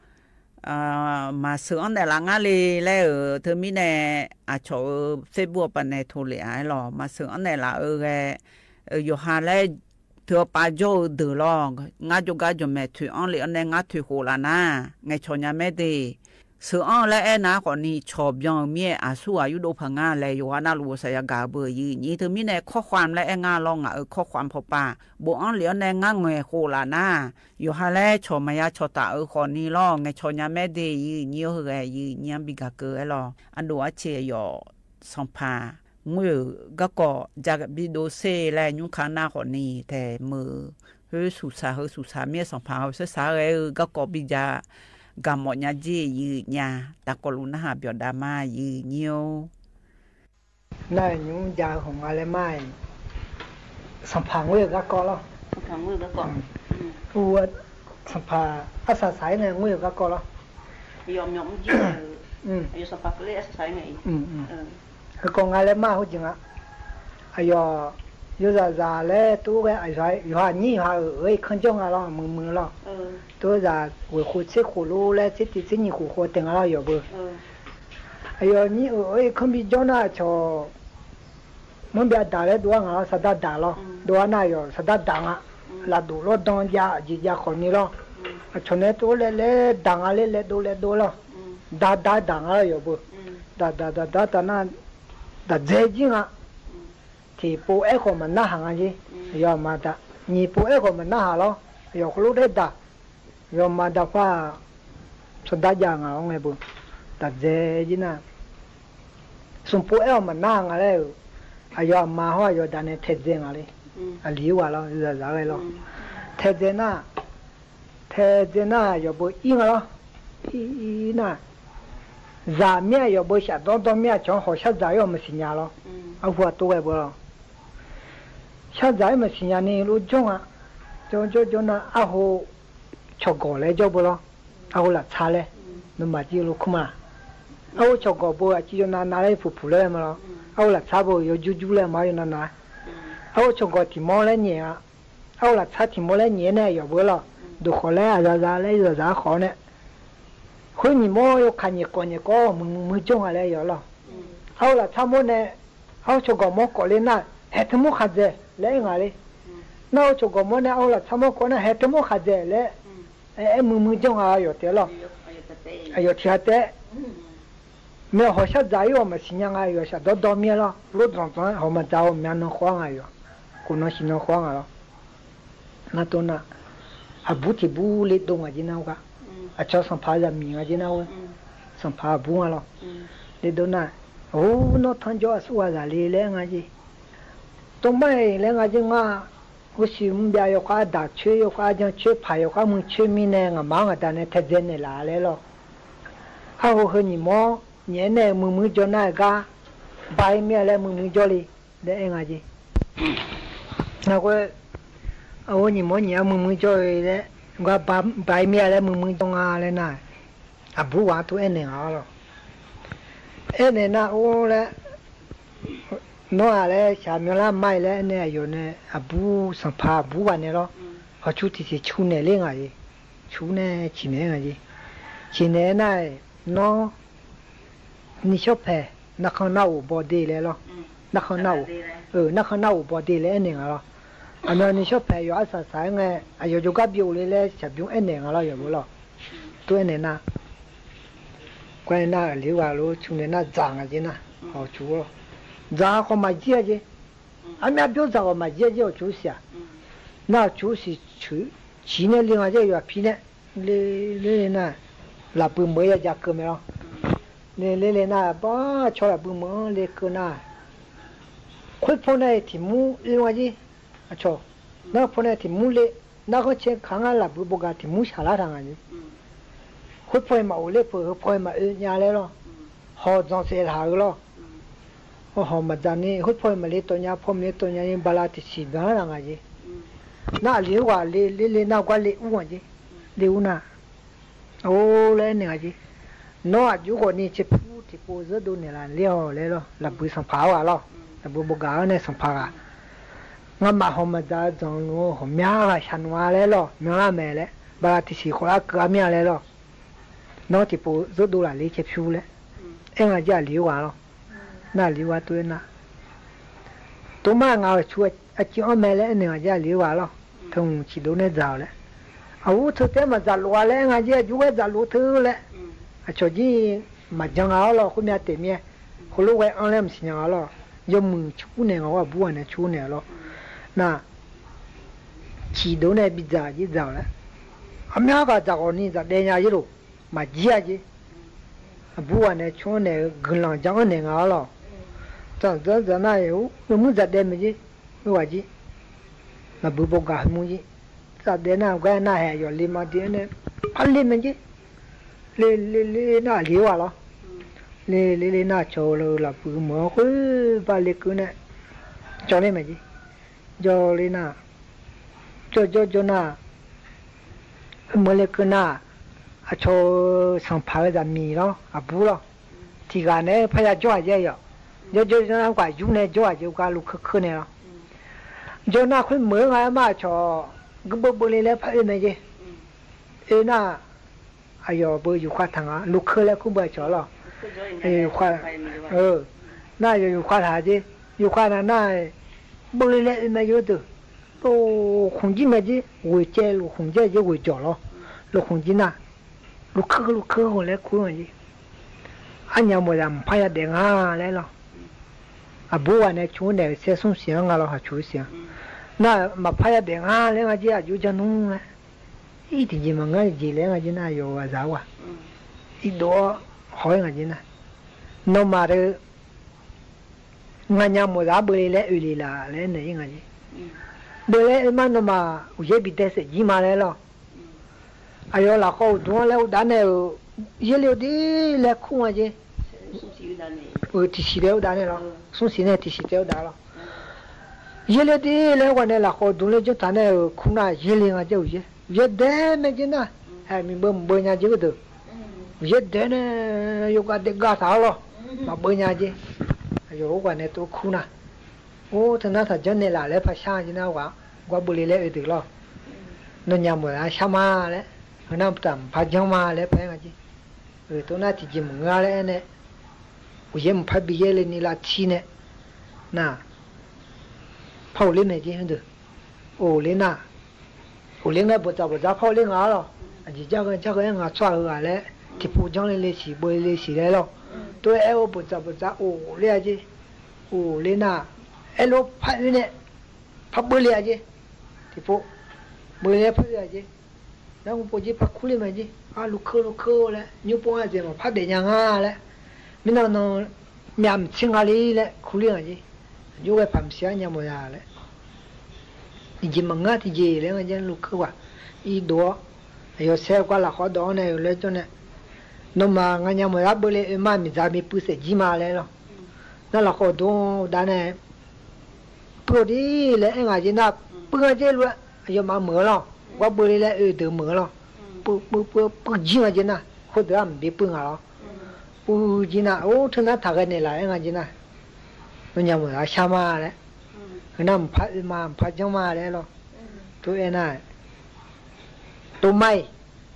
maˍ suhˍ anˉ nehˬ laꞈ ngaˇ le leh-euˬ hteu miˇ nehˬ, a cawˬ-euˬ Facebook awˬ pa nehˬ hto liꞈ-a lawˬ, maˍ suhˍ anˉ nehˬ laꞈ-eu geh yawˬ ha leh hteu awˬ pa jawˇ-eu deuˬ lawˬ, ngaˇ jawˇ gaˇ jawˬ mehˍ htoꞈ anˉ le awˉ nehˬ ngaˇ htoꞈ k'oˆ laˬ naˇ, ngeh chaw nyaˇ mehˉ te. Suhˍ anˉ leh ehˉ naˉ k'awꞈ ni chaw byanˇ-euˬ miˇ-ehˍ, a suˉ a yuˇ doˆ hpaˍ ngaˇ leh yawˬ ha naˇ lo shaˍ yaꞈ gaˬ beuˬ yiˍ nyi hteu miˇ nehˬ, hkawˇ hk'awꞈ leh ehˉ ngaˇ lawˬ ngaˬ-euˬ hkawˇ hk'awꞈ hpawˇ pa bon anˉ le awˉ nehˬ ngaˇ ngeh k'oˆ laˬ naˇ, yawˬ ha leh chaw maˍ yaˇ chaw taˍ-euˬ k'awꞈ ni lawˬ, ngeh chaw nyaˇ mehˉ te yiˍ nyi-oˬ. Heuˬ geh yiˍ nyi-a biˇ gaˬ keu-e lawˬ, a doꞈ a che yawˬ Sanˍ hpaˍ ngeuˇ-euˬ gaˇ kawꞈ jaˇ biˇ do seˇ leh nyi hk'aˇ naˇ k'awꞈ ni tehꞈ meuˬ, hui suˍ shaˍ hui suˍ shaˍ miˇ-ehˍ Sanˍ hpaˍ-oˬ, suˍ shaˍ geh-euˬ gaˇ kawꞈ biˇ jaˇ gaˬ mawꞈ nyaˇ jeˇ yiˍ nyi-a. Taˍ k'awꞈ lo naˇ haꞈ byawˬ daꞈ maˇ yiˍ nyi-oˬ. Naˇ nyi jaˇ-eu hawˬ ma leh maˇ-ehˍ, Sanˍ hpaˍ ngeuˇ-euˬ gaˇ kawꞈ lawˬ, Sanˍ hpaˍ ngeuˇ-euˬ gaˇ kawꞈ, Sanqhpaˍ aˉ shaˍ shaˍ iˉ ngaˬ ngoˇ yoˬ kaˇ kawˆ laˇ. Hk'e k'o ngaˬ leh maˇ hoˆ jeˬ ngaˬ. Yawˇ, yawˇ zaˬ zaˬ leh toˇ g'aˇ, yawˇ htaꞈ nyiˇ ha uiˍ e hkanˇ jawˇ ngaˬ laˇ, mui mui laˇ. Toˇ zaˬ g'uiˬ k'o tcuhˉ k'oˍ lo leh tcuhˉ teˇ tcuhˉ nyiˇ k'oˍ k'o te ngaˬ laˇ yawˬ beuꞈ. Yawˇ nyiˇ uiˍ e hkanˇ biˇ jawˇ naˆ chaw mvuhˇ biˇ daꞈ leh dawˇ a ngaˬ laˇ, saˍ daˇ daꞈ law. Dawˇ a naˆ yawˬ saˍ daˇ daꞈ ngaˬ. Laꞈ doꞈ lawˇ dawˇ jaˇ jeˬ jaˇ hk'awꞈ ni laˇ. A chaw nehˬ toˇ leh leh daꞈ ngaˬ leh leh dawˇ leh dawˇ laˇ. Daꞈ daꞈ daꞈ ngaˬ laˇ yawˬ beuꞈ. Daꞈ daꞈ daꞈ daꞈ taˍ naˆ, daꞈ dzeˇ jiˇ ngaˬ. Teꞈ po ehˉ k'awꞈ maˍ naˆ haˍ ngaˬ jeˇ. Yawˇ maˍ daꞈ nyi po ehˉ k'awꞈ maˍ naˆ haˍ law. Yawˬ hk'aw lo teˇ daꞈ, yawˇ maˍ daꞈ hpaˇ saˍ daˇ jaˇ ngaˬ laˇ ngaˬ beuꞈ. Daꞈ dzeˇ jiˇ naˆ, suˍ po ehˉ k'awꞈ maˍ naˆ ngaˬ leh, a yawˇ a ma hawˉ a yawˇ daꞈ nehˬ hteh dzeˇ ngaˬ le. A liˍ iˉ g'aˬ law, zaˬ zaˬ g'a law. Hteh dzeˇ naˆ, hteh dzeˇ naˆ yawˬ beuꞈ iˉ ngaˬ laˇ. Iˉ naˆ, zaˬ miˇ a yawˬ beuꞈ shaꞈ dawˇ dawˇ miˇ a chaw hawˬ shaˉ zaˬ iˉ awˬ maˍ shiˍ nyi law. A hu a toˇ g'a beuꞈ law. Shaˉ zaˬ iˉ maˍ shiˍ nyi ni lo jawˇ ngaˬ. Jawˇ jawˇ jawˇ naˆ a ho chaw gawˬ leh jawˇ beuꞈ law. A ho laꞈ tsuhˇ leh, nawˬ maˍ jiˇ lo hkuˇ ma. A ho chaw gawˬ beuꞈ a ciˉ yawˇ na na leh pfuhˍ pfuhˍ leh ma law. A ho laꞈ tsuhˇ beuꞈ yawˇ juˇ juˇ leh ma yawˇ na na. A ho chaw gawˬ tiˍ mawˇ leh nyi a. A ho laꞈ tsuhˇ tiˍ mawˇ leh nyi nehˬ yawˬ beuꞈ law. Doˬ hk'awꞈ leh a zaˬ zaˬ leh zaˬ zaˬ hk'awꞈ nehˬ, hui nyi mawˇ yawˇ hk'a nyi k'awꞈ nyi k'awꞈ mui mui mui jawˇ ngaˬ leh yawˬ law. A ho laꞈ tsuhˇ mawˇ nehˬ, a ho chaw gawˬ mawˇ k'awꞈ le naˆ, heh te mawˇ hk'a dzeˬ leh ngaˬ le. Naˆ ho chaw gawˬ mawˇ nehˬ a ho laꞈ tsuhˇ mawˇ k'awꞈ naˆ heh te mawˇ hk'a dzeˬ leh, ehˉ mui mui jawˇ ngaˬ yawˬ te law. Yawˬ htiꞈ ha tehꞈ meh hawˬ shaˉ dzaˬ iˉ awˬ maˍ shiˍ nyi ngaˬ yawˬ shaˍ dawˇ dawˇ miˇ laˇ. Loˉ dawˬ dawˬ hawˬ maˍ dzaˬ awˬ meh a nawˬ hk'aw ngaˬ yawˬ, k'oˍ nawˬ shiˍ nawˬ hk'aw ngaˬ laˇ. Naˆ to naˆ, a buˉ htiꞈ buˉ le do ngaˬ jeˇ naˆ g'a. A chaw sanˍ hpaˍ yaꞈ miˍ ngaˬ jeˇ naˆ g'a. Sanˍ hpaˍ a buˉ ngaˬ laˇ. Le do naˆ, oˬ, nawˇ htaˇ jawˇ a suˉ g'a zaˬ le leh ngaˬ jeˇ. To maˇ heˆ leh ngaˬ jeˇ ngaˬ, oˇ shiˍ mvuhˇ byaꞈ yawˬ k'aˉ daꞈ chehˇ, yawˬ k'aˉ jaˇ chehˇ, hpaˍ yawˬ k'aˉ mui chehˇ miˇ nehˬ ngaˬ maˍ g'a daꞈ nehˬ hteh dzeˇ nehˬ laˬ leh law. A ho hui nyi mawˇ nyi nehˬ mui mui jawˇ naˆ g'a, ba e miˇ a leh mui mui jawˇ le leh ngaˬ jeˇ. Naˬ k'o, a ho nyi mawˇ nyi a mui mui jawˇ ve leh, g'a ba e miˇ a leh mui mui jawˇ ngaˬ leh naˆ, a buˉ g'a to ehˉ nehˬ ngaˬ laˇ. Ehˉ nehˬ naˆ oˇ leh, nawˇ a leh shaˍ mvuhˇ laˇ maˇ e leh nehˬ a yawˬ nehˬ a buˉ sanˍ hpaˍ a buˉ g'a nehˬ laˇ. Hawˬ chu teˇ shiˍ chu nehˬ le ngaˬ jeˇ. Chu nehˬ chi nehˬ ngaˬ jeˇ. Chi nehˬ naˆ, nawˇ nyi shawˉ hpehꞈ, naˆ hk'anˇ naˆ oˍ bawˬ de leh laˇ. Naˆ hk'anˇ naˆ oˍ, naˆ hk'anˇ naˆ oˍ bawˬ de leh ehˉ nehˬ ngaˬ laˇ. A nawˇ nyi shawˉ hpehꞈ yawˬ a shaˍ shaˍ ngaˬ a yawˬ jaw gaˇ biˇ oˬ le leh shaˍ biˇ ehˉ nehˬ ngaˬ laˇ yawˬ beuꞈ laˇ. To ehˉ nehˬ naˆ, k'o naˆ a liˍ g'a lo chu nehˬ naˆ dzaˬ ngaˬ jeˇ naˆ, hawˬ chu laˇ. Dzaˬ k'awꞈ maˍ jiˇ a jeˇ. A meh a biˇ oˇ dzaˬ k'awꞈ maˍ jiˇ a jeˇ awˬ chu shiˍ a. Naˆ awˬ chu shiˍ chi nehˬ le ngaˬ jeˇ yawˬ a piˇ nehˬ, le le le naˆ, laˬ pui meuꞈ yaˇ jaˇ keu meh laˇ. Le le le naˆ, baˆ chaw laˬ pui meuꞈ le keu naˆ, hk'oˆ hpawˇ naˆ tiˍ muˇ le ngaˬ jeˇ. A chaw, naˆ hpawˇ naˆ tiˍ muˇ le, naˆ g'aˇ chehˇ hk'aˬ ngaˬ laˬ pui bon gaˬ tiˍ muˇ shaˍ laˇ htaꞈ ngaˬ jeˇ. Hk'oˆ hpawˇ e maꞈ oˍ le peuˬ, hk'oˆ hpawˇ e maꞈ oˍ nya leh laˇ. Hawˬ dzaˬ shehˍ htaꞈ g'uiˬ laˇ. Oˇ hawˬ maˍ dzaˬ ni hk'oˆ hpawˇ e maꞈ le tawˆ nya, hpawˇ maꞈ le tawˆ nya ni ba la teˇ shiˍ gaˬ laˇ ngaˬ jeˇ. Naˆ liˍ oˇ g'aꞈ le le le naˆ g'aˇ le uˉ ngaˬ jeˇ. Le uˉ naˆ, oˇ leh nehˬ ngaˬ jeˇ. Nawˇ a juˇ k'awꞈ ni chehˇ hpuˇ tiˍ po zuhˆ do nehˬ laˬ le awˬ leh laˇ. Laˬ pui sanˍ hpaˍ oˇ g'aꞈ laˇ. Laˬ pui bon gaˬ oˇ nehˬ sanˍ hpaˍ g'aꞈ, ngaˬ maꞈ hawˬ maˍ dzaˬ dzaˬ lo hawˬ myaˇ g'a sha nu a leh laˇ, mvuhˇ laˇ mehˍ leh ba la teˇ shiˍ k'awꞈ laˇ keu a miˇ a leh laˇ. Nawˇ tiˍ po zuhˆ do laˬ le chehˇ hpuˇ leh, ehˉ ngaˬ jeˇ a liˍ oˇ g'aꞈ laˇ. Naˆ liˍ oˇ g'aꞈ to ehˉ naˆ, to maˇ ngaˬ awˬ chu a ciˉ awˇ meh leh nehˬ ngaˬ jeˇ a liˍ oˇ g'aꞈ laˇ. Hteu chi do nehˬ dzaˬ leh, a uˉ hteu teˇ maˬ dzaˬ loꞈ a leh ngaˬ jeˇ a juˇ g'aˇ dzaˬ loꞈ hteu leh, a chaw jiˇ maˍ jaˇ ngaˬ a laˇ. Hk'oˆ meh a teꞈ meh, hk'oˆ lo g'a anˇ leh maˬ shiˍ nya ngaˬ laˇ. Yawˇ mui chu nehˬ ngaˬ a buˉ a nehˬ chu nehˬ laˇ. Naˆ chi do nehˬ biˇ dzaˬ jiˇ dzaˬ leh, a meh a kaꞈ dzaˬ k'awꞈ ni dzaˬ deh nya jeˇ loˬ. Maˍ jiˇ a jeˇ. A buˉ a nehˬ chu nehˬ guiˬ lanˬ jaˇ anˇ nehˬ ngaˬ a laˇ. Tzaˬ dzaˬ dzaˬ naˆ, yawˇ mui dzaˬ deh meh jeˇ. Oˇ g'aꞈ jeˇ, laˬ pui bon gaˬ hui mvuhˇ jeˇ. Tzaˬ deh naˆ g'aˇ naˆ hehꞈ yawˬ le ma de nehˬ, a le meh jeˇ. Le le le naˆ liˍ oˇ g'aꞈ laˇ. Le le le naˆ chaw lo laˬ pui meuꞈ k'oˆ baˆ le keu nehˬ, cawˬ le meh jeˇ. Jawˇ le naˆ, jawˇ jawˇ jawˇ naˆ, Meuꞈ leh keu naˇ, a chaw, Sanˍ hpaˍ ve zaꞈ miˍ lawˬ, a buˉ lawˬ, tiꞈ g'aꞈ neh hpaˇ yaˇ jawˇ a jehˇ yoˬ. Jawˇ jawˇ naˇ k'o a yuˇ neh jawˇ a jehˇ, oˇ kaꞈ lo hkeuˇ hkeuˇ neh lawˬ. Jawˇ naˇ hk'oˆ meuꞈ ngaˬ maˇ a chaw, g'uiˇ beuꞈ beuꞈ le leh hpaˇ oˇ meh jehˇ. Oˇ naˇ, a yawˬ beuꞈ yuˬ hk'aˇ htaꞈ ngaˬ lo hkeuˇ leh hkuˇ beuꞈ a chaw lawˬ. Naˇ yawˬ yuˬ hk'aˇ htaꞈ jehˇ, yuˬ hk'aˇ naˇ naˇ, beuꞈ le leh oˇ meh jehˇ oˇ tuˬ, lo hk'oˍ jiˇ meh jehˇ, g'uiˬ ceh lo hk'oˍ jehˇ jehˇ g'uiˬ jawˬ lawˬ. Lo hk'oˍ jiˇ naˇ, lo hkeuˇ lo hkeuˇ leh hkuˇ a jehˇ. Aˉ nyi mawˬ yaꞈ mvuhˇ hpaˇ yaˇ dehꞈ ngaˇ leh lawˬ. A buˉ g'aꞈ neh chu nehˬ ve shehˆ suhˉ shiˍ ngaˇ lawˬ, ha chu shiˍ a. Naˇ mvuhˇ hpaˇ yaˇ dehꞈ ngaˇ leh ngaˬ jehˇ a juˇ jaˇ nuˇ leh, iˉ teˇ jeˬ maˬ ngaˇ jeˬ leh ngaˬ jehˇ naˇ yawˬ g'a zaꞈ oˇ a. Iˉ doꞈ hawˉ ngaˬ jehˇ naˇ, nawˬ maˬ te ngaˬ nyi mawˬ yaꞈ beuꞈ le leh oˬ le laˬ leh neh iˉ ngaˬ jehˇ. Beuꞈ leh oˬ maˇ nawˬ maˬ uiˍ yehˇ bi deh shehˍ jiˇ ma leh lawˬ. A yawˬ laꞈ k'aw awˬ duˬ leh oˇ daꞈ neh, yehˇ le oˇ deˇ leh hkuˇ ngaˬ jehˇ. Tiꞈ shiˍ leh oˇ daꞈ neh lawˬ. Suhˉ shiˍ neh tiꞈ shiˍ ceh oˇ daꞈ lawˬ. Yehˇ le deˇ leh oˇ g'aꞈ neh laꞈ k'aw awˬ duˬ leh jawˇ htaꞈ neh hkuˇ naˇ, yehˇ le ngaˬ jehˇ uiˍ yehˇ, uiˍ yehˇ dehꞈ meh jehˇ naˇ, miˬ beuꞈ mvuhꞈ beuꞈ nyi jehˇ ve deuˬ, uiˍ yehˇ dehꞈ neh, yawˇ g'a dehꞈ gaˇ htaꞈ lawˬ, maꞈ beuꞈ nyi jehˇ. A yawˬ oˇ g'aꞈ neh to hkuˇ naˇ, oˇ htaˇ naˉ htaꞈ jaˇ neh laˬ leh hpaˇ shaˉ jehˇ naˇ, oˇ g'aꞈ g'aˇ beuꞈ le leh oˬ deuˬ lawˬ. Nawˬ nyi mawˬ yaꞈ shaˉ ma leh, hk'e naˇ mvuhˇ htaꞈ mvuhˇ hpaˇ jaˇ ma leh hpaˇ ngaˬ jehˇ. To naˇ tiꞈ jeˬ mvuhꞈ ngaˇ leh neh, uiˍ yehˇ mvuhˇ hpaˇ bi yehˇ le nyi la htiˇ neh, naˇ hpaˇ oˬ le meh jehˇ deuˬ. Oˬ le naˇ, oˬ le ngaˬ bvuhꞈ tcaˍ bvuhꞈ tcaˍ hpaˇ oˬ le ngaˬ lawˬ. A jeˬ jaˇ k'o jaˇ k'o ngaˬ tcuhˇ a hui g'aꞈ leh, tiꞈ hpu jaˇ le le shiˍ beuꞈ le le shiˍ leh lawˬ. To ehˉ oˇ bvuhꞈ tcaˍ bvuhꞈ tcaˍ oˬ le a jehˇ. Oˬ le naˇ, ehˉ lo hpaˇ oˬ neh, hpaˇ beuꞈ le a jehˇ. Tiꞈ hpu beuꞈ le hpaˇ oˬ a jehˇ. Naˇ mvuhˇ po jehˇ hpaˇ hkuˇ le meh jehˇ. A lo hkeuˇ lo hkeuˇ leh nyi po a zeˬ maˬ hpaˇ dehꞈ nyi ngaˇ leh, miˇ naˇ nawˬ meh a mvuhˇ chi ngaˇ le leh hkuˇ le ngaˬ jehˇ. Yawˇ g'a hpaˍ mvuhˇ shiˍ aˉ nyi mawˬ yaꞈ leh, jeˬ maˬ ngaˇ teˇ jeˬ leh ngaˬ jehˇ lo hkeuˇ g'a. Iˉ doꞈ, a yawˬ sheh k'o laꞈ k'awꞈ dawˬ neh yoˬ leh cawˇ neh, nawˬ maˬ ngaˬ nyi mawˬ yaꞈ beuꞈ le oˬ maˇ miˬ tzaˍ miˬ pui shehˍ jiˇ ma leh lawˬ. Naˇ laꞈ k'aw dawˬ daꞈ neh, pui oˬ deˇ leh ehˉ ngaˬ jehˇ naˇ, pui ngaˬ jehˇ lo, a yawˬ maˬ meuꞈ lawˬ. G'aˇ beuꞈ le leh oˬ deuˬ meuꞈ lawˬ. Pui pui pui pui jiˇ ngaˬ jehˇ naˇ, hk'oˆ deuˬ a mvuhˇ beˬ pui ngaˬ lawˬ. Pui jiˇ naˇ, oˇ htaˇ naˉ htaꞈ g'a neh laˬ ehˉ ngaˬ jehˇ naˇ, nawˬ nyi mawˬ yaꞈ shaˉ ma leh, hk'e naˇ mvuhˇ hpaˇ oˬ ma mvuhˇ hpaˇ jaˇ ma leh lawˬ. To ehˉ naˇ, to maˇ e,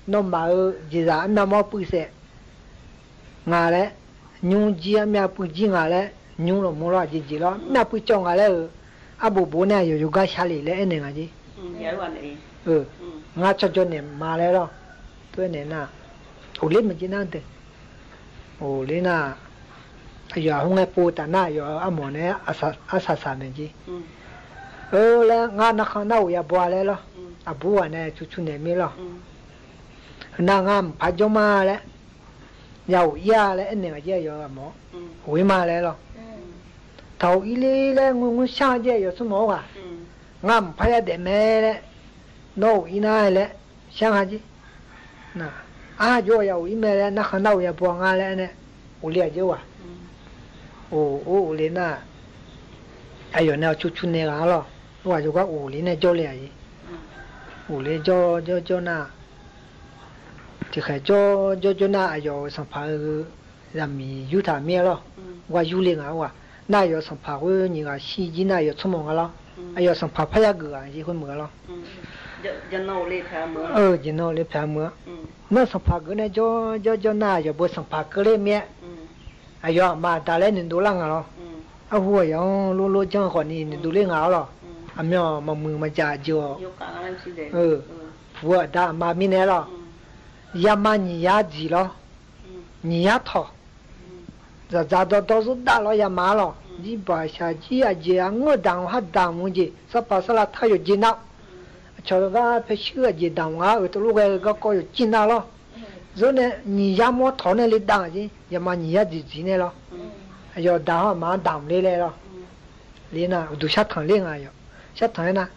nawˬ maˬ hui jeˬ zaꞈ mvuhˇ naw mawˇ pui shehˍ ngaˬ leh, nyi jiˇ a mvuhˇ pui jiˇ ngaˬ leh, nyi lawˬ mvuhˇ lawˬ a jeˬ jeˬ lawˬ mvuhˇ pui cawˬ ngaˬ leh, a boˬ boˬ neh a yawˬ yawˬ gaˇ sha le leh ehˉ neh ngaˬ jehˇ. Ngaˇ cawˇ jawˇ nehˬ ma leh lawˬ. To ehˉ nehˬ naˇ, oˬ le meh jehˇ naˇ deuˬ. Oˬ le naˇ, a yawˬ a hoˉ ngaˇ po taˍ naˇ yawˬ a mawˬ neh, a shaˍ shaˍ meh jehˇ. Oˬ leh ngaˇ naˇ hk'aˇ naˇ oˬ yaꞈ baw leh lawˬ. A buˉ g'aꞈ neh chu chu nehˬ miˇ lawˬ. Naˇ ngaˇ mvuhˇ hpaˇ jaˇ ma leh, yaˇ oˬ iˉ a leh ehˉ nehˬ ngaˬ jehˇ a yawˬ g'a mawˬ, oˬ iˉ ma leh lawˬ. Htaꞈ oˬ iˉ le leh ngu ngu shaˉ jehˇ yawˬ tcuhˉ mawˬ oˇ g'aꞈ, ngaˇ mvuhˇ hpaˇ yaˇ dehꞈ meh leh, nawˬ oˬ iˉ naˇ leh shaˉ ngaˇ jehˇ. Aˉ jawˇ yaˇ oˬ iˉ meh leh naˇ hk'aˇ naˇ oˬ yaꞈ baw ngaˇ leh neh, oˬ le a jehˇ oˇ g'aꞈ. Oˬ, oˬ le naˇ, a yawˬ neh a chu chu neh g'a lawˬ. Oˇ g'aꞈ yawˬ g'aˇ oˬ le neh jawˇ le a jehˇ. Oˬ le jawˇ jawˇ jawˇ naˇ, chi hk'e jawˇ jawˇ jawˇ naˇ a yawˬ sanˍ hpaˍ hui yaˇ miˬ yuˇ htaꞈ miˇ a lawˬ. G'a yuˇ le ngaˬ oˇ g'aꞈ, naˇ a yawˬ sanˍ hpaˍ k'o nyi g'aꞈ shi jiˇ naˇ a yawˬ tcuhˉ mawˬ ngaˬ lawˬ. A yawˬ sanˍ hpaˍ hpaˇ yaˇ g'uiˬ g'aꞈ jehˇ k'oˆ meuꞈ lawˬ. Jeˬ nawˬ oˬ le hpehꞈ meuꞈ. Naˇ sanˍ hpaˍ g'uiˬ neh jawˇ jawˇ jawˇ naˇ a yawˬ bon sanˍ hpaˍ keu le meh. A yawˬ a maˍ daꞈ leh nuˬ doꞈ laˇ ngaˬ lawˬ. A hoˉ a yawˬ loˇ loˇ jaˇ k'awꞈ nyi nuˬ doꞈ le ngaˬ a lawˬ. A meh a maˍ muiˬ maˍ jaꞈ jehˬ a, pfuˍ a daꞈ a ma miˇ neh lawˬ. Yaˇ ma nyi yaˇ jiˬ lawˬ. Nyi yaˇ htawnˍ, zaˍ zaˍ dawˇ dawˇ zuhˆ daꞈ lawˬ yaˇ ma lawˬ. Jiˇ baˬ shaˍ jiˇ a jeˬ a ngeuˇ daꞈ haˉ daꞈ mvuh jeˬ saˉ pa saˉ la htaˇ yawˬ jeˬ naˆ. Chaw g'aˇ hpehꞈ shuˉ a jeˬ daꞈ ngaˬ oˬ te loˇ g'a g'a kawˇ yawˬ jeˬ naˆ lawˬ. Zuhˆ neh nyi yaˇ mawˇ htawnˍ neh le daꞈ jeˬ, yaˇ ma nyi yaˇ jiˬ jiˬ neh lawˬ. Yawˬ daꞈ haˉ ma daꞈ le leh lawˬ. Le naˇ uˬ duˬ shaˉ htanˍ le ngaˬ yawˬ, shaˉ htanˍ le naˇ,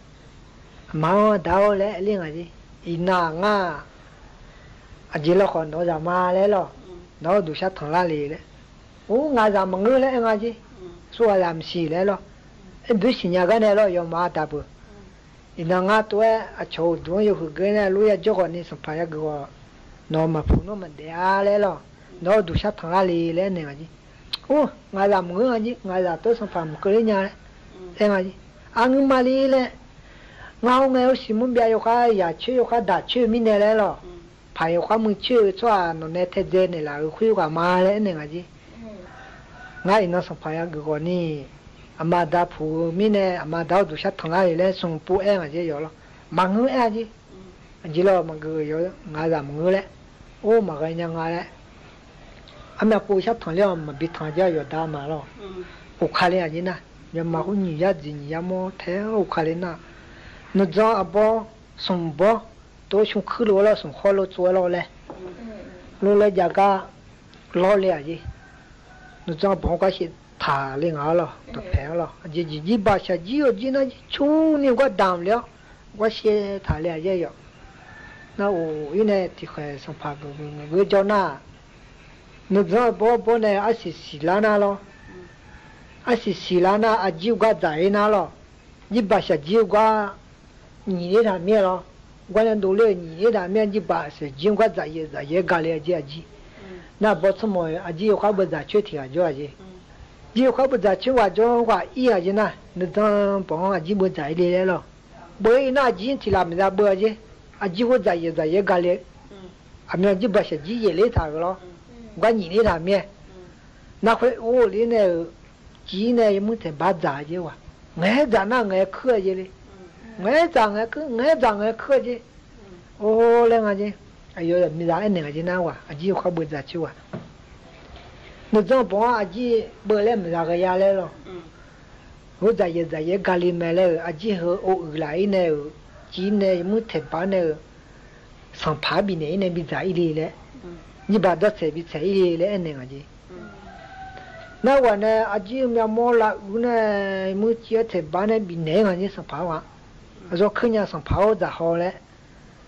maˍ daꞈ oˬ leh le ngaˬ jeˬ. Iˬ naˆ ngaˇ a jeˬ lawˬ k'awꞈ nawˬ yaꞈ ma leh lawˬ. Nawˬ uˬ duˬ shaˉ htanˍ laˇ le leh, oˇ ngaˬ yaꞈ maˍ ngeuˇ leh ngaˬ jeˬ, suh g'a yaꞈ mvuhˇ shiˍ leh lawˬ. Eˉ buiˉ shiˍ nyi g'aˇ neh lawˬ yawˬ maˍ daꞈ peuˬ. Iˍ naˬ ngaˇ to-e, a chaw awˬ duˬ-anˉ yawˇ hui geuˆ leh, loˇ yaˇ jawˇ k'awꞈ ni Sanˍ hpaˍ yaˇ geu k'awꞈ, Nawˬ maˍ hpu nawˉ maˍ dehꞈ-a leh lawˬ, nawˬ awˬ duˬ shaˉ htanˍ laˇ le leh neˬ a jiˇ. Oˇ, ngaˬ zaꞈ meuˍ-a jiˇ, ngaˬ zaꞈ tawˇ Sanˍ hpaˍ meuˍ keu le nya leh, a nyi ma le leh, ngaˬ oˇ ngaˬ oˇ shiˍ mvuhˇ byaꞈ yawˇ hk'aˇ yaꞈ chehˇ yawˇ hk'aˇ daꞈ chehˇ ve miˇ neh leh lawˬ, hpaˍ yawˇ hk'aˇ mui chehˇ ve tsawˇ-a, nawˬ neh hteh dze neˬ laˬ ve hk'oˆ kaꞈ ma leh neˬ ngaˬ jiˇ. Ngaˬ iˍ naˬ Sanˍ hpaˍ yaˇ geu k'awꞈ ni, aˬ ma daꞈ hpu miˇ neh aˬ ma daꞈ awˬ duˬ shaˉ htanˍ laˇ ve leh suh po-e ngaˬ jiˇ yawˇ lawˬ, maˬ ngeuˆ-e a jiˇ. A jiˇ lawˬ maˬ geu ngaˬ zaꞈ maˬ ngeuˆ leh, oˇ maˬ g'a nya nga leh, aˉ meh a po shaˉ htanˍ le maˬ biˇ htanˍ jaˇ yawˬ daꞈ maˬ lawˬ. Oˇ hk'aˇ le a jiˇ naˇ, yawˇ maˬ k'oˆ nyi yaˇ tzuhˬ nyi yaˇ mawˇ htehꞈ oˇ hk'aˇ le naˇ, nuˬ tzuhˬ awˬ bon suhˍ bawˇ, to shuˍ hkuiˇ lo lawˬ suhˍ hk'aw lo tcuh-e lawˬ leh, lo leh jaˬ gaˇ lawˬ le a jiˇ. Nuˬ tzuhˬ awˬ bon k'aˇ sheˍ htaˍ le ngaˬ lawˬ, tawˍ hpehꞈ lawˬ, a jiˇ jiˇ baˬ shaˍ jiˇ awˬ jiˇ naˇ jiˇ chu ni g'aˇ daꞈ le-a, g'aˇ sheˍ htaˍ le a jiˇ yawˬ. Naˆ oˬ, iˉ neh tiꞈ hk'e Sanˍ hpaˍ geuꞈ geuꞈ jawˇ naˇ, nuˬ tzuhˬ awˬ bon awˬ bon neh a shiˍ shiˍ laˇ naˇ lawˬ. A shiˍ shiˍ laˇ naˇ a jiˇ g'aˇ daꞈ-e naˇ lawˬ. Jiˇ baˬ shaˍ jiˇ g'aˇ nyi le htaꞈ miˇ lawˬ. G'aˇ na do le nyi le htaꞈ miˇ jiˇ baˬ shaˍ jiˇ g'aˇ daꞈ yehˬ daꞈ yehˬ gaˇ le a jiˇ a jiˇ. Naˆ bawˇ tsuhˇ mawˬ a jiˇ yawˇ hk'aˇ beu daꞈ chehˇ hteꞈ g'a jawˇ a jiˇ. Jiˇ yawˇ hk'aˇ beu daꞈ chehˇ g'a jawˇ g'aꞈ iˉ a jiˇ naˇ, nuˬ tzuhˬ awˬ bon a jiˇ beu daꞈ-e le leh lawˬ. Beu-e naˇ a jiˇ tiꞈ laˬ miˬ za beu a jiˇ. A jiˇ g'aˇ daꞈ yehˬ daꞈ yehˬ gaˇ le. Aˬ miˍ jiˇ baˬ shaˍ jiˇ yehˬ le htaꞈ g'uiˬ lawˬ. G'aˇ nyi le htaꞈ miˇ. Naˆ hk'e oˇ le neh, ciˉ neh mvuhˇ hteˍ baˆ daꞈ a jiˇ g'aꞈ. Ngaˬ hui daꞈ naˇ ngaˬ hui hkuiˉ a jiˇ le. Ngaˬ hui daꞈ ngaˬ hui hkuiˉ, ngaˬ hui daꞈ ngaˬ hui hkuiˉ a jiˇ. Oˇ leh ngaˬ jiˇ, a yawˇ miˬ za ehˉ neh ngaˬ jiˇ naˇ g'aꞈ, a jiˇ yawˇ hk'aˇ beu daꞈ chehˇ g'aꞈ. Nuˬ tzuhˬ awˬ bon a jiˇ beu leh miˬ za g'a yaˇ leh lawˬ. G'aˇ daꞈ yehˬ daꞈ yehˬ gaˇ le meh leh, a jiˇ hui oˇ uiˍ laˬ iˉ neh, ciˉ neh mvuhˇ hteˍ baˆ neh, Sanˍ hpaˍ biˬ nehˬ iˉ neh biˇ daꞈ iˉ le leh, nyiˇ baˬ dawˇ cehˬ biˇ cehˬ iˉ le leh ehˉ neh ngaˬ jiˇ. Naˆ g'aꞈ neh a jiˇ meh mawˇ la uiˍ neh, mvuhˇ ciˉ ehˉ hteˍ baˆ neh biˬ nehˬ ngaˬ jiˇ Sanˍ hpaˍ g'aꞈ. A yawˇ hkuiˉ nyaˇ Sanˍ hpaˍ oˇ daꞈ haw leh,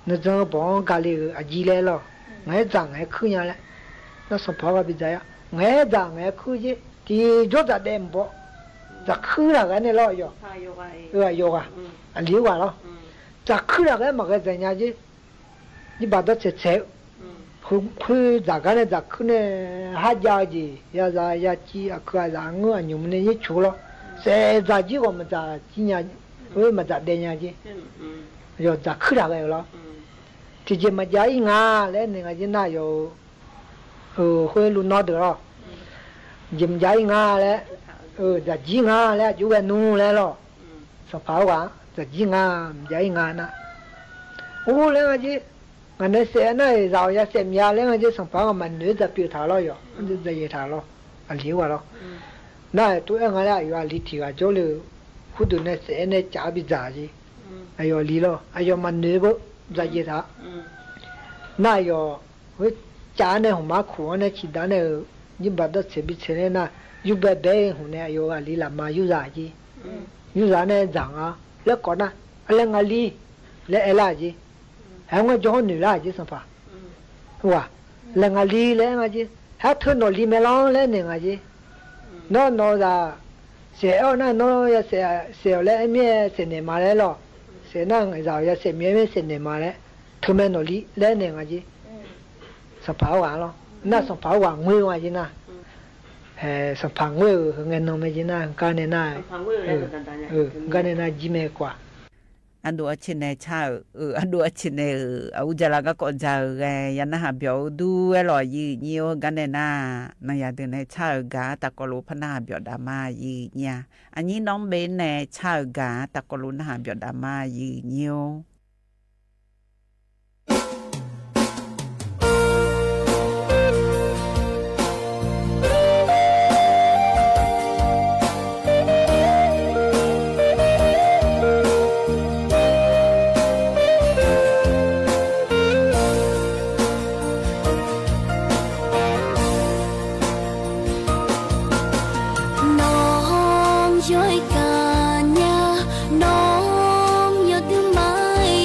nuˬ tzuhˬ awˬ bon gaˇ le g'uiˬ a jiˇ leh lawˬ. Ngaˬ hui daꞈ ngaˬ hui hkuiˉ nyaˇ leh, naˆ Sanˍ hpaˍ g'aꞈ biˇ daꞈ yaˇ. Ngaˬ hui daꞈ ngaˬ hui hkuiˉ jeˇ, tiˍ jawˇ daꞈ dehꞈ mvuhˇ bawˆ, daꞈ hkuiˉ htaꞈ g'a neh lawˬ yawˬ. Aˬ yawˬ g'aꞈ, a liꞈ g'aꞈ lawˬ. Daꞈ hkuiˉ htaꞈ g'a maˬ g'a zehˬ nyaˇ jeˇ. Nyiˇ baˬ dawˇ cehˬ cehˬ, hk'e daꞈ gaˇ neh daꞈ hkuiˉ neh, haˉ jaˇ jeˬ, yaˇ za yaˇ ciˇ a hkui a zaꞈ a ngeuˇ a nyuˬ mvuh neh nyiˇ choˬ lawˬ. Shehˍ daꞈ jiˇ g'aꞈ maˬ daꞈ ciˇ nyaˇ, maˬ daꞈ deh nyaˇ jeˇ. Yawˬ daꞈ hkuiˉ htaꞈ g'a yoˬ lawˬ. Teˇ jeˬ maˍ jaˇ iˉ ngaˬ leh neh ngaˬ jiˇ naˆ yawˬ, hk'e lo nawˇ deuˬ lawˬ. Jeˬ maˍ jaˇ iˉ ngaˬ leh, daꞈ jiˇ ngaˬ leh a juˇ g'a nuˇ leh lawˬ. Sanˍ hpaˍ oˇ g'aꞈ daꞈ jiˇ ngaˬ maˍ jaˇ iˉ ngaˬ naˆ. Oˇ leh ngaˬ jiˇ, ngaˬ neh shehˍ naˆ eˬ zaꞈ awˬ yaˇ shehˍ miˬ yaˇ leh ngaˬ jiˇ Sanˍ hpaˍ g'aꞈ maˍ nuˬ ve daꞈ piˇ htaꞈ lawˬ yawˬ, daꞈ yehˬ htaꞈ lawˬ, a liꞈ g'aꞈ lawˬ. Naˆ to ehˉ ngaˬ leh a yawˬ a liꞈ tiˍ g'aꞈ jawˇ le, huˉ duˬ neh shehˍ neh caꞈ biˇ daꞈ jeˇ. A yawˬ a liꞈ lawˬ, a yawˬ maˍ nuˬ ve beuꞈ daꞈ yehˬ htaꞈ. Naˆ yawˬ, caꞈ neh hoꞈ maˉ hkuꞈ neh chi daꞈ neh, nyiˇ baˬ dawˇ cehˬ biˇ cehˬ leh naˆ, yuˇ beh behˉ hoꞈ neh a yawˬ a liꞈ laˬ ma yuˇ za jeˇ. Yuˇ za neh daꞈ ngaˬ leh k'awꞈ naˆ, a leh ngaˬ liˇ leh ehˉ laˇ jeˇ. Heh ngaˬ jawˇ hawˉ nuˬ laˇ jeˇ Sanˍ hpaˍ. Leh ngaˬ liˇ leh ngaˬ jeˇ, haˉ hteˇ nawˬ liˇ meh lawˬ leh neh ngaˬ jeˇ. Nawˉ nawˬ zaꞈ shehˍ awˬ naˆ nawˉ yaˇ shehˍ awˬ leh ehˉ miˇ shehˍ nehˬ ma leh lawˬ. Shehˍ naˆ zaꞈ awˬ yaˇ shehˍ miˇ ehˉ miˇ shehˍ nehˬ ma leh, hteˇ meh nawˬ liˇ leh neh ngaˬ jeˇ. Sanˍ hpaˍ oˇ g'aꞈ lawˬ. Naˆ Sanˍ hpaˍ oˇ g'aꞈ ngeuˇ ve a jeˇ naˆ. Sanˍ hpaˍ ngeuˇ ve ngaˬ nawˬ meh jeˇ naˆ, gaˇ neh naˆ, gaˇ neh naˆ jiˇ meh k'o a. A do a chi neh chaˇ, a do a chi neh, a uˉ jaˇ la gaˇ k'awꞈ jaˇ g'a yaˇ naˆ ha byawˬ oˇ duˇ ehˉ lawˬ yiˇ nyi oˬ gaˇ neh naˆ. Naˬ yaꞈ deuˬ neh chaˇ g'aˇ taˇ k'awꞈ lo hpaˇ naˆ ha byawˬ daꞈ maˇ yiˇ nyi a. A nyi nawˉ beˇ neh chaˇ g'aˇ taˇ k'awꞈ lo naˆ ha byawˬ daꞈ maˇ yiˇ nyi oˬ. Nawˬ yawˇ kaꞈ nyaˇ, nawˬ yawˇ tuˬ maˇ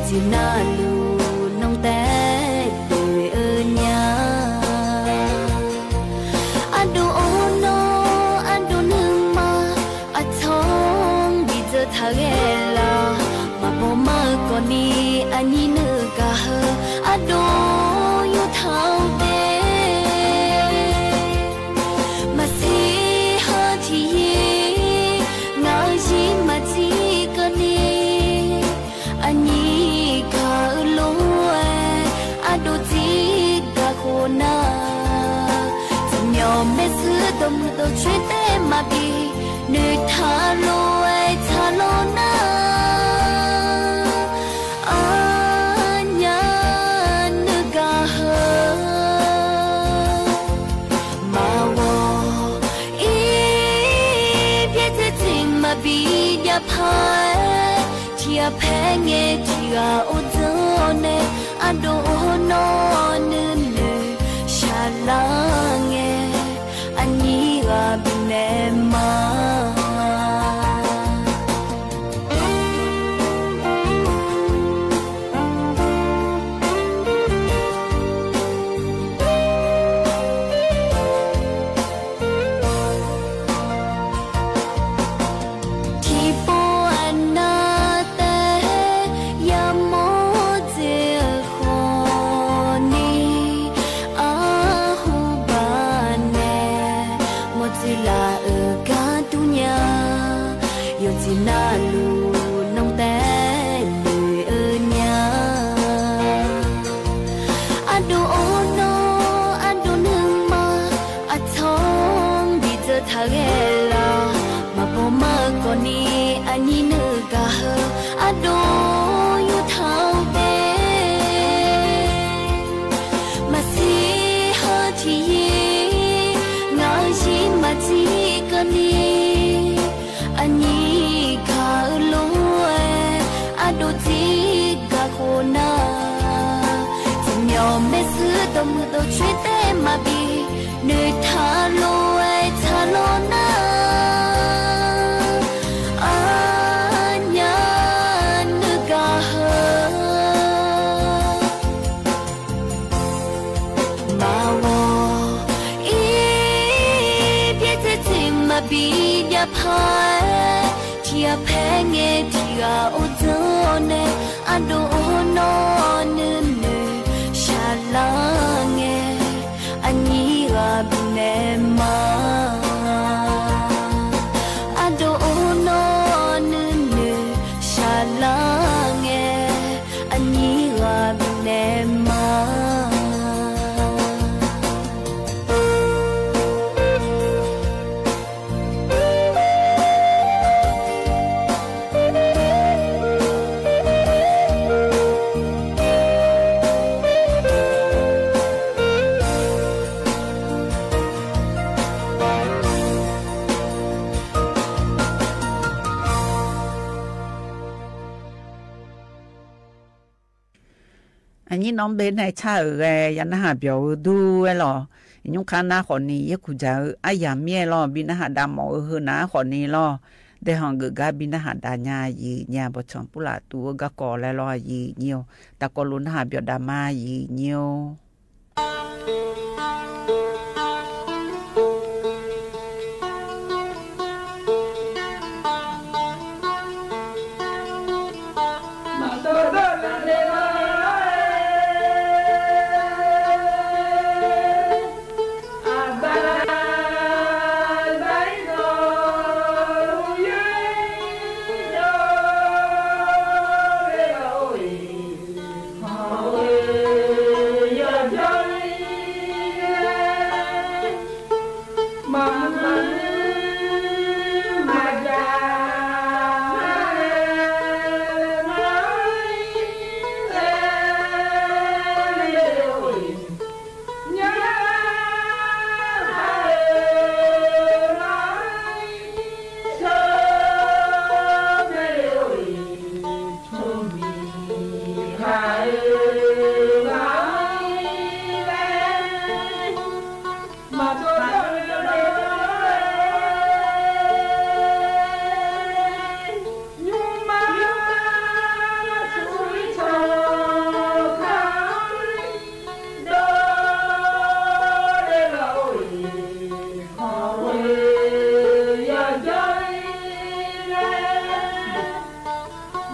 Tcuh naˇ luˬ nawˬ tehˉ peuˬ-eˬ nyi-a. Aˉ doꞈ awˬ nawˉ, aˉ doꞈ nuˇ ma, aˬ htoꞈ biˇ tcuh htaꞈ g'ehˇ laˇ. Maꞈ paw maˇ kawꞈ ni, a nyi nuˇ gaˬ hui, aˉ doꞈ yuˬ htaˇ-oˬ te. Maˇ seˍ ha tiꞈ yeˬ, ngaˬ hui yeˬ maˇ ciˉ kaꞈ neˇ. A nyi gaˬ hui lo-e, aˉ doꞈ ciˉ gaˬ k'o naˇ. Tcuh mehˆ suhˉ dawˇ meuˇ dawˇ chaweh teˇ maˇ biˇ, neˇ htaˇ lo-e htaˇ lo naˇ. A nyi nuˇ gaˬ hui, maˇ g'awˬ iˉ piˇ tcuhˉ tcuhˉ maˇ biˇ jaˇ hpaˇ, hti g'a hpehꞈ ngeh hti g'a oˇ tcuhˉ neh, aˉ doꞈ awˬ nawˉ nuˇ nuˬ shaˍ laˇ ngeh, a nyi g'a biˇ neh ma. Hti pawˆ a naˉ tehˉ yaˇ mawˇ tcuh hk'aw neˇ, a hoˉ baˬ neh, mawˇ tcuh laˬ uiˍ gaˇ tuˬ nyi-a. Yawˇ tcuh naˇ luˬ nawˬ tehˉ peuˬ-eˬ nyi-a. Aˉ doꞈ awˬ nawˉ, aˉ doꞈ nuˇ ma, aˬ htoꞈ biˇ tcuh htaꞈ g'ehˇ laˇ. Maꞈ paw maˇ kawꞈ ni, a nyi nuˇ gaˬ hui, aˉ doꞈ yuˬ htaˇ-oˬ te. Maˇ seˍ ha tiꞈ yeˬ, ngaˬ hui yeˬ maˇ ciˉ kaꞈ neˇ. A nyi gaˬ hui lo-e, aˉ doꞈ ciˉ gaˬ k'o naˇ. Tcuh mehˆ suhˉ dawˇ meuˇ dawˇ chaweh teˇ maˇ biˇ, neˇ htaˇ lo-e htaˇ lo naˇ. A nyi nuˇ gaˬ hui, maˇ g'awˬ iˉ piˇ tcuhˉ tcuhˉ maˇ biˇ jaˇ hpaˇ, hti g'a hpehꞈ ngeh hti g'a oˇ tcuhˉ neh, aˉ doꞈ awˬ nawˉ nuˇ nuˬ shaˍ laˇ ngeh, a nyi g'a biˇ neh ma. Aˉ doꞈ awˬ nawˉ nuˇ nuˬ shaˍ laˇ ngeh, a nyi g'a biˇ neh ma. A nyi nawˉ beˇ neˇ chaˇ uiˍ g'a yaꞈ naˆ haꞈ pyawˬ hui duˇ-e lawˬ. Nyi hk'aˇ naˉ hk'awꞈ ni yehˬ hkuˇ jaˇ hui aˉ yaꞈ miˇ-e lawˬ. Biˇ naˆ haꞈ daꞈ mawˬ hui naˉ hk'awꞈ ni lawˬ. Deh haw geuꞈ gaˇ biˇ naˆ haꞈ daꞈ nyi-a, yeˬ nyi-a, bawˬ chaw puˉ laꞈ tuˬ g'aˇ kawꞈ leh lawˬ, yeˬ nyi-oˬ. Taˇ kawˆ lo naˉ haꞈ pyawˬ daꞈ ma, yeˬ nyi-oˬ.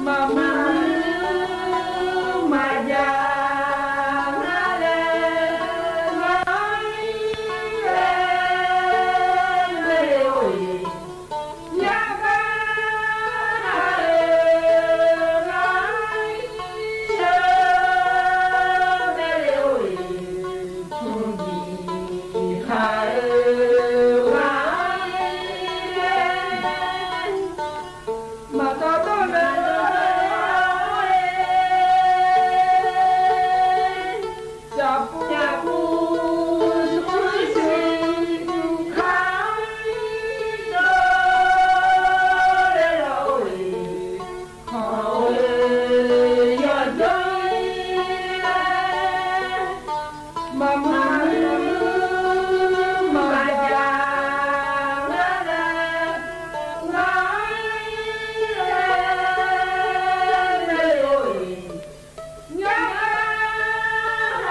Maˇ mui maˇ jaˇ ngaˬ lehˬ, ngaˬ ve oˬ e, yaˇ gaˇ ve ngaˬ ve oˬ e, hk'a e ngaˬ ve maˇ taw taw leh, ca pu ca pu shu shu hk'a dawˇ leh laˬ oˬ e, hk'a oˬ e, yaˇ jaˇ leh, maˇ mui maˇ jaˇ ngaˬ lehˬ, ngaˬ ve oˬ e, yaˇ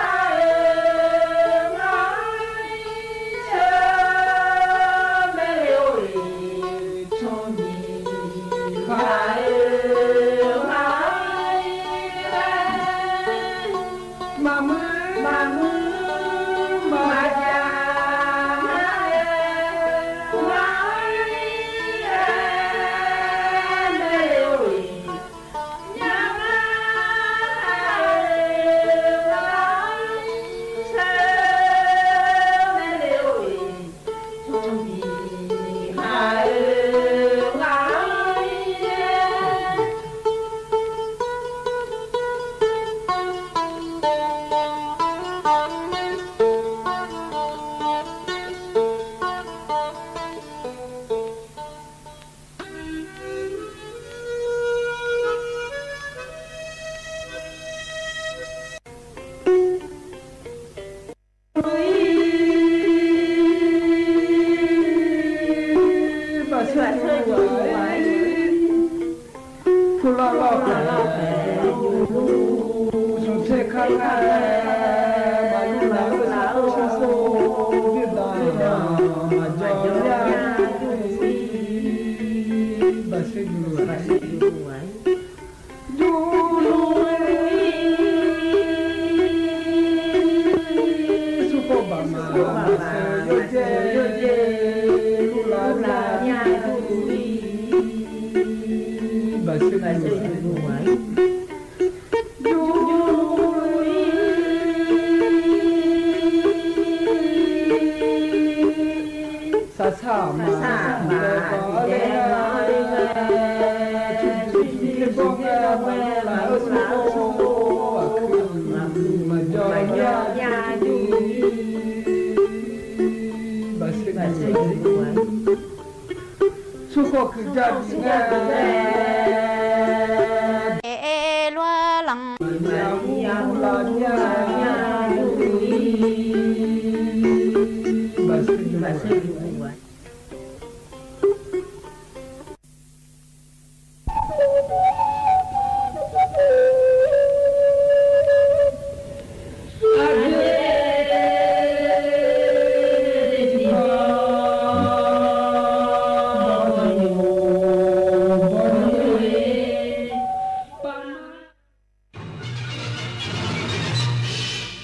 gaˇ ve ngaˬ ve oˬ e, chaw nyi hk'a e ngaˬ ve, maˇ mui maˇ mui maˇ jaˇ ngaˬ lehˬ, ngaˬ ve oˬ e,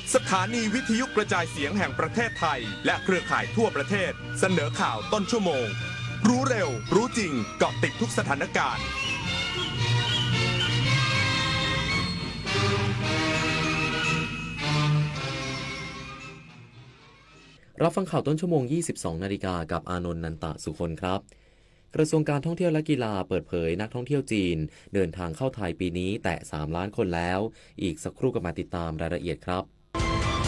Sahani Vitiyu Krajai Siaeñ Haeng Pratehtae และเครือข่ายทั่วประเทศ เสนอข่าวต้นชั่วโมง รู้เร็ว รู้จริง เกาะติดทุกสถานการณ์ รับฟังข่าวต้นชั่วโมง ยี่สิบสองนาฬิกา กับอานนท์ นันตะสุคนครับ กระทรวงการท่องเที่ยวและกีฬาเปิดเผยนักท่องเที่ยวจีนเดินทางเข้าไทยปีนี้แตะ สามล้านคนแล้ว อีกสักครู่กลับมาติดตามรายละเอียดครับ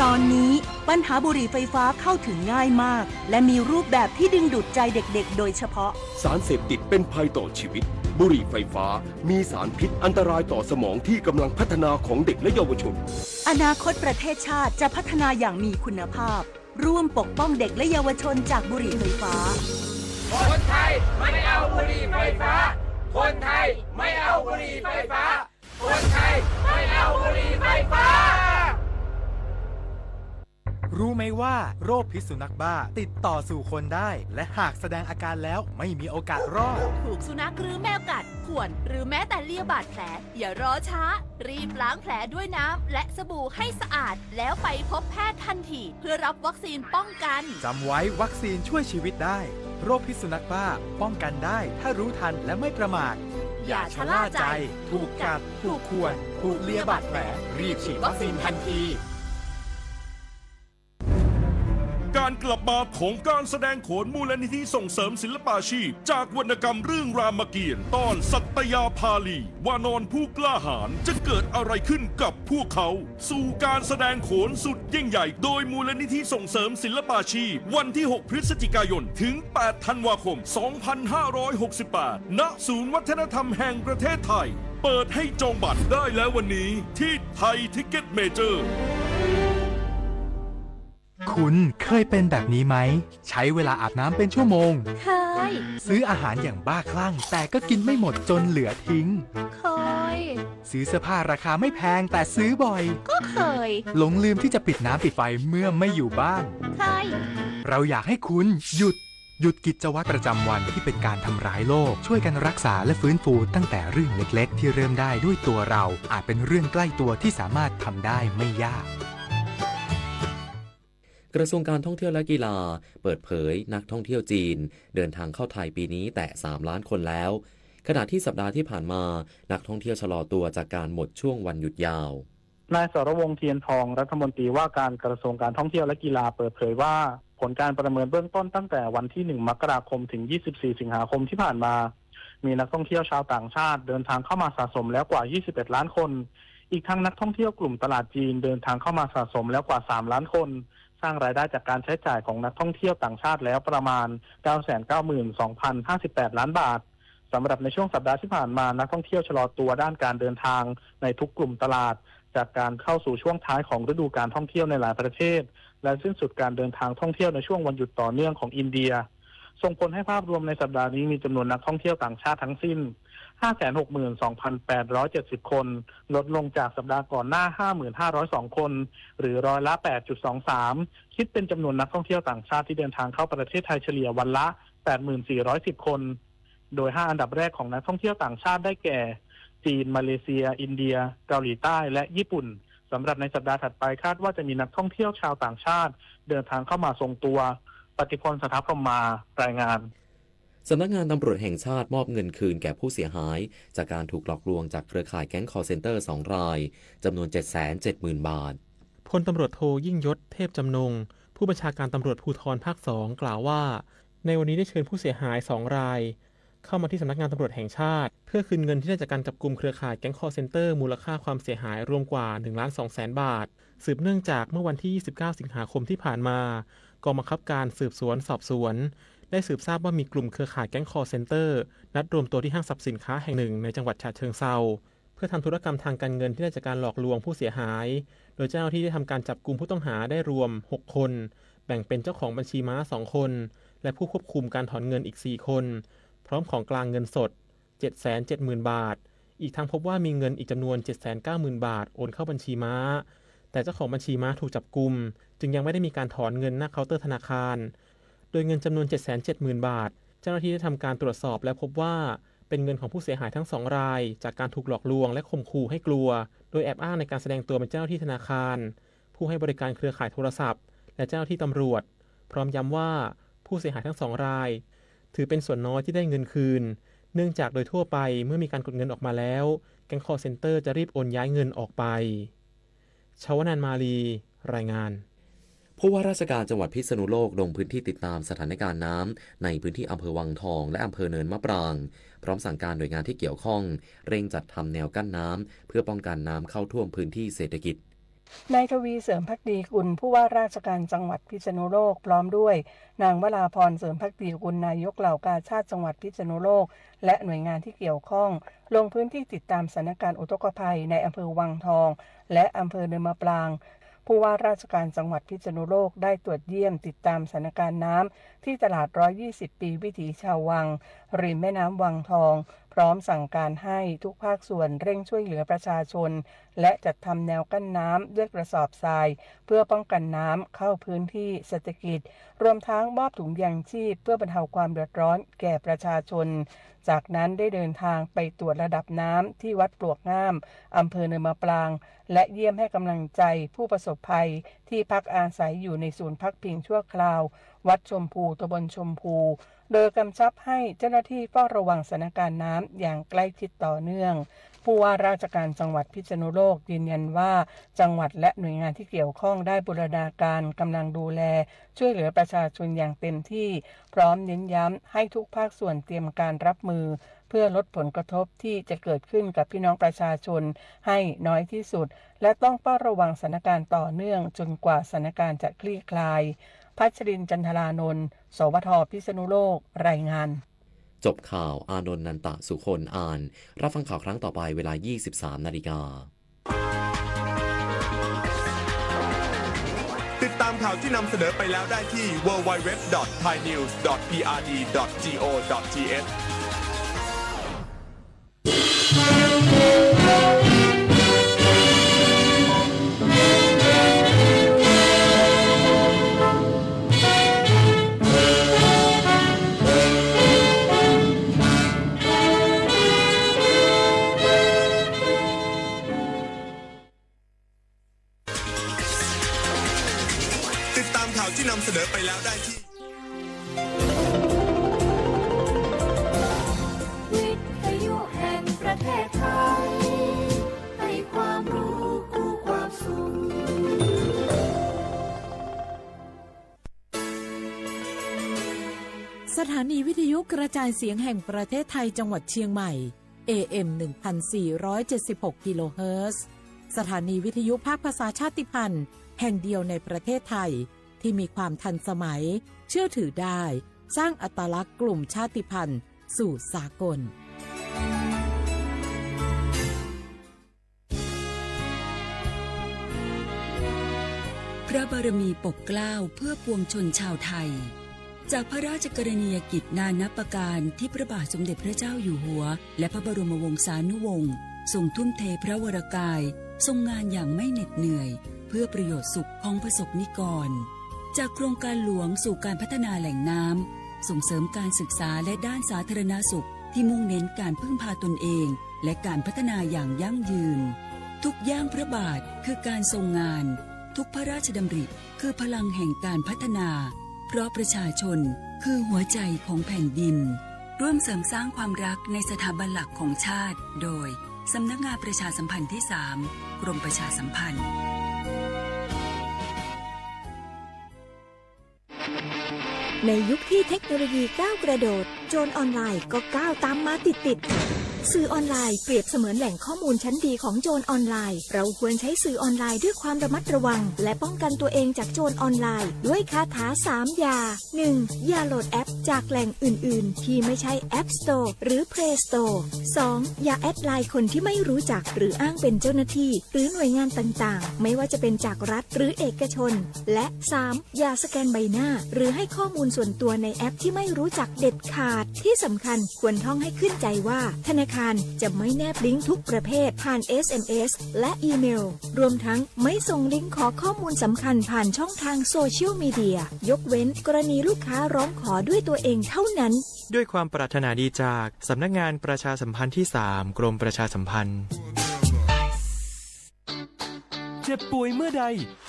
ตอนนี้ปัญหาบุหรี่ไฟฟ้าเข้าถึงง่ายมาก และมีรูปแบบที่ดึงดูดใจเด็กๆ โดยเฉพาะ สารเสพติดเป็นภัยต่อชีวิต บุหรี่ไฟฟ้ามีสารพิษอันตรายต่อสมองที่กำลังพัฒนาของเด็กและเยาวชน อนาคตประเทศชาติจะพัฒนาอย่างมีคุณภาพ ร่วมปกป้องเด็กและเยาวชนจากบุหรี่ไฟฟ้า คนไทยไม่เอาบุหรี่ไฟฟ้า คนไทยไม่เอาบุหรี่ไฟฟ้า คนไทยไม่เอาบุหรี่ไฟฟ้า รู้ไหมว่าโรคพิษสุนัขบ้าติดต่อสู่คนได้ และหากแสดงอาการแล้วไม่มีโอกาสรอด ถูกสุนัขหรือแมวกัด ข่วน หรือแม้แต่เลียบาดแผล อย่ารอช้า รีบล้างแผลด้วยน้ำและสบู่ให้สะอาด แล้วไปพบแพทย์ทันที เพื่อรับวัคซีนป้องกัน จำไว้วัคซีนช่วยชีวิตได้ โรคพิษสุนัขบ้าป้องกันได้ถ้ารู้ทันและไม่ประมาท อย่าชะล่าใจ ถูกกัด ถูกข่วน ถูกเลียบาดแผล รีบฉีดวัคซีนทันที การกลับมาของการแสดงโขนมูลนิธิส่งเสริมศิลปาชีพ จากวรรณกรรมเรื่องรามเกียรติ์ ตอนสัตยาภาลี วานรผู้กล้าหาญ จะเกิดอะไรขึ้นกับพวกเขา สู่การแสดงโขนสุดยิ่งใหญ่ โดยมูลนิธิส่งเสริมศิลปาชีพ วันที่ หก พฤศจิกายน ถึง แปด ธันวาคม สองพันห้าร้อยหกสิบแปด ณ ศูนย์วัฒนธรรมแห่งประเทศไทย เปิดให้จองบัตรได้แล้ววันนี้ที่ไทยทิกเก็ตเมเจอร์ คุณเคยเป็นแบบนี้ไหม ใช้เวลาอาบน้ำเป็นชั่วโมง เคย ซื้ออาหารอย่างบ้าคลั่ง แต่ก็กินไม่หมดจนเหลือทิ้ง เคย ซื้อเสื้อผ้าราคาไม่แพงแต่ซื้อบ่อย ก็เคย หลงลืมที่จะปิดน้ำปิดไฟเมื่อไม่อยู่บ้าน เคย เราอยากให้คุณหยุด หยุดกิจวัตรประจำวันที่เป็นการทำร้ายโลก ช่วยกันรักษาและฟื้นฟูตั้งแต่เรื่องเล็กๆ ที่เริ่มได้ด้วยตัวเรา อาจเป็นเรื่องใกล้ตัวที่สามารถทำได้ไม่ยาก กระทรวงการท่องเที่ยวและกีฬา เปิดเผยนักท่องเที่ยวจีน เดินทางเข้าไทยปีนี้แตะ สาม ล้านคนแล้ว ขณะที่สัปดาห์ที่ผ่านมา นักท่องเที่ยวชะลอตัวจากการหมดช่วงวันหยุดยาว นายสรวงศ์ เทียนทอง รัฐมนตรีว่าการกระทรวงการท่องเที่ยวและกีฬาเปิดเผยว่า ผลการประเมินเบื้องต้นตั้งแต่วันที่ หนึ่ง มกราคม ถึง ยี่สิบสี่ สิงหาคมที่ผ่านมา มีนักท่องเที่ยวชาวต่างชาติเดินทางเข้ามาสะสมแล้วกว่า ยี่สิบเอ็ด ล้านคน อีกทั้งนักท่องเที่ยวกลุ่มตลาดจีนเดินทางเข้ามาสะสมแล้วกว่า สาม ล้านคน สร้างรายได้จากการใช้จ่ายของนักท่องเที่ยวต่างชาติแล้วประมาณ เก้าแสนเก้าหมื่นสองพันห้าสิบแปด ล้านบาท สำหรับในช่วงสัปดาห์ที่ผ่านมา นักท่องเที่ยวชะลอตัวด้านการเดินทางในทุกกลุ่มตลาด จากการเข้าสู่ช่วงท้ายของฤดูการท่องเที่ยวในหลายประเทศ และสิ้นสุดการเดินทางท่องเที่ยวในช่วงวันหยุดต่อเนื่องของอินเดีย ส่งผลให้ภาพรวมในสัปดาห์นี้มีจำนวนนักท่องเที่ยวต่างชาติทั้งสิ้น ห้าแสนหกหมื่นสองพันแปดร้อยเจ็ดสิบ คน ลดลงจากสัปดาห์ก่อนหน้า ห้าหมื่นห้าร้อยสอง คน หรือร้อยละ แปดจุดสองสาม คิดเป็นจำนวนนักท่องเที่ยวต่างชาติที่เดินทางเข้าประเทศไทยเฉลี่ยวันละ แปดหมื่นสี่ร้อยสิบ คน โดย ห้า อันดับแรกของนักท่องเที่ยวต่างชาติได้แก่ จีน มาเลเซีย อินเดีย เกาหลีใต้ และญี่ปุ่น สำหรับในสัปดาห์ถัดไปคาดว่าจะมีนักท่องเที่ยวชาวต่างชาติเดินทางเข้ามาทรงตัว ปฏิพล สถาพรหมมา รายงาน สำนักงานตำรวจแห่งชาติมอบเงินคืนแก่ผู้เสียหาย จากการถูกหลอกลวงจากเครือข่ายแก๊ง call center สอง ราย จำนวน เจ็ดแสนเจ็ดหมื่น บาท พลตำรวจโท ยิ่งยศ เทพจำนง ผู้บัญชาการตำรวจภูธรภาคสอง กล่าวว่า ในวันนี้ได้เชิญผู้เสียหาย สอง ราย เข้ามาที่สำนักงานตำรวจแห่งชาติ เพื่อคืนเงินที่ได้จากการจับกุมเครือข่ายแก๊ง call center มูลค่าความเสียหายรวมกว่า หนึ่งล้านสองแสน บาท สืบเนื่องจากเมื่อวันที่ ยี่สิบเก้า สิงหาคมที่ผ่านมา กองบังคับการสืบสวนสอบสวน ได้สืบทราบว่ามีกลุ่มเครือข่ายแก๊ง call center นัดรวมตัวที่ห้างสรรพสินค้าแห่งหนึ่งในจังหวัดฉะเชิงเทรา เพื่อทำธุรกรรมทางการเงินที่ได้จากการหลอกลวงผู้เสียหาย โดยเจ้าหน้าที่ได้ทำการจับกุมผู้ต้องหาได้รวม หก คน แบ่งเป็นเจ้าของบัญชีม้า สอง คน และผู้ควบคุมการถอนเงินอีก สี่ คน พร้อมของกลางเงินสด เจ็ดแสนเจ็ดหมื่น บาท อีกทั้งพบว่ามีเงินอีกจำนวน เจ็ดแสนเก้าหมื่น บาท โอนเข้าบัญชีม้า แต่เจ้าของบัญชีม้าถูกจับกุม จึงยังไม่ได้มีการถอนเงินหน้าเคาน์เตอร์ธนาคาร โดยเงินจำนวน เจ็ดแสนเจ็ดหมื่น บาท เจ้าหน้าที่ได้ทำการตรวจสอบแล้วพบว่า เป็นเงินของผู้เสียหายทั้งสองราย จากการถูกหลอกลวงและข่มขู่ให้กลัว โดยแอบอ้างในการแสดงตัวเป็นเจ้าหน้าที่ธนาคาร ผู้ให้บริการเครือข่ายโทรศัพท์ และเจ้าหน้าที่ตำรวจ พร้อมย้ำว่า ผู้เสียหายทั้งสองราย ถือเป็นส่วนน้อยที่ได้เงินคืน เนื่องจากโดยทั่วไปเมื่อมีการกดเงินออกมาแล้ว แก๊ง call center จะรีบโอนย้ายเงินออกไป ชวนันท์ มาลี รายงาน ผู้ว่าราชการจังหวัดพิษณุโลกลงพื้นที่ติดตามสถานการณ์น้ำในพื้นที่อำเภอวังทองและอำเภอเนินมะปราง พร้อมสั่งการหน่วยงานที่เกี่ยวข้อง เร่งจัดทำแนวกั้นน้ำเพื่อป้องกันน้ำเข้าท่วมพื้นที่เศรษฐกิจ นายทวี เสริมภักดีกุล ผู้ว่าราชการจังหวัดพิษณุโลก พร้อมด้วย นางวราพร เสริมภักดีกุล นายกเหล่ากาชาดจังหวัดพิษณุโลก และหน่วยงานที่เกี่ยวข้อง ลงพื้นที่ติดตามสถานการณ์อุทกภัยในอำเภอวังทอง และอำเภอเนินมะปราง ผู้ว่าราชการจังหวัดพิษณุโลกได้ตรวจเยี่ยมติดตามสถานการณ์น้ำที่ตลาด ร้อยยี่สิบ ปีวิถีชาววัง ริมแม่น้ำวังทอง พร้อมสั่งการให้ทุกภาคส่วนเร่งช่วยเหลือประชาชน และจัดทำแนวกั้นน้ำด้วยกระสอบทราย เพื่อป้องกันน้ำเข้าพื้นที่เศรษฐกิจ รวมทั้งมอบถุงยางชีพเพื่อบรรเทาความเดือดร้อนแก่ประชาชน จากนั้นได้เดินทางไปตรวจระดับน้ำที่วัดปลวกง่าม อำเภอเนินมะปราง และเยี่ยมให้กำลังใจผู้ประสบภัยที่พักอาศัยอยู่ในศูนย์พักพิงชั่วคราว วัดชมพู ตำบลชมพู โดยกำชับให้เจ้าหน้าที่เฝ้าระวังสถานการณ์น้ำอย่างใกล้ชิดต่อเนื่อง ผู้ว่าราชการจังหวัดพิษณุโลกยืนยันว่า จังหวัดและหน่วยงานที่เกี่ยวข้องได้บูรณาการกำลังดูแลช่วยเหลือประชาชนอย่างเต็มที่ พร้อมเน้นย้ำให้ทุกภาคส่วนเตรียมการรับมือ เพื่อลดผลกระทบที่จะเกิดขึ้นกับพี่น้องประชาชนให้น้อยที่สุด และต้องเฝ้าระวังสถานการณ์ต่อเนื่องจนกว่าสถานการณ์จะคลี่คลาย พัชรินทร์ จันทรานนท์ สวท พิษณุโลก รายงาน จบข่าว อานนท์ นันตะสุคน อ่าน รับฟังข่าวครั้งต่อไปเวลา ยี่สิบสามนาฬิกา ติดตามข่าวที่นำเสนอไปแล้วได้ที่ ดับเบิลยู ดับเบิลยู ดับเบิลยู ดับเบิลยู ดอท ไทยนิวส์ ดอท พี อาร์ ดี ดอท จี โอ ดอท ที เอช ติดตามข่าวที่นำเสนอไปแล้วได้ที่ วิทยุแห่งประเทศไทย ให้ความรู้คู่ความสุข สถานีวิทยุกระจายเสียงแห่งประเทศไทยจังหวัดเชียงใหม่ เอ เอ็ม หนึ่งพันสี่ร้อยเจ็ดสิบหก กิโลเฮิรตซ์ สถานีวิทยุภาคภาษาชาติพันธุ์แห่งเดียวในประเทศไทย ที่มีความทันสมัย เชื่อถือได้ สร้างอัตลักษณ์กลุ่มชาติพันธุ์สู่สากล พระบารมีปกเกล้าเพื่อปวงชนชาวไทย จากพระราชกรณียกิจนานับประการที่พระบาทสมเด็จพระเจ้าอยู่หัว และพระบรมวงศานุวงศ์ ทรงทุ่มเทพระวรกาย ทรงงานอย่างไม่เหน็ดเหนื่อย เพื่อประโยชน์สุขของประสบนิกร จากโครงการหลวงสู่การพัฒนาแหล่งน้ำ ส่งเสริมการศึกษาและด้านสาธารณสุข ที่มุ่งเน้นการพึ่งพาตนเอง และการพัฒนาอย่างยั่งยืน ทุกย่างพระบาทคือการทรงงาน ทุกพระราชดำริคือพลังแห่งการพัฒนา เพราะประชาชนคือหัวใจของแผ่นดิน ร่วมเสริมสร้างความรักในสถาบันหลักของชาติ โดย สำนักงานประชาสัมพันธ์ที่สาม กรมประชาสัมพันธ์ ในยุคที่เทคโนโลยีก้าวกระโดด โจรออนไลน์ก็ก้าวตามมาติดๆ สื่อออนไลน์เปรียบเสมือนแหล่งข้อมูลชั้นดีของโจรออนไลน์ เราควรใช้สื่อออนไลน์ด้วยความระมัดระวัง และป้องกันตัวเองจากโจรออนไลน์ ด้วยคาถาสามอย่า หนึ่ง อย่าโหลดแอปจากแหล่งอื่นๆ ที่ไม่ใช่ App Store หรือ Play Store สอง อย่าแอดไลน์คนที่ไม่รู้จัก หรืออ้างเป็นเจ้าหน้าที่ หรือหน่วยงานต่างๆ ไม่ว่าจะเป็นจากรัฐหรือเอกชน และ สาม อย่าสแกนใบหน้า หรือให้ข้อมูลส่วนตัวในแอปที่ไม่รู้จักเด็ดขาด ที่สำคัญควรท่องให้ขึ้นใจว่า ธนาคารจะไม่แนบลิงก์ทุกประเภทผ่าน เอส เอ็ม เอส และอีเมล รวมทั้งไม่ส่งลิงก์ขอข้อมูลสำคัญผ่านช่องทางโซเชียลมีเดีย ยกเว้นกรณีลูกค้าร้องขอด้วยตัวเองเท่านั้น ด้วยความปรารถนาดีจากสำนักงานประชาสัมพันธ์ที่สาม กรมประชาสัมพันธ์ เจ็บป่วยเมื่อใด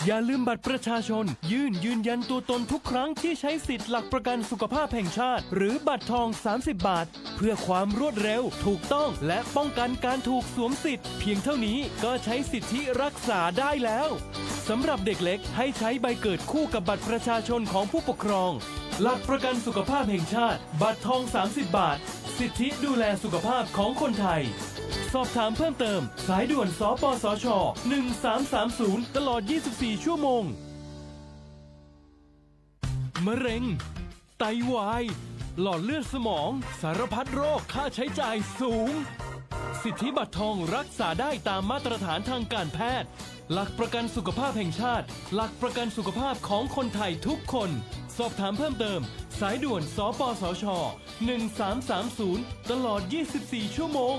อย่าลืมบัตรประชาชน ยื่นยืนยันตัวตนทุกครั้งที่ใช้สิทธิ์หลักประกันสุขภาพแห่งชาติ หรือบัตรทอง สามสิบ บาท เพื่อความรวดเร็ว ถูกต้อง และป้องกันการถูกสวมสิทธิ์ เพียงเท่านี้ก็ใช้สิทธิรักษาได้แล้ว สำหรับเด็กเล็กให้ใช้ใบเกิดคู่กับบัตรประชาชนของผู้ปกครอง หลักประกันสุขภาพแห่งชาติ บัตรทอง สามสิบ บาท สิทธิดูแลสุขภาพของคนไทย สอบถามเพิ่มเติม สายด่วน สปสช หนึ่งสามสามศูนย์ ตลอด ยี่สิบสี่ ชั่วโมง มะเร็ง ไตวาย หลอดเลือดสมอง สารพัดโรคค่าใช้จ่ายสูง สิทธิบัตรทองรักษาได้ตามมาตรฐานทางการแพทย์ หลักประกันสุขภาพแห่งชาติ หลักประกันสุขภาพของคนไทยทุกคน สอบถามเพิ่มเติม สายด่วน สปสช หนึ่งสามสามศูนย์ ตลอด ยี่สิบสี่ ชั่วโมง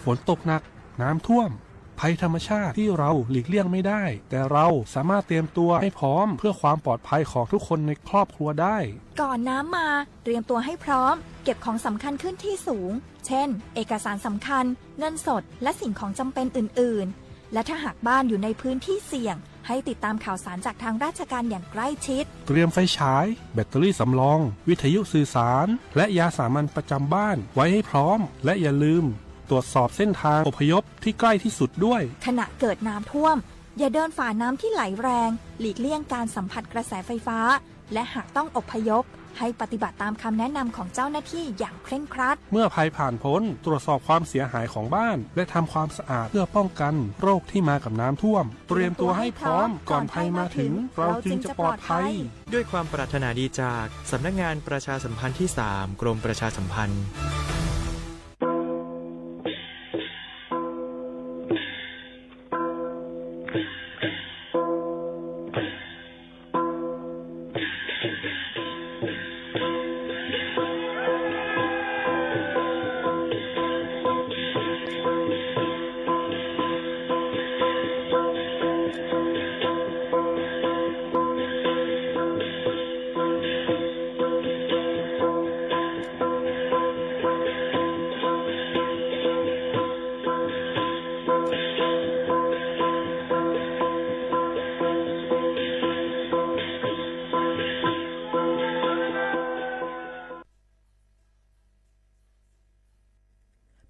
ฝนตกหนัก น้ำท่วม ภัยธรรมชาติที่เราหลีกเลี่ยงไม่ได้ แต่เราสามารถเตรียมตัวให้พร้อมเพื่อความปลอดภัยของทุกคนในครอบครัวได้ ก่อนน้ำมา เตรียมตัวให้พร้อม เก็บของสำคัญขึ้นที่สูง เช่น เอกสารสำคัญ เงินสด และสิ่งของจำเป็นอื่นๆ และถ้าหากบ้านอยู่ในพื้นที่เสี่ยง ให้ติดตามข่าวสารจากทางราชการอย่างใกล้ชิด เตรียมไฟฉาย แบตเตอรี่สำรอง วิทยุสื่อสาร และยาสามัญประจำบ้านไว้ให้พร้อม และอย่าลืมตรวจสอบเส้นทางอพยพที่ใกล้ที่สุดด้วย ขณะเกิดน้ำท่วม อย่าเดินฝ่าน้ำที่ไหลแรง หลีกเลี่ยงการสัมผัสกระแสไฟฟ้า และหากต้องอพยพ ให้ปฏิบัติตามคำแนะนำของเจ้าหน้าที่อย่างเคร่งครัด เมื่อภัยผ่านพ้น ตรวจสอบความเสียหายของบ้าน และทำความสะอาดเพื่อป้องกันโรคที่มากับน้ำท่วม เตรียมตัวให้พร้อม ก่อนภัยมาถึง เราจึงจะปลอดภัย ด้วยความปรารถนาดีจากสำนักงานประชาสัมพันธ์ที่สาม กรมประชาสัมพันธ์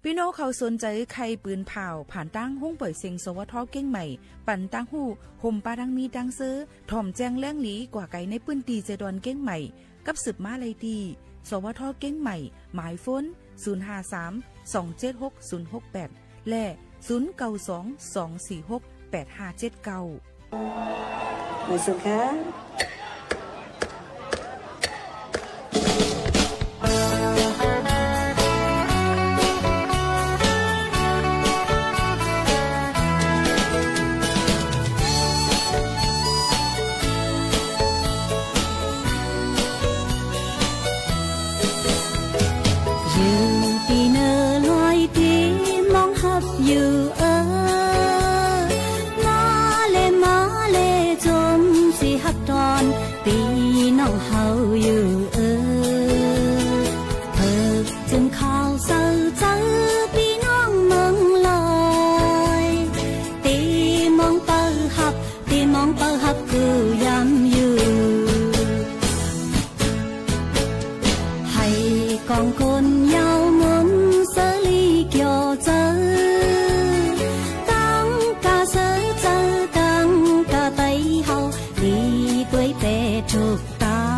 ပီႈၼွင်ႉၶဝ်သူၼ်ၸႂ် ၶႂ်ႈပိုၼ်ၽၢဝ်ႇ ผ่านတၢင်း ห้องปล่อยเสียง สวท. เชียงใหม่ ပၼ်တၢင်းႁူႉ ႁူမ်ႈပႃးတၢင်းမီးတၢင်းသိူဝ်း ထွမ်ႇၸႅင်ႈလႅင်းလီ ၵႂႃႇၵႆ ในพื้นที่ ชายแดน เชียงใหม่ กึ๊บสืบมาลัยตี้ สวท. เชียงใหม่ หมายโฟน ศูนย์ห้าสาม สองเจ็ดหก ศูนย์หกแปด และ ศูนย์เก้าสอง สองสี่หก แปดห้าเจ็ดเก้า ขอบคุณค่ะ ယုၢ်ပီၼႂ်း လွႆတ့ မွင်းႁပ်ႉယူႇဢိူဝ်ႈ၊ မႃးလႄႈ မႃးလႄႈ ၸူမ်းသေႁပ်ႉတွၼ်ႈ ပီႈၼွင်ႉႁဝ်းယူႇဢိူဝ်ႈ။ ၽိူၵ်ႇၸိုၼ်ႈၶၢဝ်သႂ်ၸႂ် ပီႈၼွင်ႉမိူင်းလွႆ တေမွင်းပႂ်ႉႁပ်ႉ တေမွင်းပႂ်ႉႁပ်ႉ ၵူႈယၢမ်းယူႇ ႁႂ်ႈၵွင်ၵူၼ်းယၢဝ်းမုၼ်း သိူဝ်းလီၵျေႃႇၸႂ် တၢင်းၵႃႈသိူဝ်းၸႂ် တၢင်းၵႃႈတႆးႁဝ်း လီတူၺ်းပႄႉထုၵ်ႇတႃ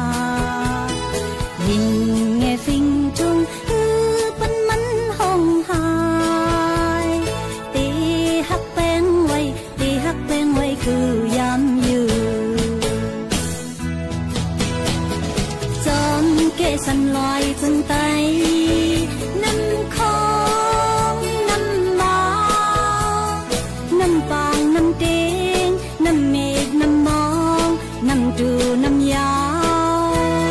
ယိင်ႈငႄႈၾိင်ႈထုင်း ႁိုဝ်ပၼ်မၼ်းႁွင်ႇႁၢႆ တေႁၵ်ႉပႅင်းဝႆႈ တေႁၵ်ႉပႅင်းဝႆႈ ၵူႈယၢမ်းယူႇ ၸွမ်းၵႄႈသၼ်လွႆၸိုင်ႈတႆး ၼမ်ႉၶွင်ၼမ်ႉမၢဝ် ၼမ်ႉပၢင်ၼမ်ႉတဵင်း ၼမ်ႉမဵတ်ႉၼမ်ႉမွင်း ၼမ်ႉတူႈၼမ်ႉယၢဝ်း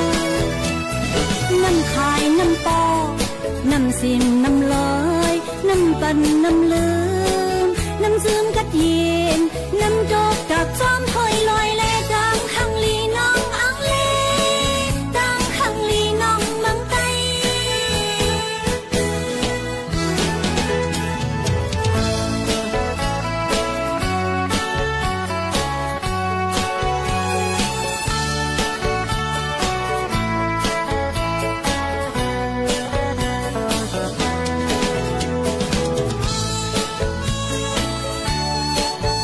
ၼမ်ႉၶၢႆၼမ်ႉပေႃႉ ၼမ်ႉသိမ်ႇၼမ်ႉလွႆ ၼမ်ႉပၼ်ႇၼမ်ႉလိုမ်း ၼမ်ႉၸိုမ်းၵတ်းယဵၼ် ၼမ်ႉတူၵ်းတၢပ်ႇၸွမ်းႁူၺ်ႈလွႆလႄႈ တၢင်းႁၢင်ႈလီၼွင်ႉဢင်းလႄး တၢင်းႁၢင်ႈလီၼွင်ႉမိူင်းတႆး ဢ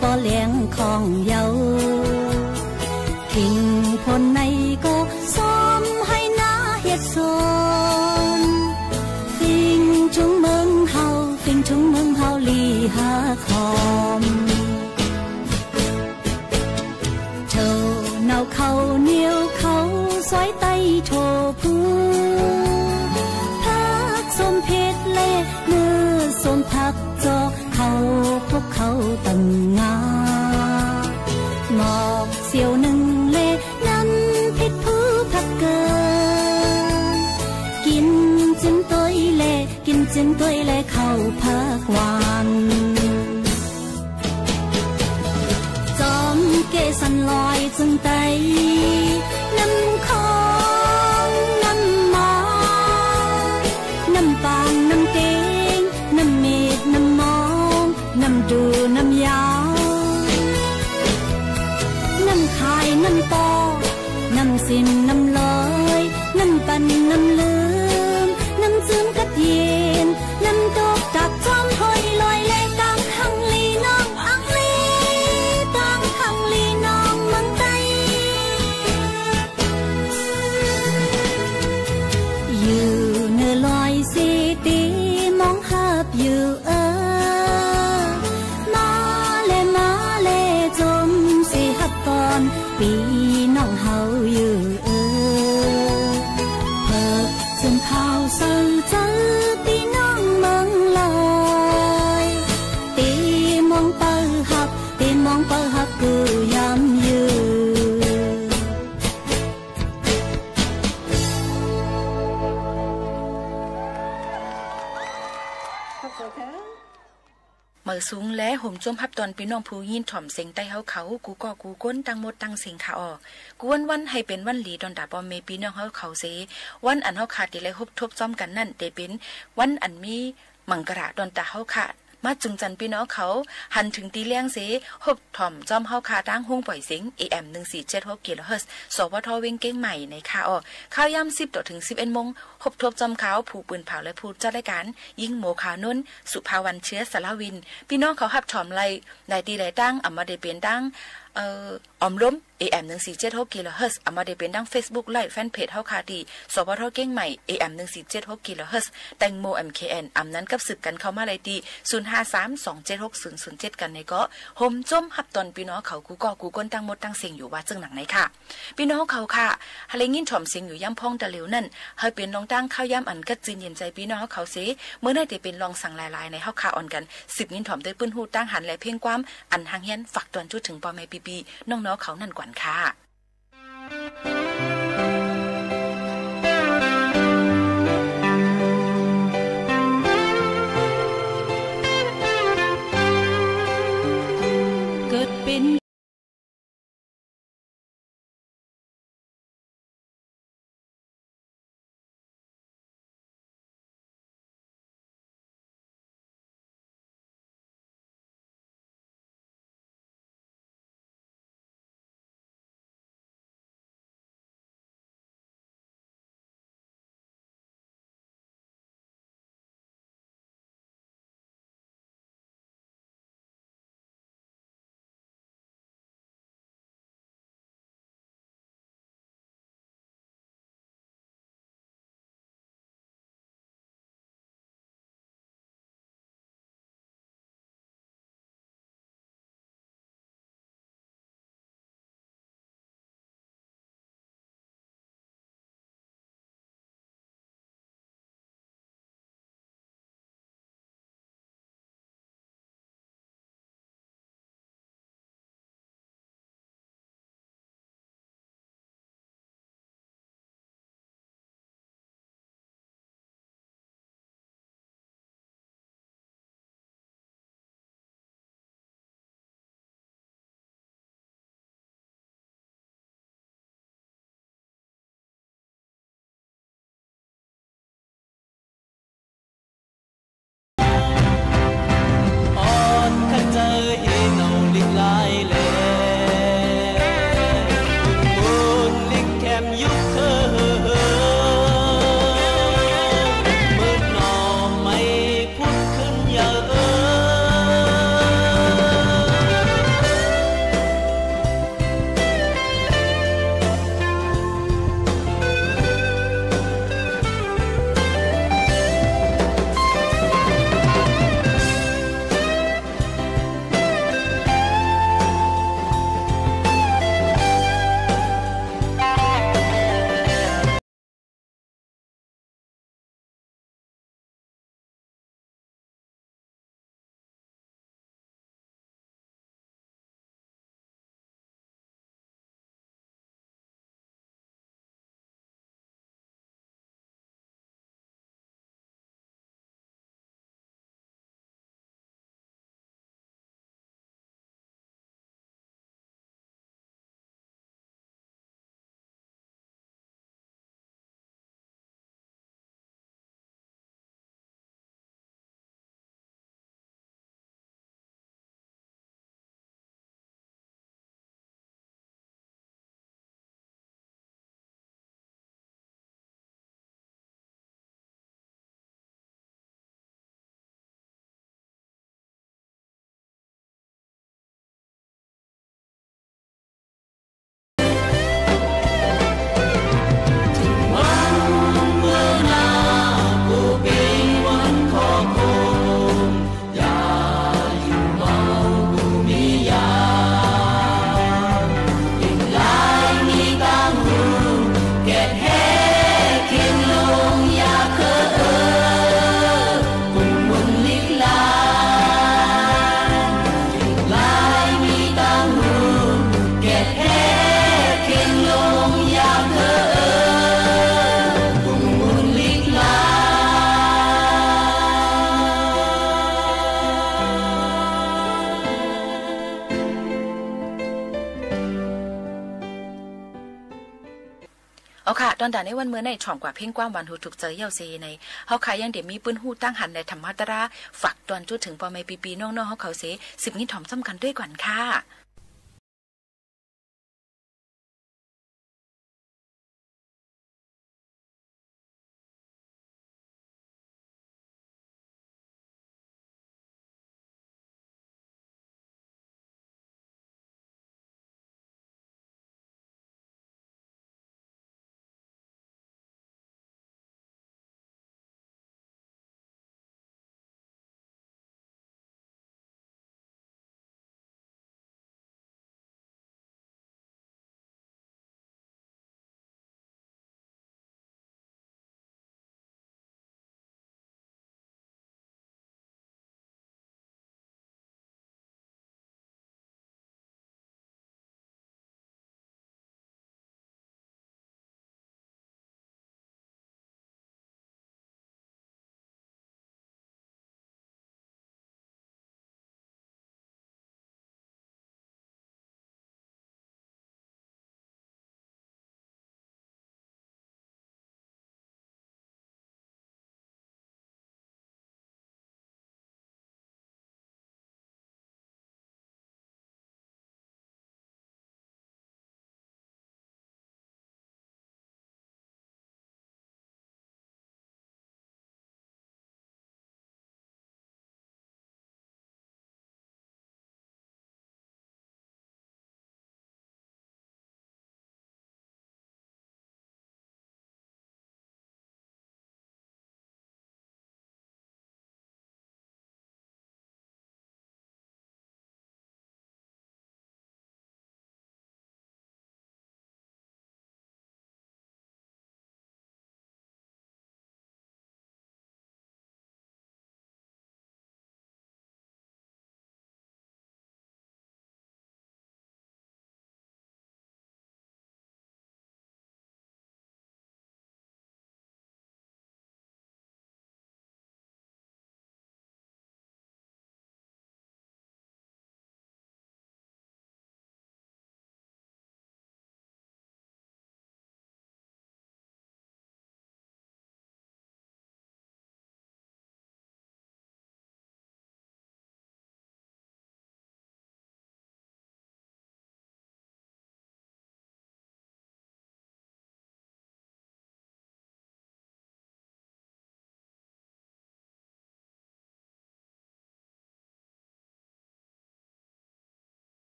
Paw liangˇ hkawˇ yaˇ oˬ, เพ็งโพ neˇ k'o, sawˉ haiˉ naˆ hiehˉ sawˉ, เพ็ง chungˉ meunˇ haoˬ, เพ็ง chungˉ meunˇ haoˬ liˇ haˉ hkawˇ. Htoꞈ nawˬ hkawˇ nyiˇ hkawˇ suhˉ taiˇ hto hpu, hpaˆ sum hpeˆ leh nuˇ sum hpaˆ cawˬ hkawˇ hpfuhˆ hkawˇ tawˇ ngaˬ. Mawꞈ siˍ oˬ neˇ leh naˇ hpeˆ hpu hpaˆ keunˍ, กิน cehˇ toiˉ leh, กิน cehˇ toiˉ leh hkawˇ hpaˆ wanˍ. Cawˬ kehˬ shaˍ laweh tcuhˇ taiˍ, naˇ hkawˇ naˇ maˍ, naˇ paˍ naˇ teˇ, naˇ miˬ naˇ mawˇ, naˇ duˬ naˇ yaˇ, naˇ hk'ai naˇ tawˆ, naˇ shiˍ naˇ laweh, naˇ paˍ naˇ leuˉ, naˇ tcuhˇ kaˆ yeˬ, naˇ dawˇ kaꞈ cawˇ haweh laweh leh, kanˇ hkaˇ liˇ nawˬ aˇ liˇ, kanˇ hkaˇ liˇ nawˬ maˇ taiˍ. Yuˬ nuˇ laweh sheˍ teˇ mawˇ haˉ yuˬ, maˇ leh maˇ leh cawˇ sheˍ haˉ tawˇ, พี่น้อง haoˬ yuˬ. Hpeuꞈ tcuhˇ hkawˇ suhˉ tcuhˇ พี่น้อง maˇ leh, teˇ mawˇ pawˆ haˉ, teˇ mawˇ pawˆ haˉ kuˬ yaˇ yuˬ. Meuꞈ suhˍ leh hoꞈ coˇ haˉ tawˇ พี่น้อง hpu nyiˇ htawnˍ sehˍ taiˇ haoˉ hk'aoˍ, kuˬ kawˆ kuˬ gonˇ tanˇ mawˇ tanˇ sehˍ hk'aˆ awˬ. Kuˬ wunˉ wunˉ ให้เป็นวันดี tawˇ daꞈ pawˇ meh พี่น้อง haoˉ hk'aoˍ sheˍ. วัน anˬ haoˉ hk'aˆ te leh hoꞈ htoˆ cawˇ kaꞈ naˆ te เป็นวัน anˬ miˇ มังคลา tawˇ daꞈ haoˉ hk'aˆ. Maˇ cuˇ caˇ พี่น้อง haoˉ hk'aoˍ, haꞈ htoꞈ te lehˬ sheˍ, hoꞈ htawnˍ cawˇ haoˉ hk'aˆ tanˇ ห้องบ่ายเสียง A M หนึ่งสี่เจ็ดหก kilohertz, สวท เวียงเชียงใหม่ neˇ hk'aˆ awˬ. Hkawˇ yaˇ สิบ tawˇ htoꞈ สิบเอ็ด moˇ, hoꞈ htoˆ cawˇ hk'aˆ ผู้ปืนเผา leh ผู้จัดรายการ Yingmo Khaonon, Suhphawan Chia Salavin, พี่น้อง haoˉ hk'aoˍ htawnˍ leh, naˬ te leh tanˇ, อำมาตย์ เป็น tanˇ อำรม A M หนึ่งสี่เจ็ดหก kilohertz, อำมาตย์ เป็น tanˇ เฟซบุ๊ก ไลฟ์ แฟนเพจ haoˉ hk'aˆ ที่ สวท เชียงใหม่ A M หนึ่งสี่เจ็ดหก kilohertz, แตงโม M K N, อำนั้น กับ สืบ กัน เข้ามา เลย ที่ ศูนย์ห้าสามสองเจ็ดหกศูนย์ศูนย์เจ็ด กัน neˇ k'o, hoꞈ coˇ haˉ tawˇ พี่น้อง haoˉ hk'aoˍ, kuˬ kawˆ kuˬ gonˇ tanˇ mawˇ tanˇ sehˍ yuˬ ว่า tcuhˇ naꞈ neˇ hk'aˆ. พี่น้อง haoˉ hk'aoˍ hk'aˆ, ha lehˬ nyiˇ htawnˍ sehˍ yuˬ yaˇ hpawˇ taˇ leuˬ naˆ, ha เป็น lawˬ tanˇ hkawˇ yaˇ anˬ กระเจิญเย็นใจ พี่น้อง haoˉ hk'aoˍ sheˍ. เมื่อ naˆ te เป็น ลอง saˍ laꞈ laꞈ neˇ haoˉ hk'aˆ อ่อนกัน สืบ nyiˇ htawnˍ teˇ ปื้น huˆ tanˇ haˍ leh เพลง ความอัน หางเฮียน ฝาก ตวนจุ๊ถึง ปอแม่ ปีปี น้องๆ เขา นั่น ก่อน ค่ะ เกิดเป็น Awˬ hkaꞈ ตอนด่านในวันเมือง naˆ ไอ้ ถ่อมกว่าเพ่งกว้าง วัน หก ถูกใจ เย้า เซ neˇ, ฮawˬ hkaꞈ ยัง เดี๋ยว มี ปืน หู้ ตั้ง หัน leh ธรรมะตรา ฝาก ตอน จุ๊ด ถึง ปอ แม่ ปีปี น้องๆ ฮawˉ เขา เส สิบ นี้ ถ่อม ซ้ำ กัน ด้วย ก่อน ค่ะ.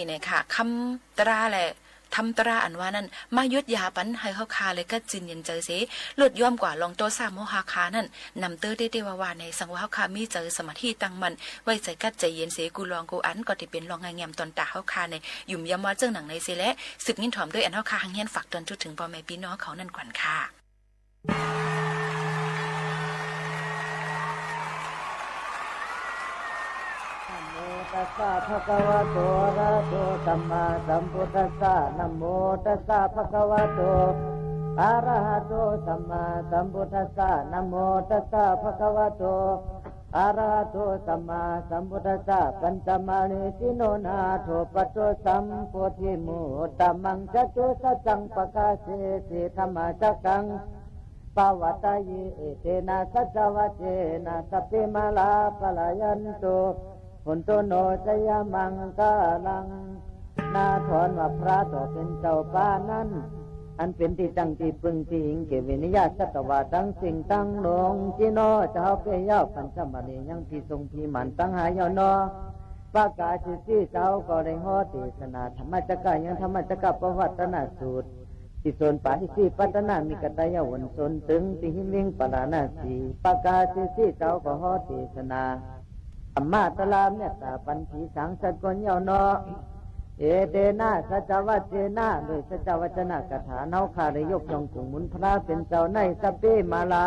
เน ค่ะ คำตราและธรรมตราอันว่านั้น มายุติยาปันให้เฮาข้าเลยกัดจินเย็นใจเส ลดย้อมกว่าลองโตซ่าโมหะคานั้น นำเตอร์เต้เต้วาวาใน สังว่าเฮาข้ามีใจสมาธิตั้งมั่น ไว้ใจกัดใจเย็นเส กูลองกูอันก็จะเป็นลองงายแงมตอนตาเฮาข้าใน หยุมยำว่าเจ้าหนังในเสและ สืบยินถอมด้วยอันเฮาข้าหังเฮียนฝากตอนจุดถึงพ่อแม่พี่น้องเขานั่นก่อนค่ะ Namo tassa bhagavato arahato sammāsambuddhassa. Namo tassa bhagavato arahato sammāsambuddhassa. Namo tassa bhagavato arahato sammāsambuddhassa. Pañcamarisinonātho paṭo sambodhimuttamaṃ catusaccān pakāsesi dhammacakkaṃ pavattaye etena saccavajjena sabbe mārā palayantu honto no jayamaṅgalaṃ. နားထောင် ว่าพระตัวเป็นเจ้า พระนั้น อันเป็นที่ตั้งที่พึ่งที่อิงแก่เวไนยสัตวาทั้งสิ้นทั้งหลง จิโน จะเอาไปยาว ปัญจมาลี ยังผีสงผีหมานตังหลายยาวเนาะ ประกาศสิทธิเจ้าก็ได้ฮ้อเทศนาธรรมจักร ยังธรรมจักรปวัตตนสูตร ที่สวนป่าอิสิปัตตนมิกตายะวนสนตึงที่หินเวงปาราณสี ประกาศสิทธิเจ้าก็ฮ้อเทศนา ธรรมะตราเมตตาปันผีสางสัตว์คนเย่าเนาะ เอเตนะสัจจวัจเจนะ โดยสัจจวัจนะคาถาเฮาข้าได้ยกย่องกุ่งหมุนพระเป็นเจ้าในสัพเพมาลา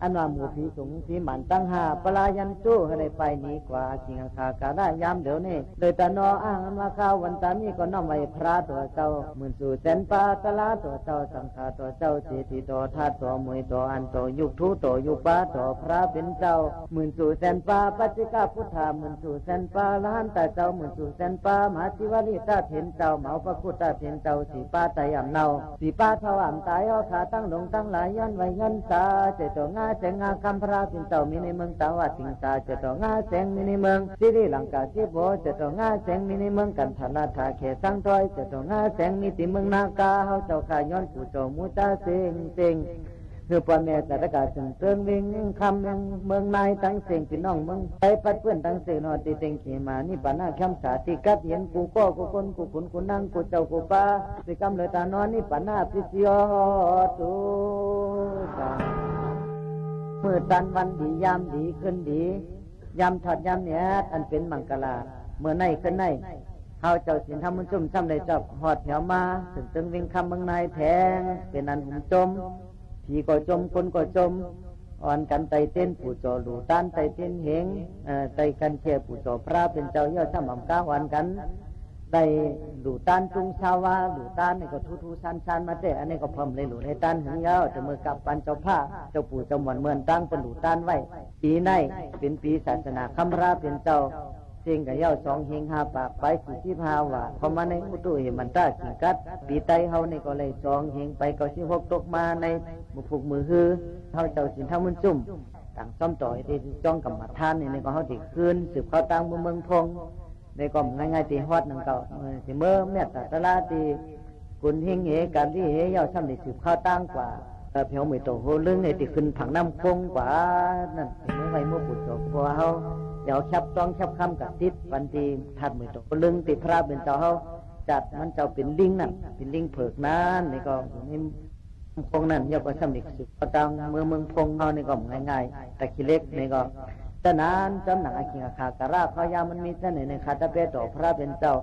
อันว่าหมู่ผีสงผีหมานตังห้า ปลายันตุ ให้ได้ไปหนีกว่า สิ่งอันขาการะยามเดี๋ยวนี้ โดยตะนออ้างอันว่าข้าวันตานี้ก็น้อมไหว้พระตัวเจ้า หมื่นสู่แสนปา ตลาตัวเจ้า สังฆาตัวเจ้า เศรษฐีตัวทาสตัวมวยตัวอันตัวยุคทูตัวยุคปาตัวพระเป็นเจ้า หมื่นสู่แสนปา ปัจจิกพุทธา หมื่นสู่แสนปา อรหันตาเจ้า หมื่นสู่แสนปา มหาศิวลีตาเถนเจ้า เหมาพระคุตาเถนเจ้า สีปาตายอ่ำเนา สีปาเท่าอ่ำตาย เอาขาตั้งหลงตั้งหลาย ย้อนไหวย้อนสา เจโตงาแสงงาคำพระเป็นเจ้า มีในเมืองตาวาติงสา เจโตงาแสงมีในเมืองสิริลังกาสิโบ เจโตงาแสงมีในเมืองกันทานาถาเขตสังทอย เจโตงาแสงมีที่เมืองนากา เฮาเจ้าข้าย้อนปู่เจ้าหมู่ตาเซ็งเซ็ง คือพ่อแม่สัตว์กาเซิ่งเซิงเวงคำเมืองเมืองนายตังเซ็ง พี่น้องเมืองไทยปัดเปื้อนตังเซ็งเนาะ ที่เต็งเขมานิพพานะแคมสาที่กัดเห็นกูก็กูคนกูขุนกูนางกูเจ้ากูปา ที่กำเลยตานอนนิพพานะพิเศษตุสา มื้อตันวันดียามดีคืนดี ยามทอดยามแหนด อันเป็นมังกรา เมื่อในคืนใน เฮาเจ้าศีลธรรมมุนจุ่มซ้ำได้จอบฮอดแถวมา ถึงตึงเวียงคำเมืองนายแทง เป็นอันหุมจม ผีก็จม คนก็จม อ่อนกันไต่เต้นปู่จ่อหลู่ต้านไต่เต้นเหง เอ่อ ไต่กันแค่ปู่จ่อพระเป็นเจ้าเย่าซ้ำอ่ำก้าอ่อนกัน ได้หลู่ต้านจุงชาวา หลู่ต้านนี่ก็ทู่ๆ ซ่านๆ มาแต่ อันนี้ก็เพิ่มเลยหลู่ได้ต้านหึงยาว แต่เมื่อกลับปันเจ้าผ้า เจ้าปู่เจ้าหมอนเมือนตั้งเป็นหลู่ต้านไว้ ปีใน เป็นปีศาสนาคำพระเป็นเจ้า เซ็งกับเหย้าสองเฮงห้าปากไปสี่สิบห้าว่า เข้ามาในอุตุเหมันตากิ่งกัด ปีไตเฮานี่ก็เลยสองเฮงไปเก้าสิบหกตกมาในมือผูกมือฮือ เฮาเจ้าศีลธรรมมุนจุ่ม ต่างซ้อมต่อไอ้ที่จ้องกรรมฐานนี่ นี่ก็เฮาติคืนสืบเข้าตั้งเมืองเมืองพง นี่ก็ง่ายๆ ที่ฮอดนั่นก็ เออ ที่เมื่อเมตตาตะลาที่ กุนเฮงเห กาลีเห เหย้าซ้ำได้สืบเข้าตั้งกว่า เอ่อ แผวเหมยโตโฮลึงไอ้ที่ขึ้นผังน้ำคงกว่า นั่น เมื่อไหร่เมื่อปู่โส เพราะว่าเฮา เดี๋ยวแคบต้องแคบค่ำกับติดวันที่ธาตุเหมยโตโฮลึงที่พระเป็นเจ้าเฮาจัดมันเจ้าเป็นลิงนั่น เป็นลิงเผือกนั่น นี่ก็อยู่ในน้ำคงนั่น เหย้าก็ซ้ำได้สืบเข้าตั้งเมืองเมืองพงเฮานี่ก็ง่ายๆ ตะขี้เหล็กนี่ก็ ฉะนั้นจำหนังอาคิงอาคาการะเขายามันมีเสน่ห์ในคาตะเปโตพระเป็นเจ้า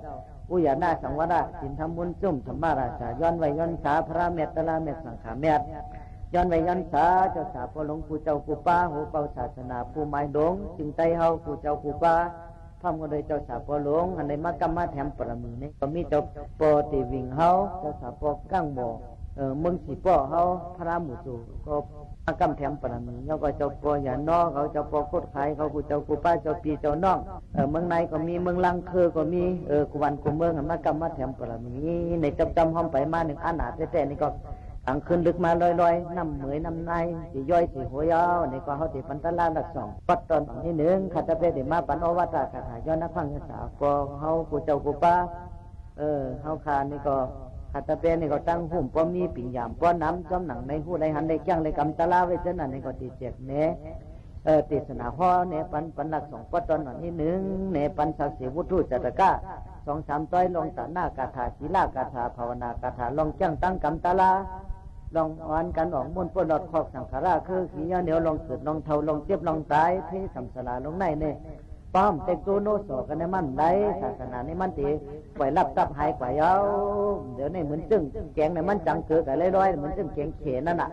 อุยานาสังวร ศีลธรรมบุญจุ่ม ธรรมราชา ย้อนไหวย้อนสา พระเมตตาเมตสังฆาเมต ย้อนไหวย้อนสา เจ้าสาพ่อหลวงปู่เจ้าปู่ป้า หัวเป่าศาสนา ผู้หมายหลวง จึงไตเฮาปู่เจ้าปู่ป้า พร้อมกันโดยเจ้าสาพ่อหลวง อันใดมากำมาแถมปรมีนี้ ก็มีเจ้าปอติวิงเฮา เจ้าสาปอกั้งบ่อ เอ่อ เมืองสีป้อเฮา พระหมู่สู่ ก็ มากำแถมปรมี แล้วก็เจ้าปอหยาน้อเขา เจ้าปอโคตรขายเขา กูเจ้ากูป้า เจ้าปีเจ้าน้อง เอ่อ เมืองในก็มี เมืองลังเคอก็มี เอ่อ กูวันกูเมือง มากำมาแถมปรมี ในจำจำห้อมไปมาหนึ่งอาหนาแท้ๆ นี่ก็ กลางคืนลึกมาลอยๆ น้ำเหมยน้ำใน สีย้อยสีหัวยาว นี่ก็เฮาติปันตลาดหลักสอง ปัดตอนนี้หนึ่ง ข้าจะไปเดี๋ยวมาปันโอวาตาคาถาย้อนนักพังภาษา ปอเฮา กูเจ้ากูป้า เออ เฮาคานี่ก็ ข้าตะเปนี่ก็ตั้งหุ่มป้อมีปิ่งหยามป้อน้ำ จ้อมหนังในหู้ได้หันได้แจ้งได้กำตะลาไว้เจ้านั่นนี่ก็ตีแจกแหน เออ เทศนาฮ้อแหนปัน ปันหลักสองป้อตอนหน่อยนิดนึงแหนปันสักดิ์ศรีวุฒุจัตตะกะ สองสาม ต้อย ลอง ตะหน้า กาถา ศีล กาถา ภาวนา กาถา ลอง เกลี้ยงตั้ง กรรม ตะล้า ลอง อัน กัน ออก ม่วน ป้น หลอด คอก สังขาร เครื่อง ขี ย้อน เหนียว ลอง เกิด ลอง เฒ่า ลอง เจ็บ ลอง ตาย เท สังสาร ลง ไหน เนี่ย ป้อม เต็ก โต โน สอ กัน ใน มัน ได้ ศาสนา นี่ มัน เต ปล่อย ลับ ตับ หาย กว่า ยาว เดี๋ยว นี้ เหมือน เจิ่ง แกง เนี่ย มัน จัง เกิด กับ ร้อยๆ เหมือน เจิ่ง แกง เข นั่น น่ะ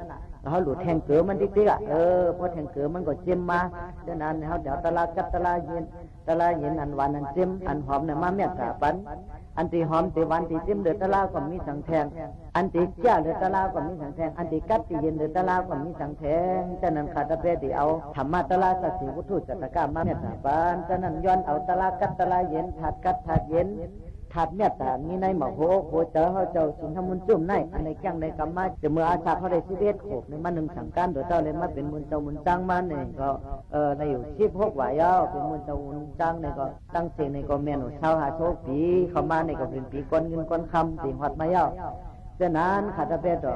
เขา หลุด แทง เกิด มัน ติ๊กๆ อ่ะ เออ พอ แทง เกิด มัน ก็ เจ็ม มา ฉะนั้น เขา เดี๋ยว ตะล้า กัด ตะล้า เย็น ตะล้า เย็น อัน หวาน อัน เจ็ม อัน หอม เนี่ย มา เมตตา ปัน อัน เต หอม เต หวาน เต เจ็ม เดือด ตะล้า ก็ มี สัง แทง อัน เต เสี้ย เดือด ตะล้า ก็ มี สัง แทง อัน เต กัด เต เย็น เดือด ตะล้า ก็ มี สัง แทง ฉะนั้น ข้า ตะเป เต เอา ธรรมะ ตะล้า สัตว์ สิ่ง วัตถุ จัตตากะ มา เมตตา ปัน ฉะนั้น ย้อน เอา ตะล้า กัด ตะล้า เย็น ธาตุ กัด ธาตุ เย็น ธาตุ เมตตา มี ใน หม่อ หัว อก หัว ใจ เฮา เจ้า ศีล ธรรม บุญ จุ่ม ใน อัน ใน เกลี้ยง ใน กรรม มา จะ เมื่อ อาสา เขา ได้ สิบเอ็ด ขวบ ใน มา นึ่ง สัง การ โดย เจ้า เลย มา เป็น มูล เจ้า มูล จัง มา เนี่ย ก็ เออ ใน อยู่ สิบหก วัน ยาว เป็น มูล เจ้า มูล จัง เนี่ย ก็ ตั้ง เสง ใน ก็ แม่น หนุ่ม สาว หา โชค ปี เข้า มา เนี่ย ก็ เป็น ปี ก้อน เงิน ก้อน คำ เต หอด มา ยาว ฉะนั้น ข้า ตะเป เต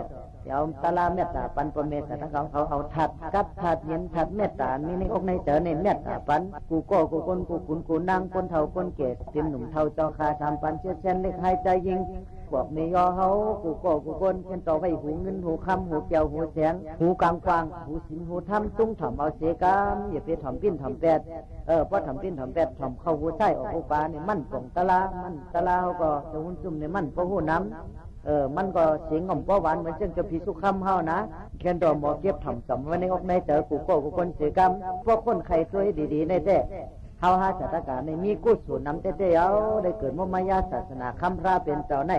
เดี๋ยว ตะล้า เมตตา ปัน ป้อ แม่ สา ทั้ง เขา เขา เอา ธาตุ กัด ธาตุ เย็น ธาตุ เมตตา มี ใน อก ใน ใจ เนี่ย เมตตา ปัน กู ก็ กู คน กู ขุน กู นาง คน เฒ่า คน แก่ เต หนุ่ม เฒ่า เจ้า ข้า สาม ปัน เชื้อ แสน เล็ก หาย ใจ ยิ่ง พวก แม่ ย่า เฮา กู ก็ กู คน เช่น ต่อ ไว้ หู เงิน หู คำ หู แก้ว หู แสง หู กว้าง กว้าง หู ศีล หู ธรรม จุ่ง ถ่อม เอา เส กรรม อย่า ไป ถ่อม ปิ้น ถ่อม แปด เออ พอ ถ่อม ปิ้น ถ่อม แปด ถ่อม เข้า หู ซ้าย ออก หู ขวา เนี่ย มัน ป่อง ตะล้า มัน ตะล้า เฮา ก็ เจ้า บุญ จุ่ม เนี่ย มัน ป้อ หู น้ำ เออ มัน ก็ เสียง ง่อม ป้อ หวาน เหมือน เช่น เจ้า ผี สุข คำ เฮา นะ แค่ ต่อ หมอ เก็บ ถ่อม จ๋ำ ไว้ ใน อก ใน ใจ กู ก็ กู คน เส กรรม พวก คน ไข้ ตัว ดี ๆ ใน เต้ เฮา ฮา ศาสตกา เนี่ย มี กุศล น้ำ เต้ เต้ เอา ได้ เกิด มา มายา ศาสนา คำ พระ เป็น เจ้า ใน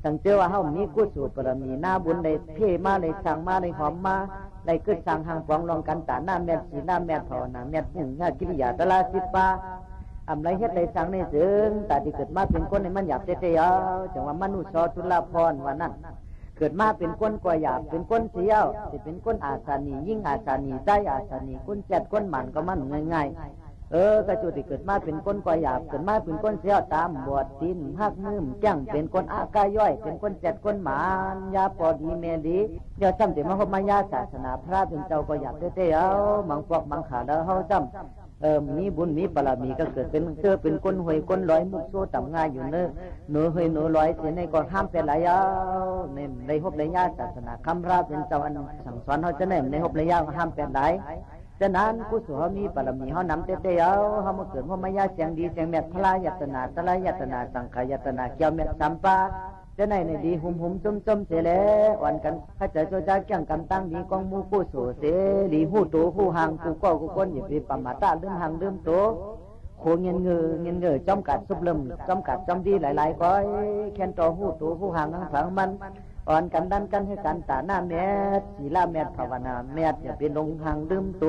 สัง เจอ ว่า เฮา มี กุศล บารมี นา บุญ ได้ เพ่ มา ได้ สร้าง มา ได้ หอม มา ได้ เกิด สร้าง หาง ป๋อง ลอง กัน ตะหน้า เมต ศีล เมต ภาวนา เมต บุญญา กิริยา ตะล้า สิบ ปา อำ ไร เฮ็ด ได้ สร้าง ใน เจิ่ง ตา ที่ เกิด มา เป็น คน เนี่ย มัน หยาบ เต้ เต้ เอา จัง ว่า มนุษย์ สอ จุลพร ว่า นั่น เกิด มา เป็น คน ก็ หยาบ เป็น คน เสีย เต้ เป็น คน อาสา หนี้ ยิ่ง อาสา หนี้ ใจ๊ อาสา หนี้ คน แจ๊ด คน หมาน ก็ มัน ง่าย ๆ เออ กระ จุ ที่ เกิด มา เป็น คน ก็ หยาบ เกิด มา เป็น คน เสีย ต๋าบอด ตีน หัก มือ แก้ง เป็น คน อะ กะ ย้อย เป็น คน แจ๊ด คน หมาน ยา พ่อ ดี แม่ ดี เดี๋ยว ซ้ำ เต มา พบ มายา ศาสนา พระ เป็น เจ้า ก็ หยาบ เต้ เต้ เอา มัง ปวก มัง ขา แล้ว เฮา ซ้ำ เออ มี บุญ มี บารมี ก็ เกิด เป็น เจอ เป็น คน ห้วย คน ลอย มุก โซ ต่ำ งา อยู่ เนอ เนอ ห้วย เนอ ลอย เสีย ใน ก็ ห้าม แปด หลาย เอา ใน ใน พบ ใน ยา ศาสนา คำ พระ เป็น เจ้า อัน สั่ง สอน เฮา จะ ใน ใน พบ ใน ยา ห้าม แปด หลาย ฉะนั้น กุศล เฮา มี บารมี เฮา น้ำ เต้ เต้ เอา เฮา มา เกิด พบ มายา เสียง ดี เสียง เมต พระ รัตนา ตะล้า รัตนา สังฆ รัตนา แก้ว เมต สาม ปา จะ ใน ใน ดี หุม หุม จุ่ม จุ่ม เสีย แหละ อ่อน กัน ข้า เจ้า โจ จ๊า เกลี้ยง กรรม ตัง ดี กอง หมู่ กุศล เสรี ฮู้ โต ฮู้ ห่าง กู ก็ กู คน อย่า ไป ประมาท ลืม ห่าง ลืม โต โข เงิน เงอ เงิน เงอ จ้อม กัด สุบ เริ่ม จ้อม กัด จ้อม ดี หลาย ๆ ก้อย แค่น ต่อ ฮู้ โต ฮู้ ห่าง ทั้ง ฝัง มัน อ่อน กัน ดัน กัน หื้อ กัน ตะหน้า เมต ศีล เมต ภาวนา เมต อย่า ไป หลง ห่าง ลืม โต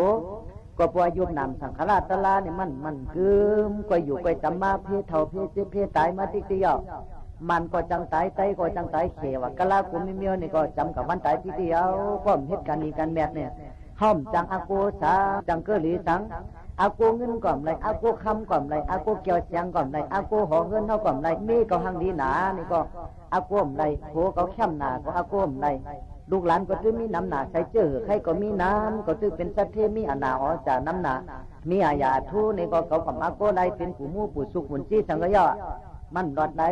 ก็ เพราะ อายุ น้ำ สังขาร ตะล้า เนี่ย มัน มัน กึม ก็ อยู่ ก็ จ๋ำ มา เพ่ เฒ่า เพ่ เจ็บ เพ่ ตาย มา ติ๊ก เตี้ย มัน ก็ จัง ตาย ไต ก็ จัง ตาย เข วะ กะลา กู ไม่ เมียว เนี่ย ก็ จ๋ำ กับ วัน ตาย ติ๊ก เตี้ย ก็ เฮ็ด การ ดี การ เมต เนี่ย เฮา จ๋ำ จัง อา โก สา จัง เกอ หลี สัง อา โก เงิน ก็ ไม่ ได้ อา โก คำ ก็ ไม่ ได้ อา โก แก้ว เสียง ก็ ไม่ ได้ อา โก หอ เฮือน เฮา ก็ ไม่ ได้ เม ก็ หัง ดี หนา นี่ ก็ อา โก ไม่ ได้ โข ก็ แค้ม หนา ก็ อา โก ไม่ ได้ ลูก หลาน ก็ ตื้อ มี น้ำ หนา ใส เจ้อ ใคร ก็ มี น้ำ ก็ ตื้อ เป็น สัตว์ เท มี อา หนา อ๋อ จ๋า น้ำ หนา มี อา อย่า ทู นี่ ก็ เขา ก็ อา โก ได้ เป็น ปู่ หมู่ ปู่ สุก บุญ จี้ สัง ก็ ย่อ มัน หลอด ได้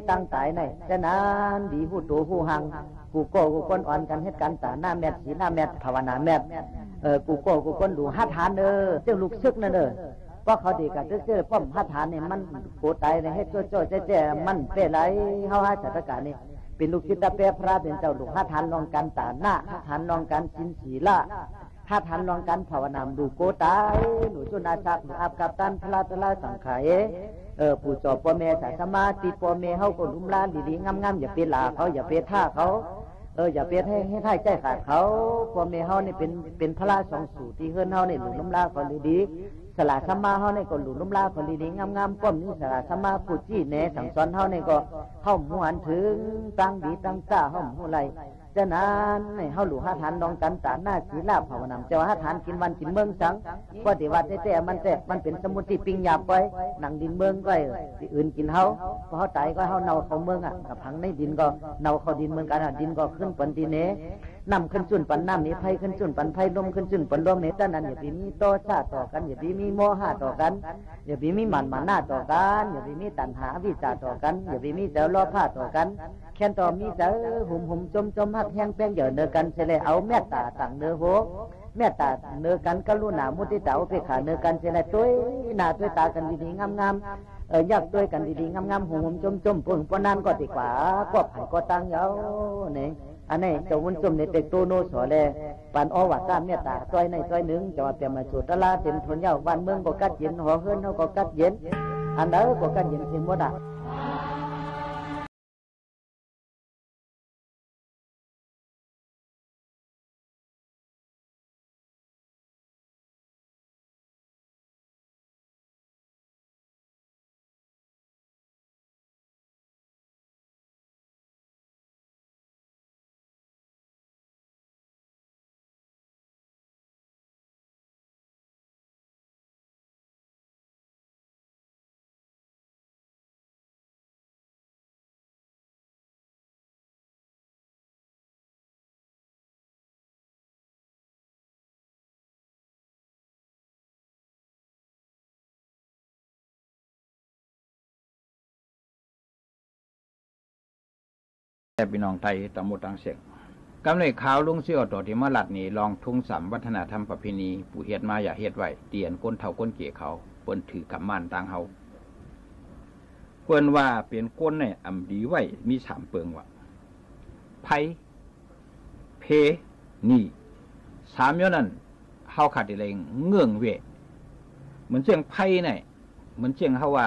ตั้ง ตาย ใน ฉะนั้น ดี ฮู้ โต ฮู้ ห่าง กู ก็ กู คน อ่อน กัน เฮ็ด การ ตะหน้า เมต ศีล เมต ภาวนา เมต เออ กู ก็ กู คน ดู หัตถ์ หาญ เออ เจ้า ลูก ศึก นั่น เออ เพราะ เขา ดี กับ เจ้า เจ้า ป้อม หัตถ์ หาญ เนี่ย มัน โก ตาย ใน เฮ็ด โจ้ โจ้ แจ้ แจ้ มัน เป้ ไหล เฮา ฮา ศาสตกา นี่ เป็น ลูก ศิษย์ ตะเป พระ เป็น เจ้า ลูก หัตถ์ หาญ ลอง การ ตะหน้า หัตถ์ หาญ ลอง การ ศีล ศีล หัตถ์ หาญ ลอง การ ภาวนา ดู โก ตาย หนู จุนา ศักดิ์ หนู อับ กับ ต้าน พระ ตะล้า สังขาร เออ ปู่ จ่อ ป้อ แม่ สา สมา ติ ป้อ แม่ เฮา ก็ ลุม ลา ดี ดี งาม งาม อย่า ไป หล่า เขา อย่า ไป ท่า เขา เออ อย่า ไป ให้ ให้ ให้ ใจ้ ขาด เขา ป้อ แม่ เฮา นี่ เป็น เป็น พระ สอง สูตร ที่ เฮือน เฮา นี่ หลู ลุม ลา เขา ดี ดี สละ สมา เฮา นี่ ก็ หลู ลุม ลา เขา ดี ดี งาม งาม ป้อม นี้ สละ สมา ผู้ จี้ แนะ สั่ง สอน เฮา นี่ ก็ เฮา หมู่ หัน ถึง ตั้ง ดี ตั้ง ซ่า เฮา หมู่ ไร เจ้านั้นเนี่ย เฮาหลู่ หาทาน ลองกัน ตาหน้า ศีล ภาวนา จะว่า หาทาน กินวันกินเมือง สัง ก็ถือว่า แท้ๆ มันแต่ มันเป็น สมุติ ปิ้งย่าง ก้อย หนังดินเมือง ก้อย ที่อื่นกิน เฮา พอ เฮาตาย ก็ เฮาเน่าเข้าเมือง อ่ะ กับ ฝังในดิน ก็ เน่าเข้าดิน เหมือนกัน อ่ะ ดิน ก็ ขึ้น ปันดิน เนี่ย น้ำ ขึ้น จุ่น ปันน้ำ นี่ ไฟ ขึ้น จุ่น ปันไฟ ลม ขึ้น จุ่น ปันลม เนี่ย เจ้านั้น อย่าไปมี โทสะ ต่อกัน อย่าไปมี โมหะ ต่อกัน อย่าไปมี มานะ มานะ ต่อกัน อย่าไปมี ตัณหา อวิชชา ต่อกัน อย่าไปมี ใจ โลภะ ต่อกัน แค่นต่อ มี ใจ หุมหุม จมจม ฮักแฮง แป้ง เยอะ เนือ กัน เสีย แล้ว เอา เมตตา ตั้ง เนือ หัว เมตตา เนือ กัน กรุณา มุทิตา อุเบกขา เนือ กัน เสีย แล้ว ตวย หน้า ตวย ตา กัน ดีๆ งามๆ เออ แยก ตวย กัน ดีๆ งามๆ หุมหุม จมจม เพิ่ง ป้อน นั้น ก็ ดีกว่า ก็ ผัน ก็ ตั้ง เยาว์ เนี่ย อันนี้ เจ้า วุ้นส้ม เนี่ย เต็ก โตโน สอ แล ปัน อวากาศ เมตตา ตวย ใน ตวย หนึ่ง จะว่า เตรียม มา สู่ ตลาด เต็ม ทน เยาว์ บ้าน เมือง ก็ กัดเย็น หอ เฮือน เฮา ก็ กัดเย็น อัน ใด ก็ กัดเย็น เต็ม หมด อ่ะ แก่พี่น้องไทยตังหมดตังเสี้ยง กำเนิดข่าวหลวงเสี่ยวต่อที่มาลัดนี้ ลองทุ่งสามวัฒนธรรมประเพณี ปู่เฮ็ดมาอย่าเฮ็ดไว้ เตียนคนเฒ่าคนแก่เขา เปิ้นถือกำม่านตังเฮา เปิ้นว่าเป๋นคนเนี่ย อ่ำดีไหว้ มีสามเปิงว่ะ ไพ เพ หนี้ สามย้อนนั้น เฮาขาดอะไรเงื่องเวะ เหมือนเจียงไพเนี่ย เหมือนเจียงเฮาว่า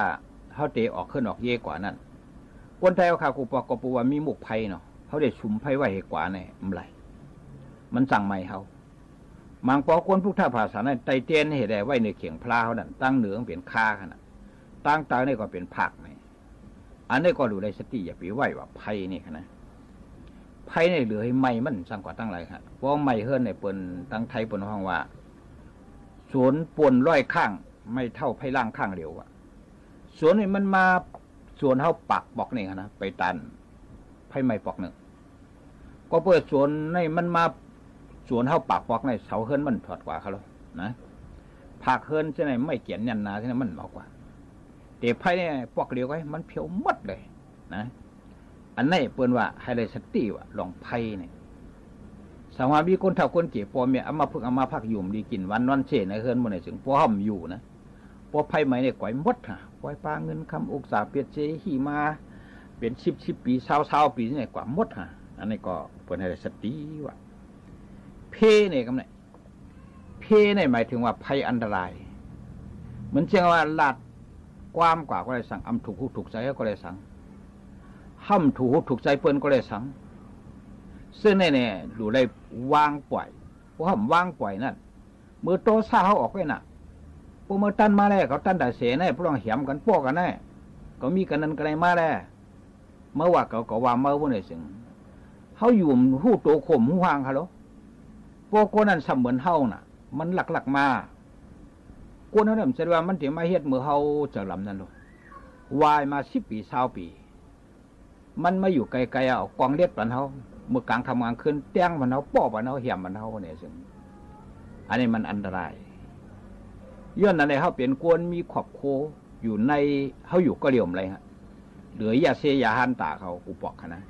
เฮาเตะออกขึ้นออกเยกว่านั้น คนไทยเฮาขาดกูปอกก็ปูว่ามีมุกไพเนาะ เฮาได้ชุมไพไหว้ให้กว่าเนี่ย มันไร มันสั่งใหม่เฮา มังปอคนพุทธภาษานั้นไตเตียนเหตุใดไหว้ในเขียงพระเฮานั้น ตั้งเหนือเป็นคาขนาด ตั้งใต้นี่ก็เป็นผักเนี่ย อันนี้ก็ดูได้สติ อย่าไปไหว้ว่าไพเนี่ยนะ ไพเนี่ยเหลือให้ไหม้มันสั่งกว่าตั้งหลายครับ เพราะไหม้เฮือนเนี่ยเปิ้นตั้งไทยเปิ้นฮ้องว่า สวนป่นร้อยข้าง ไม่เท่าไพร่ล่างข้างเดียวอะ สวนนี่มันมา สวนเฮาปากปอกนี่นะ ไปตัน ไพไหม้ปอกหนึ่ง ก็เปิดสวนในมันมา สวนเฮาปากปอกในเสาเฮือนมันถอดกว่าเขาแล้วนะ ผักเฮือนเช่นไหนไม่เกี่ยนยันนาเช่นนั้นมันเหมากว่า แต่ไพเนี่ยปอกเดียวก็มันเพียวหมดเลยนะ อันนี้เปิ้นว่าให้ได้สติว่าลองไพเนี่ย สามารถมีคนเฒ่าคนแก่พ่อแม่เอามาพึ่งเอามาพักอยู่ดีกินหวานนอนเซในเฮือนหมดในถึงพ่อห้ามอยู่นะ พอไพใหม่เนี่ยก๋อยหมดฮะ ก๋อยปลาเงินคำอุกษาเปียดเจหิมา เป็นสิบสิบปีซาวซาวปีเนี่ยกว่าหมดฮะ อันนี้ก็เปิ้นให้ได้สติว่า เพเนี่ยกำเนี่ย เพเนี่ยหมายถึงว่าภัยอันตราย เหมือนเช่นว่าลาดความกว่าก็ได้สัง อำถูกหูถูกใจก็ได้สัง ห้ามถูกหูถูกใจเปิ้นก็ได้สัง ซึ่งในเนี่ยหลู่ได้วางปล่อย เพราะห้ามวางปล่อยนั่น เมื่อโตซ่าเขาออกไปน่ะ พวกเมื่อตั้นมาแล้วเขาตั้นแต่เสนาพวกลองแหมกันป้อกันแน่ ก็มีกันนั้นกันในมาแล้ว เมื่อว่าเขาก็ว่าเมื่อวันไหนสิง เขาอยู่หูโตข่มหูห่างเขาแล้ว พวกคนนั้นเสมือนเฮาน่ะ มันหลักๆมา คนเขาเนี่ยมันจะว่ามันถึงมาเฮ็ดเมื่อเฮาจะลำนั่นหรอ วายมาสิบปีซาวปี มันมาอยู่ไกลๆเอากองเล็ดปันเฮา เมื่อกลางค่ำกลางคืนแต้งปันเฮา ป้อปันเฮา แหมปันเฮาเนี่ยซึ่ง อันนี้มันอันตราย ย้อนนั้นเลยเฮาเป็นคนมีครอบครัวอยู่ใน เฮาอยู่ก็เลียวมไรฮะ เหลือญาติเสยาหันตาเขากูปอกขนาด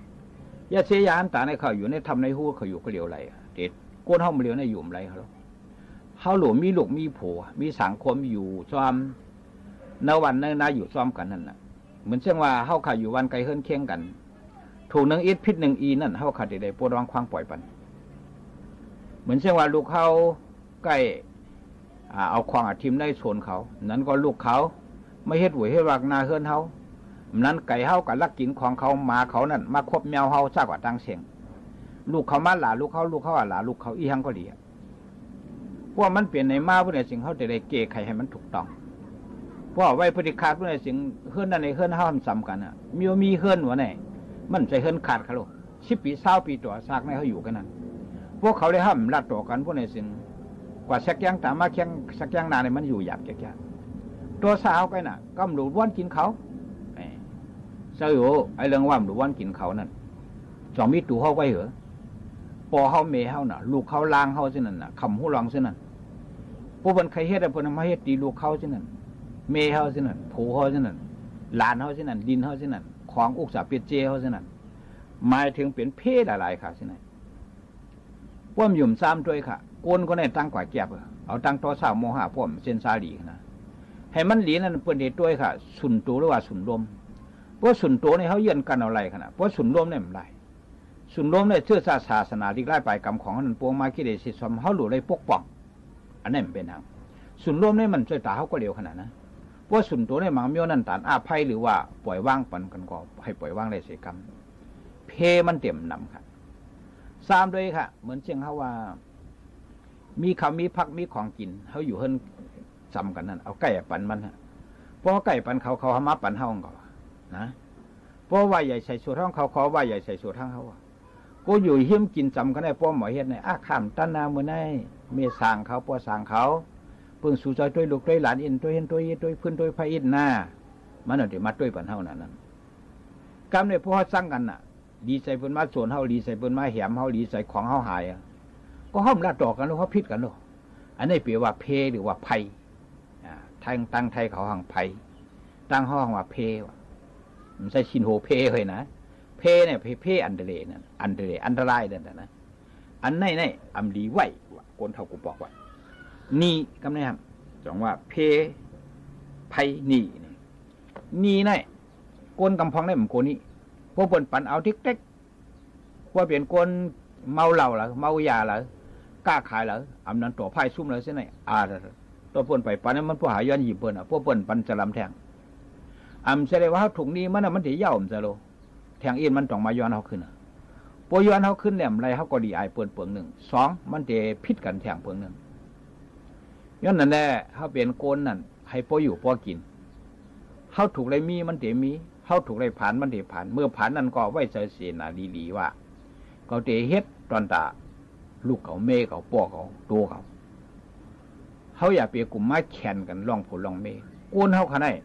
ญาติเสยาหันตาในเขาอยู่ในถ้ำในหูเขาอยู่ก็เลียวไรอะ แต่คนเฮามาเลียวในอยู่มไรเขา เฮาหลวงมีลูกมีผัว มีสังคมอยู่ซ้อม ในวันในนาอยู่ซ้อมกันนั่นน่ะ เหมือนเช่นว่าเฮาขาอยู่วันไกลเฮิรนเคียงกัน ถูกหนึ่งอิดผิดหนึ่งอีนั่น เฮาขาจะได้ปวดวางควางปล่อยปัน เหมือนเช่นว่าลูกเฮาใกล้ อ่า เอาควางอาทิมในโซนเขา นั้นก็ลูกเขาไม่เฮ็ดหวยเฮ็ดวักนาเฮิรนเฮา นั้นไก่เฮากับลักกินของเขา หมาเขานั่นมาคบแมวเฮาซากกว่าตั้งเสียง ลูกเขามาหล่าลูกเขา ลูกเขาอ่ะหล่าลูกเขา อีหังก็ดีอะ เพราะมันเปลี่ยนในมาผู้ใดสิ่งเขาจะได้แก้ไขให้มันถูกต้อง เพราะไว้พฤติขาดผู้ใดสิ่งเฮือนนั่นในเฮือนเฮามันซ้ำกันอ่ะ มีบ่มีเฮือนวะเนี่ย มันใช่เฮือนขาดครับลูก chi piˍ saˍ piˍ tawˍ shaˍ naˆ hui yuˬ k'ai naˆ. Paw hk'aˬ leh haˆ mvuhˇ laˇ tawˍ k'ai paw naˆ hui, k'aꞈ sheh kehˉ taˍ maˇ sheh kehˉ naˆ leh maˇ yuˬ yaꞈ kehˉ. Tawˇ shaˍ haw k'ai naˆ, kaꞈ mvuhˇ loꞈ vaˇ kiˬ hkaoˍ. Suh yoˬ, a leh vaˇ mvuhˇ loꞈ vaˇ kiˬ hkaoˍ naˆ. Cawˬ miˇ tuˬ haw k'ai heˬ. Paw haw meh haw naˆ, luˬ haw laˇ haw chi naˆ, hkaoˍ mvuhˇ law chi naˆ. Paw bvuhꞈ hk'ai heˆ leh paw naˆ maˇ heˆ, tiˍ luˬ haw chi naˆ, meh haw chi naˆ, hpoˍ haw chi naˆ, lanˍ haw chi naˆ, lin haw chi naˆ, hkawˍ อุตสาหกรรม piˇ ce haw chi naˆ, หมายถึง peˇ hpeˇ laˬ laiˬ hk'aˬ chi naˆ. Paw mvuhˇ yuˬ mvuhˇ caˇ mvuhˇ tuˇ hk'aˬ, คน k'o naˆ tanˇ k'aꞈ kehˉ peuˬ, awˬ tanˇ tawˇ shaˍ mawˇ haˆ paw mvuhˇ เส้นสาย liꞈ hk'aˬ naˆ. Haiˬ maˇ liꞈ naˆ peuˬ te tuˇ hk'aˬ, ส่วนตัว หรือว่า ส่วนรวม. Paw ส่วนตัว naˆ haw yehˬ kanˇ awˬ laiˬ hk'aˬ naˆ, paw ส่วนรวม naˆ mvuhˇ laiˬ. ส่วนรวม naˆ เชื่อศาสนา หลีกเลี่ยงไป กรรมของ naˆ paw maˇ kiˇ leh chi sawˍ haw loꞈ leh ปกป้อง อันนั้นเป็นหาง ส่วนรวม naˆ mvuhˇ cawˬ taˍ haw k'oˆ leh hk'aˬ naˆ. Paw ส่วนตัว naˆ บาง miˇ naˆ tanˇ อภัย หรือว่า ปล่อยวาง paˍ kanˇ k'o, haiˬ ปล่อยวาง leh sheˍ kanˇ, peˇ maˇ te mvuhˇ naˆ hk'aˬ. Saˍ mvuhˇ tuˇ hk'aˬ, เหมือนเช่น haw a, miˇ hkaoˍ miˇ พัก miˇ ของกิน haw yuˬ heuˆ จำกัด naˆ, awˬ ใกล้ paˍ maˇ naˆ. Paw ใกล้ paˍ hkaoˍ hkaoˍ haw maˇ paˍ haw k'o, paw ว่าใหญ่ใส่สูตร haw hkaoˍ hkaoˍ ว่าใหญ่ใส่สูตร haw a. คนอยู่หิ้วกิน จำกัด naˆ paw mawˬ heˆ naˆ, a hk'aˬ mvuhˇ tanˇ naˆ mvuhˇ naˆ, meh shaˍ hkaoˍ paw shaˍ hkaoˍ, เพิ่ง shu cawˬ tuˇ loꞈ tuˇ laˬ อิน tuˇ hehnˇ tuˇ yeˇ tuˇ hpuiˇ tuˇ hpaˇ อิน naˆ, maˇ naˆ te maˇ tuˇ paˍ haw naˆ naˆ. Kaˇ naˆ paw haw สร้างกัน naˆ, liꞈ cai peuˬ maˇ โจร haw, liꞈ cai peuˬ maˇ แหม haw, liꞈ cai hkaoˍ haw haiˬ a, k'o haw mvuhˇ laˇ tawˍ kanˇ lo, haw ผิด kanˇ lo. อันนี้ แปลว่า peˇ หรือว่า ภัย. Tanˇ tanˇ htaiˇ hkaoˍ haw hk'aˬ, peˇ, tanˇ haw hk'aˬ peˇ a, mvuhˇ shaˆ shinˍ hoꞈ peˇ ve naˆ. Peˇ naˆ peˇ peˇ อันตราย naˆ, อันตราย อันตราย naˆ. อัน naˆ naˆ อำ liꞈ ไหว้ a, คนเฒ่า คนแก่ บอกว่า นี่ กำ naˆ, สอง ว่า peˇ, ภัย นี่ นี่ naˆ, คน กำ hpawˇ naˆ mvuhˇ คน นี่ paw bvuhꞈ ปัน เอา เต็กเต็ก. Paw เป็นคน เมาเหล้า lawˬ, เมายา lawˬ, ค้าขาย lawˬ, อำ naˆ ต่อ hpaˇ suhˉ ลย chi naˆ, a, taw paw bvuhꞈ ปัน naˆ mvuhˇ paw haˍ yuˇ nyi bvuhꞈ a, paw bvuhꞈ ปัน จะ lam hteˇ. Aˬ mvuhˇ shaˆ leh ว่า haw ถูก นี่ maˇ naˆ, maˇ te yaˇ mvuhˇ shaˆ lo, hteˇ อิน maˇ tawˍ maˇ yuˇ haw hk'e naˆ. Paw yuˇ haw hk'e naˆ mvuhˇ leh haw k'awꞈ liꞈ a peuˬ peuˬ naˆ, sawˍ maˇ te ผิด kanˇ hteˇ peuˬ naˆ. Yawˇ naˆ leh haw เป็นคน naˆ, haiˬ paw yuˬ paw kiˬ, haw ถูก leh miˇ maˇ te miˇ, haw ถูก leh ผ่าน maˇ te ผ่าน. เมื่อ ผ่าน naˆ k'o ไว้ใจ เสนา liꞈ ว่า k'awꞈ te heˆ tawˇ taˍ, luˬ kaꞈ meh kaꞈ paw kaꞈ to kaꞈ, haw yaꞈ ไป k'oˆ maˇ แข่ง kanˇ ลองผัว ลองเมีย. คน haw hk'aˬ naˆ,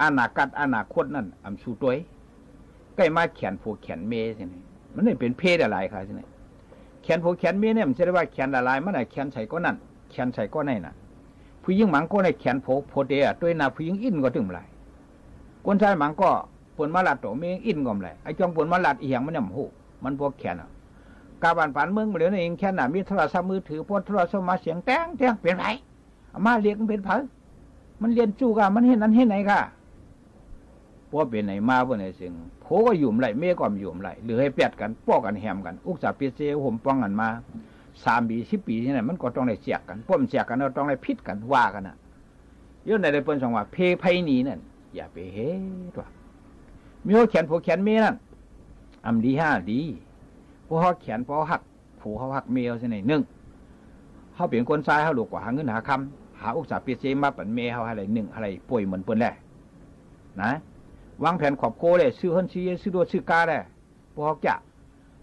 อนาคต อนาคต naˆ, aˬ mvuhˇ shu tuˬ ใกล้ maˇ แข่งผัว แข่งเมีย chi naˆ, maˇ naˆ เป็น peˇ laˬ laiˬ hk'aˬ chi naˆ. แข่งผัว แข่งเมีย naˆ mvuhˇ shaˆ leh ว่า แข่ง laˬ laiˬ, maˇ naˆ แข่ง ใส่ ก้อน naˆ, แข่ง ใส่ ก้อน naˆ naˆ. ผู้หญิง บาง ก้อน naˆ แข่งผัว ผัว te a tuˬ naˆ, ผู้หญิง อิน k'o te mvuhˇ laiˬ. คน ชาย บาง ก้อน paw maˇ laˇ tawˍ, miˇ, in k'o mvuhˇ laiˬ. A cawˬ paw maˇ laˇ, i hang maˇ naˆ mvuhˇ hoˆ, maˇ paw แข่ง a. กลับบ้าน ปัน เมือง ไป แล้ว naˆ ยัง แข่ง naˆ, มี โทรศัพท์มือถือ, paw โทรศัพท์ มา เสียง แต๊งแต๊ง เป็น ไร อาม่าเรียกมันเป็นใผ มันเรียน จุก อ่ะ มันเห็น อัน เห็น ไหน ค่ะ. Paw เป็น ไหน มา paw ไหน เสียง ผัว ก็ อยู่ ไม่ ได้, เมีย ก็ อยู่ ไม่ ได้, หรือ ให้ แปด กัน, ป้อ กัน แหม กัน, อุตส่าห์ เปียเซ โฮม ป้อง กัน มา สาม ปี สิบ ปี ที่ ไหน มัน ก็ ต้อง ได้ แจก กัน, paw มัน แจก กัน ก็ ต้อง ได้ ผิด กัน ว่า กัน อ่ะ. Yawˇ naˆ leh เปิ้ล สอง ว่า peˇ ภัย นี่ naˆ, อย่า ไป heˆ ตัว miˇ haw แข่งผัว แข่ง เมีย naˆ, aˬ mvuhˇ liꞈ haˉ liꞈ. Paw haw แข่ง paw haw หัก ผัว haw หัก เมีย chi naˆ, นึ่ง haw เป็น คน ชาย haw loˍ กว่า หา เงิน หา คำ, หา อุตส่าห์ เปียเซ มา ปัน เมีย haw, haw lehˬ นึ่ง haw lehˬ ป่วย เหมือน เปิ้ล lehˬ นะ, วางแผน ครอบครัว lehˬ, ซื้อ เฮือน ซื้อ เย ซื้อ รถ ซื้อ กา lehˬ, paw haw จะ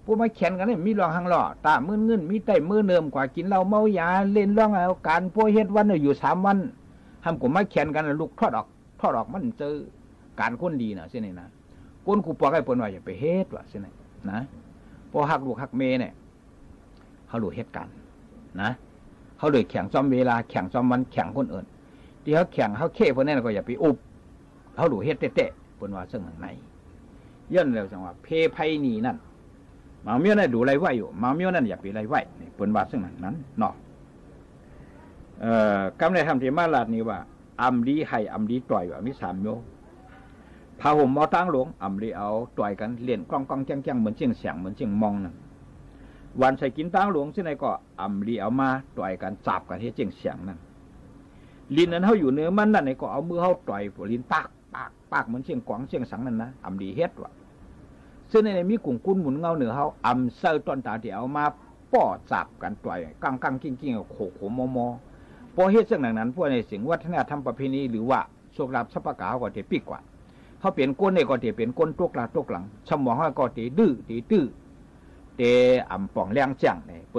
paw มา แข่ง กัน naˆ, มี ร่อง หัง หล่อ ตา มึน เงิน มี ไต้ มือ เนิม กว่า กิน เหล้า เมา ยา เล่น ร้อง เอา การ paw เฮ็ด วัน อยู่ สาม วัน, ห้าม ก็ มา แข่ง กัน ลูก ถอด ออก ถอด ออก มัน เจอ การ คน ดี นะ chi naˆ นะ. คน กู บอก ให้ เปิ้ล ว่า อย่า ไป heˆ ตัว chi naˆ นะ. Paw หัก ลูก หัก เมีย naˆ, haw loˍ เหตุการณ์ นะ, haw loˍ แข่ง จอม เวลา, แข่ง จอม วัน, แข่ง คน อื่น, ที่ haw แข่ง haw เข้ พวก นั้น ก็ อย่า ไป อุบ, haw loˍ เหตุ แต๊ะแต๊ะ, เปิ้ล ว่า เชิง หนัง ใน Yawˇ naˆ leh จัง ว่า peˇ ภัย นี่ naˆ, บาง miˇ naˆ ดู ไร้ ไหว อยู่, บาง miˇ naˆ อย่า ไป ไร้ ไหว เปิ้ล ว่า เชิง หนัง นั้น เนาะ. กำ naˆ ทำ ที่ มา ลาด นี่ ว่า aˬ mvuhˇ liꞈ ให้ aˬ mvuhˇ liꞈ ต่อย ว่า มี สาม โย ผ้าห่ม เอา ตั้ง ลง, aˬ mvuhˇ liꞈ เอา ต่อย กัน เล่น ก้องก้องแก้งแก้ง เหมือน เจ๊งแสง เหมือน เจ๊งมอง นั่น, วัน ใส่ กิน ตั้ง ลง เช่น ไหน ก็ aˬ mvuhˇ liꞈ เอา มา ต่อย กัน จับ กัน ให้ เจ๊งแสง นั่น. ลิน อัน เฮา อยู่ เนือ มัน นั่น ไหน ก็ เอา มือ เฮา ต่อย ลิน ปาก ปาก ปาก เหมือน เจ๊งกวาง เจ๊งสัง นั่น นะ, aˬ mvuhˇ liꞈ เหตุ ว่า ซึ่ง ใน ใน มี กลุ่ม คุณ หมุน เงา เหนือ เฮา, aˬ mvuhˇ shaˆ ตอน ตา ที่ เอา มา ป้อ จับ กัน ต่อย ก้องก้องแก้งแก้ง โขก โขก มอ มอ, ป้อ เหตุ ซึ่ง หนัง นั้น พวก ใน สิ่ง วัฒนธรรม ประเพณี หรือ ว่า โชคลาภ ทรัพย์ ประการ เฮา ก็ จะ ปิ๊ก กว่า. เฮา เป็น คน นี่ ก็ จะ เป็น คน ตกหลัง ตกหลัง, สมอง เฮา ก็ จะ ดื้อ จะ ตื้อ te ဢမ်ႇပွင်ႇလႅင်းၸႅင်ႈ ပိူၼ်ႈဝႃႈၸိူင်ႉၼင်ႇၼႆၼေႃႈ။ ဢၼ်ၼႆႉၵေႃႈ ႁႂ်ႈလႆႈ ၶဝ်ႈၸႂ်ဝႆႉၵၼ်သေၵမ်း။ ၵမ်းၼႆႉ ဢမ်ႇလီလိုဝ်ႈ ဢမ်ႇလီလႆႈပိုင်ႈ ဢမ်ႇလီလႆႈပိုင်ႈလႄႈ ဢမ်ႇလီၵႂႃႇလိုဝ်ႈၵႂႃႇၼွၼ်း မီးယူႇသၢမ်တီႈၼႆႉ ၵူၼ်းၵူႈပွၵ်ႈပိူၼ်ႈသွၼ်ဝႆႉႁႃႉ။ ၼိုင်ႈ သိမ်ႇ တၢင်းထႆးႁွင်ႉဝႃႈ ဝူတ်း ဝူတ်းသုတ်း။ သွင် ၵႃႇထၢမ်း။ သၢမ် သရေႃးၽၢမ်း။ ၸိူဝ်းၼႆႉ ဢမ်ႇလီၵႂႃႇလိုဝ်ႈၼွၼ်းၶိုၼ်းၼွၼ်းဝၼ်းဝႃႈ။ သိမ်ႇ ဢၼ်ဝႃႈၼႆႉ ပဵၼ်တီႈ သင်ႇၶႃႇရႁၢၼ်းၶဝ် ၵႂႃႇၽိတ်းသိၵ်ႈဝႆႉ သိၵ်ႈၶႃႇပုတ်ႈတေႃႇ သွင်ပၢၵ်ႇသၢဝ်းၸဵတ်း ပိူၼ်ႈၵႂႃႇႁၢမ်ႈဝႆႉ ၵူႈမဵဝ်းမဵဝ်းၶႃႈ တီႈၵႃႈၼၼ်ႉၼႃႇ ၼႃႇ။ ပိူၼ်ႈဢႃႈ ပိၵ်ႉၼၼ်ႉၼႃႇ တီႈတႄႉတႄႉမၼ်းတႄႉ ပိၵ်ႉၼႆႉ မိူၼ်ၸိူင်ႉဝႃႈ သင်ႇၶႃႇရႁၢၼ်းၶဝ်ၸဝ်ႈၼႆႉ ၼိုင်ႈ ယႃႇပေယဵပ်ႇယိူဝ်ႈယႃႈ၊ သွင် ယႃႇပေလူင်းထၢႆႇ လွင်ႈယိူဝ်ႈလွင်ႈၶီႈ သႂ်ႇၼိူဝ်လိၼ် ၼႂ်းၼမ်ႉ၊ သၢမ် ယႃႇပေၼင်ႈၸမ်ၽူႈယိင်း ၵေႃႉတေႃႇၵေႃႉ ၸႃႉၵႂႃႇတင်းသဵင်ႈ ဢူဝ်း မၼ်းၼမ်ၼႃႇ ၼႃႇ။ ယွၼ်ႉၼၼ်လႄႈ ပိူၼ်ႈၵႂႃႇၽိတ်းသိၵ်ႈ ပိူၼ်ႈၵႂႃႇပိင်းယၢပ်ႇဝႆႉဢႃႈ။ ပေႃးယူႇၼၼ်ႉၼၼ်ႉၼႆၵေႃႈ ႁဝ်းၶႃႈၸဝ်ႈၼႆႉ မိုတ်ႈတိုတ်းတိုတ်းႁႂ်ႈၼၼ်ႉၼႃႇ။ မိူၼ်ၸိူင်ႉဝႃႈ သင်ႇၶႃႇရႁၢၼ်းၶဝ်ၸိူဝ်းၼႆႉ ပိူၼ်ႈမီးသိၵ်ႈၶႃႇပုတ်ႈတေႃႇ၊ သိၵ်ႈၶႃႇၼႆႉ မၢႆထိုင်ဝႃႈ မၼ်းသုင်ႁႃႉ ၵႂၢမ်းၽြႃးပဵၼ်ၸဝ်ႈႁဝ်း ၵႂႃႇပိင်းယၢပ်ႇဝႆႉၼၼ်ႉၵမ်းလဵဝ်၊ ဢမ်ႇလီၵႂႃႇၼွၼ်းဝႃႈၼၼ်ႉၼႃႇ။ ပေႃးႁဝ်းၼွၼ်း ႁဝ်းႁႃၵိၼ်ယၢပ်ႇၶႃႈ။ ၵႃႇထၢမ်းတီႈႁၢမ်းၼႆႉ မၢႆထိုင်မၼ်းမီးႁင်ၼၼ်ႉၼႃႇ၊ ပိူၼ်ႈပွမ်ၵႂႃႇၶဝ်ႈမၼ်းၼႃႇ ႁဝ်းသမ်ႉမႃးၼွၼ်း ပေႃးၼႆၸိုင် ဢၼ်ၼႆႉဢမ်ႇလႆႈ။ ၵႃႈပဵၼ်ၸုင်ႈပဵၼ်ၽိူဝ်ႇ ပဵၼ်ၵလႃးဝူၺ်ႇၼႆႉ မႃးၵဵပ်းၵိၼ် လုပ်ႇၶုပ်းၶုပ်းၶပ်ႉၶပ်ႉ ၵၢင်ၶမ်ႈၵၢင်ၶိုၼ်း မူမႃမႅဝ်းၵႆႇ ဢႃႇ ဢမ်ႇလီၼၼ်ႉၼႃႇ မၼ်းတေၵႂႃႇႁႃၵႃႇထၢမ်းၼၼ်ႉၼႃႇ။ ဢၼ်ၼႆႉၵေႃႈ ဢမ်ႇလီၵႂႃႇၼွၼ်းၵေႃႈ သရေႃးၽၢမ်းဢႃႈ၊ သရေႃးၽၢမ်းၼႆႉ ပဵၼ်တီႈပိူၼ်ႈဝႃႈ ထိုဝ်သိၼ်ၵိၼ်သေ ပိူၼ်ႈဢႃႈ ပတိပတ်ႉၼၼ်ႉၼႃႇ၊ ပိူၼ်ႈပၼ်ႁဵတ်းႁၢင်ႈႁႂ်ႈမဵဝ်းတီႈၵႃႈၼၼ်ႉသိၼ်။ ပေႃးဝႃႈ သရေႃးၼႆႉ မၢႆထိုင်ဝႃႈ ပဵၼ်ၵူၼ်းတီႈၵႂႃႇထိုဝ်ၵႂႃႇၵျၢင်ႉဢႃႈ ၵမ်ၼၼ်ႉၼႃႇ။ ႁဝ်းသမ်ႉၵႂႃႇၼွၼ်း ပေႃးၼႆၸိုင် ႁဝ်းၵေႃႈတေ ယူႇဢမ်ႇလႆႈ ၵိၼ်ဢမ်ႇလႆႈ တေႁိမ်ႇမႃးႁၢမ်ႈၶိုၼ်း ၸူၵ်ႈလၢပ်ႈသတ်းပႃႇၵႃႇလႄႈၵေႃႈ တေဢမ်ႇမီးၼႆ ၸိူဝ်းၼႆႉ ႁဝ်းလူဝ်ႇလႆႈႁူႉဝႆႉသေၵမ်းၼေႃႈ။ ယွၼ်ႉၼၼ်လႄႈ ပေႃႈမႄႈပီႈၼွင်ႉ ၽြႃးသဵင်ထႆးလႄႈ ပီႈၼွင်ႉတႆး တင်းမူတ်းတင်းသဵင်ႈ ပေႃးလႆႈယိၼ်းသဵင်ၶႃႈလူင်းသေဢွၵ်ႇတေႃႇၼႆၵေႃႈ ႁႂ်ႈမႅၼ်ႈယၢမ်းၽွင်းမီး မင်ႇၵလႃႇ ၵတ်းၸီးယဵၼ် ၸၢၵ်ႈၵူႈၶုၼ်ၵူႈၼၢင်း တင်းမူတ်းတင်းသဵင်ႈသေၵမ်းၶႃႈ။ မႂ်ႇသုင်ၶႃႈ။ မႃးထွမ်ႇတူၺ်းလွင်ႈၵူၼ်းၼႆႉၵၼ်ၵွၼ်ႇၶႃႈ။ ယၢမ်းၽွင်းတေႃႈလဵဝ်ၼၼ်ႉၼႆၶႃႈ မိူဝ်ႈၵွၼ်ႇၵွၼ်ႇၼၼ်ႉ မီးၸဝ်ႈၽူႈၽၢၼ်ႇသၢင်း၊ ၽၢၼ်ႇသၢင်း ႁဵတ်းပဵၼ်ၵႂၢႆးတူဝ်ၼိုင်ႈ သေဝႃႈ မႂ်းတေလႆႈထႆႁႆႈထႆၼႃး ႁဵတ်းလဵင်ႉၵူၼ်းၵူႈဝၼ်း၊ တၢင်းၵိၼ်မႂ်းၼၼ်ႉသမ်ႉ တေလႆႈၵိၼ်ယိူဝ်ႈယႃႈဢိူဝ်ႈ၊ တေပၼ်ဢသၢၵ်ႈယူႇသဝ်းတႃႇမႂ်း ႁႃႈသိပ်းပီဢိူဝ်ႈ ၼႆယဝ်ႉၶႃႈ။ ၵမ်းၼၼ်ႉ ၵႂၢႆးၵေႃႈ ၸင်ႇထၢမ်ၶိုၼ်းဝႃႈ ၸင်ႇထဵင်ၶိုၼ်းဝႃႈ ၶႃႈလႆႈႁဵတ်းၵၢၼ်ႁိူဝ်ႉယၢပ်ႇ ပေႃးတၢၼ်ႇၼႆႉၼၼ်ႉသေယဝ်ႉ သမ်ႉဝႃႈတေလႆႈၵိၼ်ယိူဝ်ႈၵူၺ်းတႄႉ တေဢဝ်တႃႇသၢဝ်းပီၵူၺ်းယဝ်ႉၶႃႈ၊ ဢၼ်လိူဝ်ၼၼ်ႉ ၵဵပ်းဝႆႉၶိုၼ်းၶႃႈလႄႈ ၼႆယဝ်ႉ။ ၽူႈၽၢၼ်ႇသၢင်းၵေႃႈ ၽွမ်ႉၸွမ်းၶေႃႈၵႂၢမ်းၵႂၢႆးၼၼ်ႉယူႇယဝ်ႉၶႃႈ။ ထိုင်ထႅင်ႈဝၼ်းၼိုင်ႈ ၽၢၼ်ႇသၢင်းႁဵတ်းပဵၼ်လိင်းထႅင်ႈတူဝ်ၼိုင်ႈသေ ဝႃႈႁင်းလိင်းဝႃႈ မႂ်းတေလႆႈႁဵတ်းႁႂ်ႈၵူၼ်းယုမ်ႉလႆႈၶူဝ်လႆႈ၊ တေလႆႈႁဵတ်းႁႂ်ႈၵူၼ်းမီးတၢင်းမူၼ်ႈၸႂ်၊ တေလႆႈၶိတ်းတင်ႈတူၺ်းၼႄတၢင်း တၢင်းၵိၼ်ၶွင်မႂ်း ၸင်ႇပဵၼ်ၵူၺ်ႈ၊ တေပၼ်ဢသၢၵ်ႈယူႇသဝ်းမႂ်း သၢဝ်းပီဢိူဝ်ႈ ၼႆယူႇယဝ်ႉၶႃႈ။ ၵမ်းၼၼ်ႉ လိင်းၵေႃႈထဵင်ၶိုၼ်းဝႃႈ တေလႆႈႁဵတ်းႁႂ်ႈၶဝ်မူၼ်ႈသိူဝ်းၸႂ်သေယဝ်ႉ သမ်ႉတေလႆႈၶိတ်းတင်ႈတူၺ်းၼႄယဝ်ႉ၊ တေလႆႈၵိၼ်ၵူၺ်ႈၵူၺ်းတႄႉ သိပ်းပီၵူၺ်းၵေႃႈ တဵမ်ပဵင်းပေႃးယဝ်ႉ ဝႃႈၼႆသေ ၽူႈၽၢၼ်ႇသၢင်းၵေႃႈ ၽွမ်ႉၸွမ်းၶေႃႈၵႂၢမ်းလိင်းၼၼ်ႉယူႇယဝ်ႉၶႃႈ။ ဝၼ်းထူၼ်ႈသၢမ်သမ်ႉ ၽၢၼ်ႇသၢင်းၼၼ်ႉ ႁဵတ်းပဵၼ်မႃတူဝ်ၼိုင်ႈသေဝႃႈ မႂ်းတေလႆႈယူႇတီႈၽၵ်းတူၵိူၼ်ႇ တင်းဝၼ်းသေႁဝ်ႇ၊ တေလႆႈၵိၼ်ၶဝ်ႈၽၵ်းဢၼ်ၵိုတ်းဢၼ်လိူဝ်ၸဝ်ႈႁိူၼ်းၼၼ်ႉၵူၺ်း၊ တေပၼ်ဢသၢၵ်ႈတႃႇယူႇသဝ်းမႂ်းၼႆႉ သၢဝ်းႁႃႈပီဢိူဝ်ႈ ၼႆယဝ်ႉၶႃႈ။ ၵမ်းၼၼ်ႉ မႃၵေႃႈၸင်ႇၶိုၼ်းထဵင်ၶိုၼ်းသေဝႃႈ တေလႆႈယူႇတီႈၽၵ်းတူၵိူၼ်ႇသေ ႁဝ်ႇပၼ်တင်းဝၼ်းၼႆၶႃႈႁႃႉ၊ ပေႃးၼၼ် ဢဝ်သိပ်းႁႃႈပီၵူၺ်းၵေႃႈလႆႈယဝ်ႉၶႃႈ၊ ဢၼ်လိူဝ်ၼၼ်ႉ ၵဵပ်းဝႆႉၶိုၼ်းသေၶႃႈလႄႈ ၼႆယူႇယဝ်ႉၶႃႈ။ ၽူႈၽၢၼ်ႇသၢင်းၵေႃႈ ၽွမ်ႉၸွမ်းၶေႃႈၵႂၢမ်းမႃၼၼ်ႉယူႇယဝ်ႉၶႃႈ။ ဝၼ်းထူၼ်ႈသီႇၼၼ်ႉ ၸမ်ႉၽၢၼ်ႇသၢင်းႁဵတ်းပဵၼ်ၵူၼ်းၵေႃႉၼိုင်ႈသေဝႃႈ မႂ်းတႄႉ ဢမ်ႇလူဝ်ႇႁဵတ်းၵၢၼ်သင်သေ တေလႆႈၵျေႃႇ တေလႆႈမူၼ်ႈ ၵိၼ်ၼွၼ်းသေ ၶၢမ်ႇၸီးၸိမ်ႇ မိူင်းၵူၼ်းၼၼ်ႉၵူၺ်း၊ တေပၼ်ဢသၢၵ်ႈတႃႇယူႇသဝ်းမႂ်း သၢဝ်းပီဢိူဝ်ႈ ၼႆ။ ၵမ်းၼၼ်ႉ ၵူၼ်းၵေႃႈထဵင်ၶိုၼ်းဝႃႈ ၸၢတ်ႈပၢၼ်လီတၢၼ်ႇၼႆႉ ဢသၢၵ်ႈသၢဝ်းပီၼႆၼၼ်ႉ ဢမ်ႇပွတ်းၼႃႇၶႃႈႁႃႉ။ ၽူႈၽၢၼ်ႇသၢင်းၵေႃႈ ယဵၼ်ယူႇဢမ်ႇတၵ်ႉသဵင်သင်။ ၵမ်းၼၼ်ႉ ၵူၼ်းၸင်ႇလၢတ်ႈတီႈၽူႈၽၢၼ်ႇသၢင်းၼၼ်ႉဝႃႈ ႁဵတ်းၼႆဢမ်ႇလီၶႃႈႁႃႉ၊ ၵႂၢႆးသမ်ႉပၼ်ၶိုၼ်းသၢမ်သိပ်းပီ လိင်းသမ်ႉသိပ်းပီ မႃသမ်ႉသိပ်းပီ ၸိူဝ်းၼၼ်ႉ ပၼ်ၶႃႈမူတ်းမူတ်းၶႃႈလႄႈ၊ ပေႃးၸိူင်ႉၼၼ်ၼႆၸိုင် ၶႃႈၵေႃႈယူႇလႆႈၸဵတ်းသိပ်းပီယဝ်ႉဢေႃႈ ၼႆယူႇယဝ်ႉ။ ၽူႈၽၢၼ်ႇသၢင်းၼၼ်ႉၵေႃႈ ၽွမ်ႉၸွမ်းၶေႃႈၵႂၢမ်းၵူၼ်းၼၼ်ႉယူႇယဝ်ႉၶႃႈ။ ယွၼ်ႉၼၼ် ၵွပ်ႈသင်လႄႈ မိူဝ်ႈတႄႇဢသၢၵ်ႈႁဝ်းၶႃႈ သၢဝ်းပီၼၼ်ႉ လႆႈယူႇၵျေႃႇၵိၼ်မူၼ်ႈသေ ၼႂ်းၶၢဝ်းယၢမ်းသၢမ်သိပ်းပီၼၼ်ႉသမ်ႉ ႁဵတ်းၵၢၼ်လဵင်ႉၼႃႈႁိူၼ်း ၼင်ႇဝူဝ်းၼင်ႇၵႂၢႆး၊ ထႅင်ႈသိပ်းပီသမ်ႉ လိုဝ်ႈႁိူဝ်ႉသေ ယွၵ်ႇလုၵ်ႈယွင်ႇလၢၼ် ၼင်ႇလိင်းၼၼ်ႉသေယဝ်ႉ ထႅင်ႈသိပ်းပီသမ်ႉ ယူႇႁိူၼ်းသေ ပႂ်ႉႁိူၼ်းၼႆၼၼ်ႉ ၶေႃႈတွပ်ႇၼၼ်ႉ မီးၼႂ်းၶေႃႈထၢမ်ၼၼ်ႉ တင်းမူတ်းတင်းသဵင်ႈယူႇယဝ်ႉၶႃႈ။ ၼႆႉၵေႃႈ ပဵၼ်လွင်ႈဢပုမ်ႇၵူၼ်းၼႆႉ ဢဝ်မႃးၽၢၵ်ႇတွၼ်ႈၸူးထိုင် ပေႃႈမႄႈပီႈပီႈၼွင်ႉၼွင်ႉႁဝ်းၶဝ် ႁႂ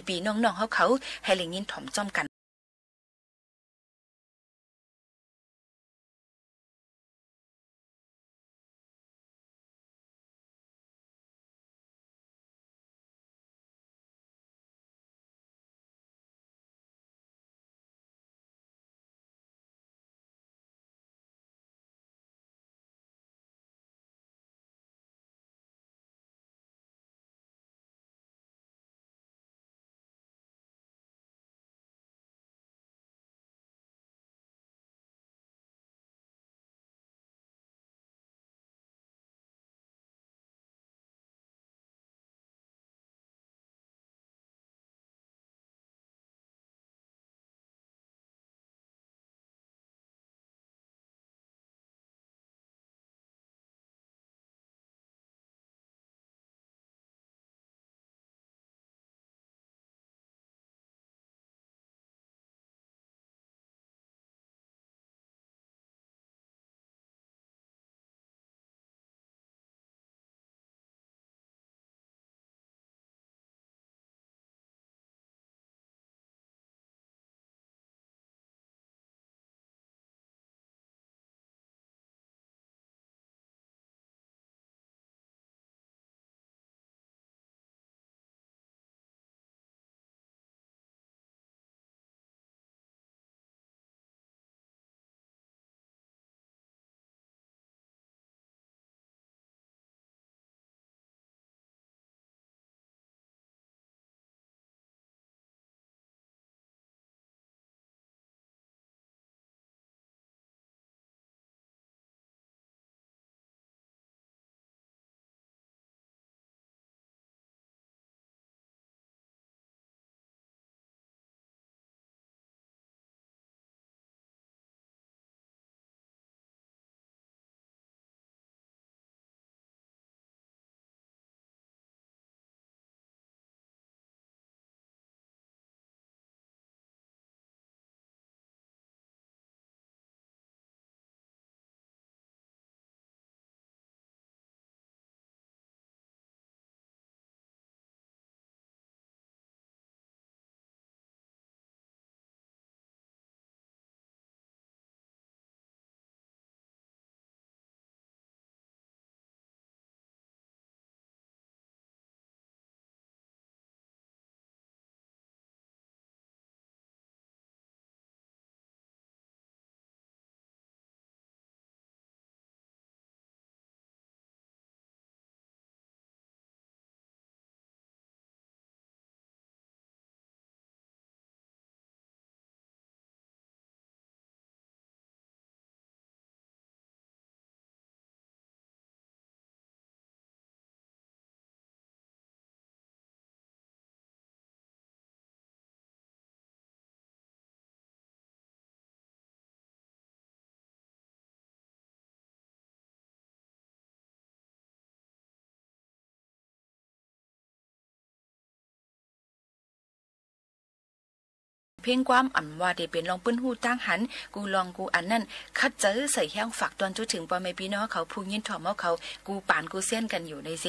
်ႈလႆႈငိၼ်းထွမ်ႇၸွမ်းၵၼ် เพลงความ อันว่าเตเป็นลองปื้นหู้ตั้งหัน กูลองกูอันนั่น คัดเจอใส่แห้งฝากตอนจุถึงปอแม่พี่น้องเขาผู้ยินถ่อมเขา กูปานกูเซียนกันอยู่ในเซ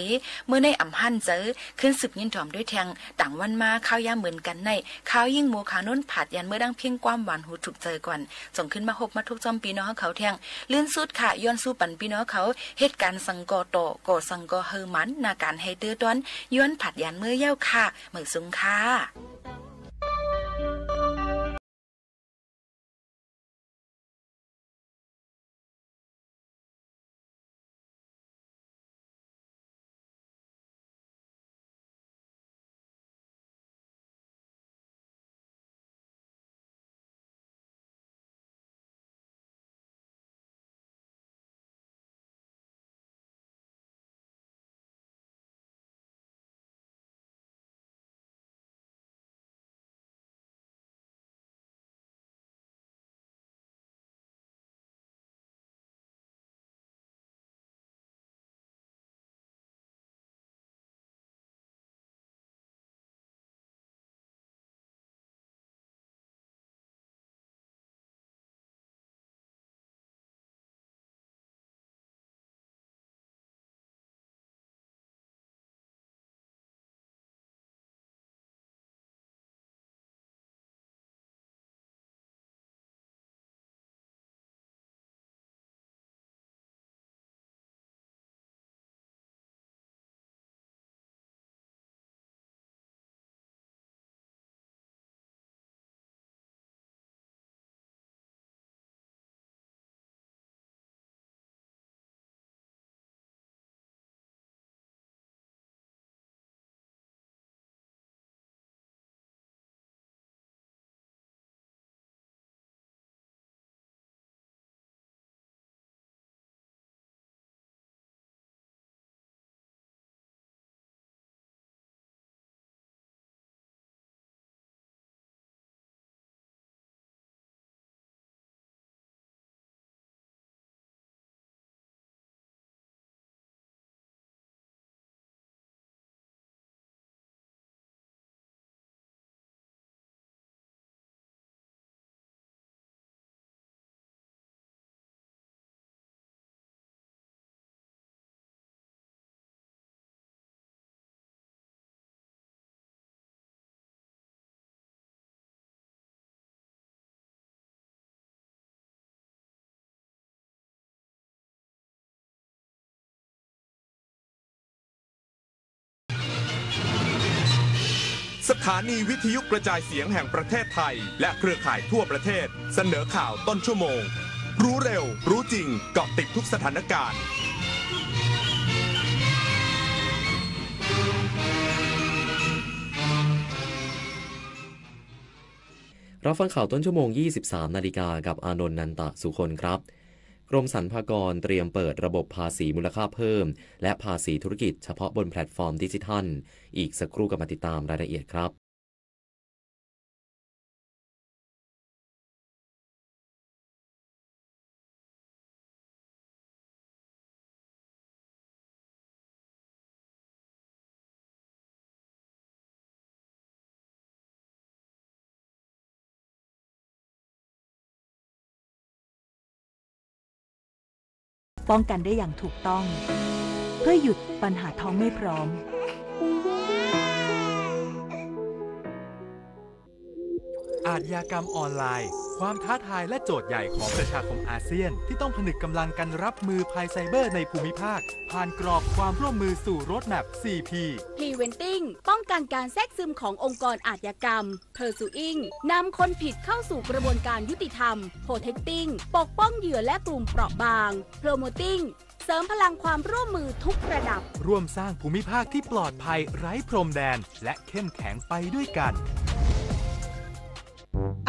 เมื่อในอ่ำหั่นเจอ ขึ้นสืบยินถ่อมด้วยแทง ต่างวันมาข้าวยามเหมือนกันใน ข้าวยิ่งโมคานุ่นผัดยันเมื่อดังเพลงความหวานหูถูกใจก่อน ส่งขึ้นมาหบมาทุกจอมพี่น้องเขาแทง ลื่นสุดค่ะ ย้อนสู้ปันพี่น้องเขา เหตุการณ์สังก่อต่อ ก่อสังก่อเฮอหมัน นาการให้เตื้อต้อน ย้อนผัดยันเมื่อเย้าค่ะ เหมยสูงค่ะ สถานีวิทยุกระจายเสียงแห่งประเทศไทย และเครือข่ายทั่วประเทศ เสนอข่าวต้นชั่วโมง รู้เร็ว รู้จริง เกาะติดทุกสถานการณ์ รับฟังข่าวต้นชั่วโมง ยี่สิบสามนาฬิกา กับอานนท์ นันตะสุคนครับ กรมสรรพากรเตรียมเปิดระบบภาษีมูลค่าเพิ่ม และภาษีธุรกิจเฉพาะบนแพลตฟอร์มดิจิทัล อีกสักครู่กลับมาติดตามรายละเอียดครับ ป้องกันได้อย่างถูกต้อง เพื่อหยุดปัญหาท้องไม่พร้อม อาชญากรรมออนไลน์ ความท้าทายและโจทย์ใหญ่ของประชาคมอาเซียน ที่ต้องผนึกกำลังกันรับมือภัยไซเบอร์ในภูมิภาค ผ่านกรอบความร่วมมือสู่ Roadmap สี่ P Preventing ป้องกันการแทรกซึมขององค์กรอาชญากรรม Pursuing นำคนผิดเข้าสู่กระบวนการยุติธรรม Protecting ปกป้องเหยื่อและกลุ่มเปราะบาง Promoting เสริมพลังความร่วมมือทุกระดับ ร่วมสร้างภูมิภาคที่ปลอดภัยไร้พรมแดน และเข้มแข็งไปด้วยกัน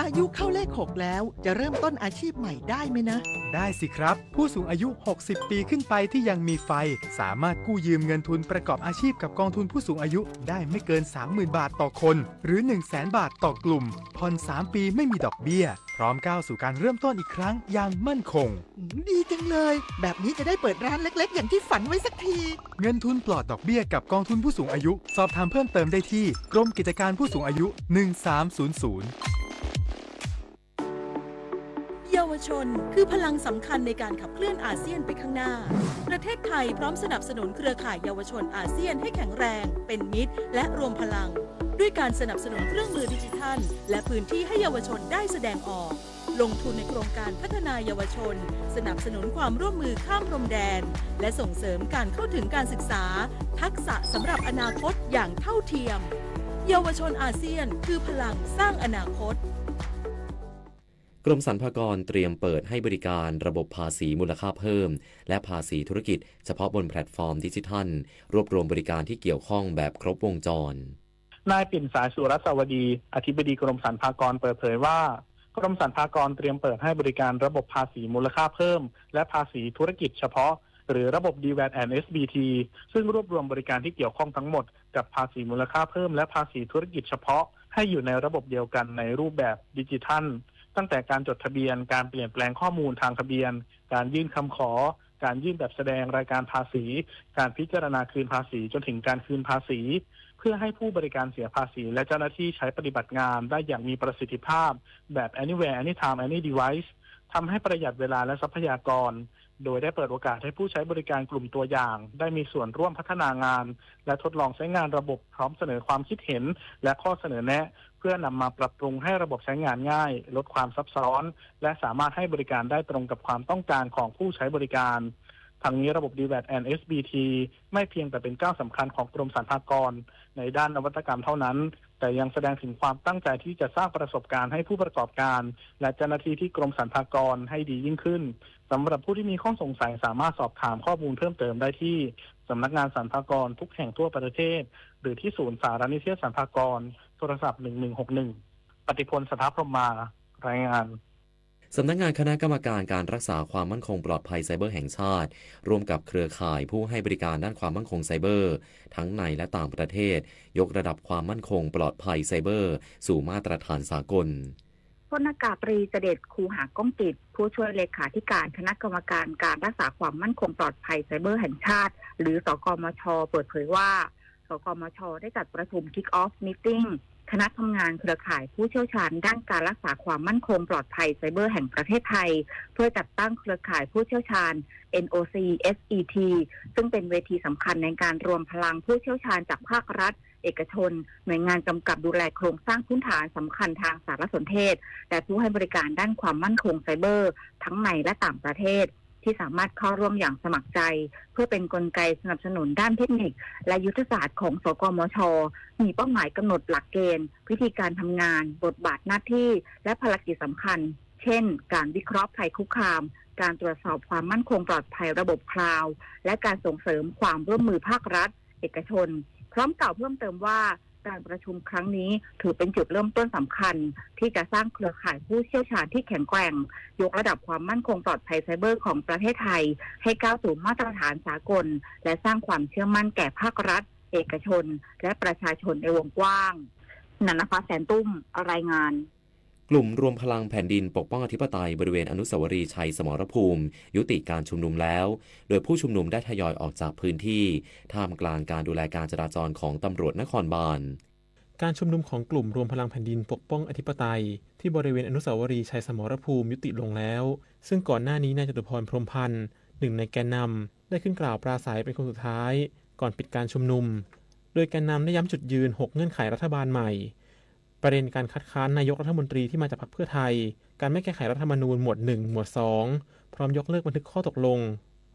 อายุเข้าเลขหกแล้ว จะเริ่มต้นอาชีพใหม่ได้ไหมนะ ได้สิครับ ผู้สูงอายุ หกสิบ ปีขึ้นไปที่ยังมีไฟ สามารถกู้ยืมเงินทุนประกอบอาชีพกับกองทุนผู้สูงอายุได้ไม่เกิน สามหมื่น บาทต่อคน หรือ หนึ่งแสน บาทต่อกลุ่ม ผ่อน สาม ปีไม่มีดอกเบี้ย พร้อมก้าวสู่การเริ่มต้นอีกครั้งอย่างมั่นคง ดีจังเลย แบบนี้จะได้เปิดร้านเล็กๆ อย่างที่ฝันไว้สักที เงินทุนปลอดดอกเบี้ยกับกองทุนผู้สูงอายุ สอบถามเพิ่มเติมได้ที่กรมกิจการผู้สูงอายุ หนึ่งสามศูนย์ศูนย์ ชน คือพลังสำคัญในการขับเคลื่อนอาเซียนไปข้างหน้า ประเทศไทยพร้อมสนับสนุนเครือข่ายเยาวชนอาเซียนให้แข็งแรง เป็นมิตร และรวมพลัง ด้วยการสนับสนุนเครื่องมือดิจิทัล และพื้นที่ให้เยาวชนได้แสดงออก ลงทุนในโครงการพัฒนาเยาวชน สนับสนุนความร่วมมือข้ามพรมแดน และส่งเสริมการเข้าถึงการศึกษา ทักษะสำหรับอนาคตอย่างเท่าเทียม เยาวชนอาเซียนคือพลังสร้างอนาคต กรมสรรพากรเตรียมเปิดให้บริการระบบภาษีมูลค่าเพิ่ม และภาษีธุรกิจ เฉพาะบนแพลตฟอร์มดิจิทัล รวบรวมบริการที่เกี่ยวข้องแบบครบวงจร นายปิ่นสาย สุรัสวดี อธิบดีกรมสรรพากรเปิดเผยว่า กรมสรรพากรเตรียมเปิดให้บริการระบบภาษีมูลค่าเพิ่ม และภาษีธุรกิจเฉพาะ หรือระบบ ดีแวต and เอสบีที ซึ่งรวบรวมบริการที่เกี่ยวข้องทั้งหมดกับภาษีมูลค่าเพิ่ม และภาษีธุรกิจเฉพาะ ให้อยู่ในระบบเดียวกันในรูปแบบดิจิทัล ตั้งแต่การจดทะเบียน การเปลี่ยนแปลงข้อมูลทางทะเบียน การยื่นคำขอ การยื่นแบบแสดงรายการภาษี การพิจารณาคืนภาษี จนถึงการคืนภาษี เพื่อให้ผู้บริการเสียภาษี และเจ้าหน้าที่ใช้ปฏิบัติงานได้อย่างมีประสิทธิภาพ แบบ anywhere anytime any device ทำให้ประหยัดเวลาและทรัพยากร โดยได้เปิดโอกาสให้ผู้ใช้บริการกลุ่มตัวอย่าง ได้มีส่วนร่วมพัฒนางาน และทดลองใช้งานระบบพร้อมเสนอความคิดเห็น และข้อเสนอแนะ เพื่อนำมาปรับปรุงให้ระบบใช้งานง่าย ลดความซับซ้อน และสามารถให้บริการได้ตรงกับความต้องการของผู้ใช้บริการ ทั้งนี้ระบบ ดีแวต and เอสบีที ไม่เพียงแต่เป็นก้าวสำคัญของกรมสรรพากร ในด้านนวัตกรรมเท่านั้น แต่ยังแสดงถึงความตั้งใจที่จะสร้างประสบการณ์ให้ผู้ประกอบการ และเจ้าหน้าที่ที่กรมสรรพากรให้ดียิ่งขึ้น สำหรับผู้ที่มีข้อสงสัยสามารถสอบถามข้อมูลเพิ่มเติมได้ที่ สำนักงานสรรพากรทุกแห่งทั่วประเทศ หรือที่ศูนย์สารนิเทศสรรพากร โทรศัพท์ หนึ่งหนึ่งหกหนึ่ง ปฏิพล สัทธพรหมมา รายงาน สำนักงานคณะกรรมการการรักษาความมั่นคงปลอดภัยไซเบอร์แห่งชาติ ร่วมกับเครือข่ายผู้ให้บริการด้านความมั่นคงไซเบอร์ ทั้งในและต่างประเทศ ยกระดับความมั่นคงปลอดภัยไซเบอร์ สู่มาตรฐานสากล พลอากาศตรีเจเดช คูหาก้องกิจ ผู้ช่วยเลขาธิการคณะกรรมการการรักษาความมั่นคงปลอดภัยไซเบอร์แห่งชาติ หรือ สกมช เปิดเผยว่า สกมช ได้จัดประชุม Kick Off Meeting คณะทำงานเครือข่ายผู้เชี่ยวชาญด้านการรักษาความมั่นคงปลอดภัยไซเบอร์แห่งประเทศไทย เพื่อจัดตั้งเครือข่ายผู้เชี่ยวชาญ NOC SET ซึ่งเป็นเวทีสำคัญในการรวมพลังผู้เชี่ยวชาญจากภาครัฐ เอกชน หน่วยงานกำกับดูแลโครงสร้างพื้นฐานสำคัญทางสารสนเทศ และผู้ให้บริการด้านความมั่นคงไซเบอร์ ทั้งในและต่างประเทศ ที่สามารถเข้าร่วมอย่างสมัครใจ เพื่อเป็นกลไกสนับสนุนด้านเทคนิค และยุทธศาสตร์ของ สกมช มีเป้าหมายกำหนดหลักเกณฑ์ วิธีการทำงาน บทบาทหน้าที่ และภารกิจสำคัญ เช่น การวิเคราะห์ภัยคุกคาม การตรวจสอบความมั่นคงปลอดภัยระบบคลาวด์ และการส่งเสริมความร่วมมือภาครัฐ เอกชน พร้อมกล่าวเพิ่มเติมว่า การประชุมครั้งนี้ถือเป็นจุดเริ่มต้นสำคัญ ที่จะสร้างเครือข่ายผู้เชี่ยวชาญที่แข็งแกร่ง ยกระดับความมั่นคงปลอดภัยไซเบอร์ของประเทศไทย ให้ก้าวสู่มาตรฐานสากล และสร้างความเชื่อมั่นแก่ภาครัฐ เอกชน และประชาชนในวงกว้าง นันทฟ้า แสนตุ้ม รายงาน กลุ่มรวมพลังแผ่นดินปกป้องอธิปไตยบริเวณอนุสาวรีย์ชัยสมรภูมิ ยุติการชุมนุมแล้ว โดยผู้ชุมนุมได้ทยอยออกจากพื้นที่ ท่ามกลางการดูแลการจราจรของตำรวจนครบาล การชุมนุมของกลุ่มรวมพลังแผ่นดินปกป้องอธิปไตย ที่บริเวณอนุสาวรีย์ชัยสมรภูมิยุติลงแล้ว ซึ่งก่อนหน้านี้นายจตุพร พรหมพันธ์ หนึ่งในแกนนำ ได้ขึ้นกล่าวปราศรัยเป็นคนสุดท้าย ก่อนปิดการชุมนุม โดยแกนนำได้ย้ำจุดยืน หก เงื่อนไขรัฐบาลใหม่ ประเด็นการคัดค้านนายกรัฐมนตรีที่มาจากพรรคเพื่อไทย การไม่แก้ไขรัฐธรรมนูญหมวด หนึ่ง หมวด สอง พร้อมยกเลิกบันทึกข้อตกลง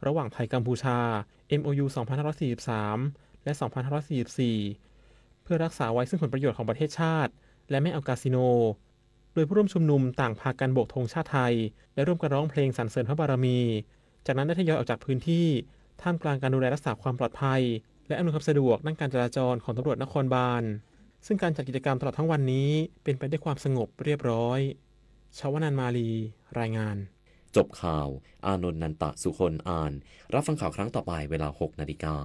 ระหว่างไทยกัมพูชา MOU สองพันห้าร้อยสี่สิบสาม และ สองพันห้าร้อยสี่สิบสี่ เพื่อรักษาไว้ซึ่งผลประโยชน์ของประเทศชาติ และไม่เอากาสิโน โดยผู้ร่วมชุมนุมต่างพากันโบกธงชาติไทย และร่วมกันร้องเพลงสรรเสริญพระบารมี จากนั้นได้ทยอยออกจากพื้นที่ ท่ามกลางการดูแลรักษาความปลอดภัย และอำนวยความสะดวกด้านการจราจรของตำรวจนครบาล ซึ่งการจัดกิจกรรมตลอดทั้งวันนี้เป็นไปด้วยความสงบเรียบร้อย ชวนันท์ มาลี รายงาน จบข่าว อานนท์ นันตะสุคน อ่าน รับฟังข่าวครั้งต่อไปเวลา หก นาฬิกา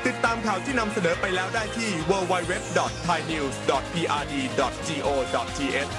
ติดตามข่าวที่นำเสนอไปแล้วได้ที่ ดับเบิลยู ดับเบิลยู ดับเบิลยู ดอท ไทยนิวส์ ดอท พีอาร์ดี ดอท จี โอ ดอท ที เอช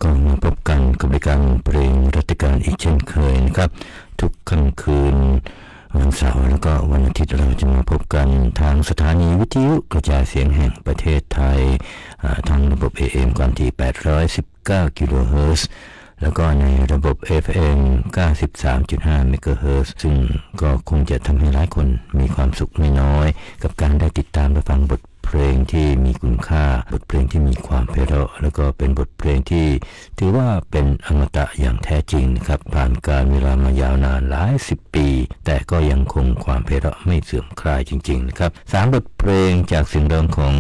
ก็มาพบกันกับรายการเพลงรัตติการอีกเช่นเคยนะครับ ทุกค่ำคืนวันเสาร์แล้วก็วันอาทิตย์เราจะมาพบกันทางสถานีวิทยุกระจายเสียงแห่งประเทศไทย อ่า ทั้งระบบ เอ เอ็ม ความถี่ แปดร้อยสิบเก้า กิโลเฮิรตซ์ แล้วก็ในระบบ เอฟ เอ็ม เก้าสิบสามจุดห้า เมกะเฮิรตซ์ ซึ่งก็คงจะทำให้หลายคนมีความสุขไม่น้อย กับการได้ติดตามและฟังบทเพลงที่มีคุณค่า บทเพลงที่มีความไพเราะ แล้วก็เป็นบทเพลงที่ถือว่าเป็นอมตะอย่างแท้จริงนะครับ ผ่านกาลเวลามายาวนานหลายสิบปี แต่ก็ยังคงความไพเราะไม่เสื่อมคลายจริงๆนะครับ สามบทเพลงจากเสียงร้องของ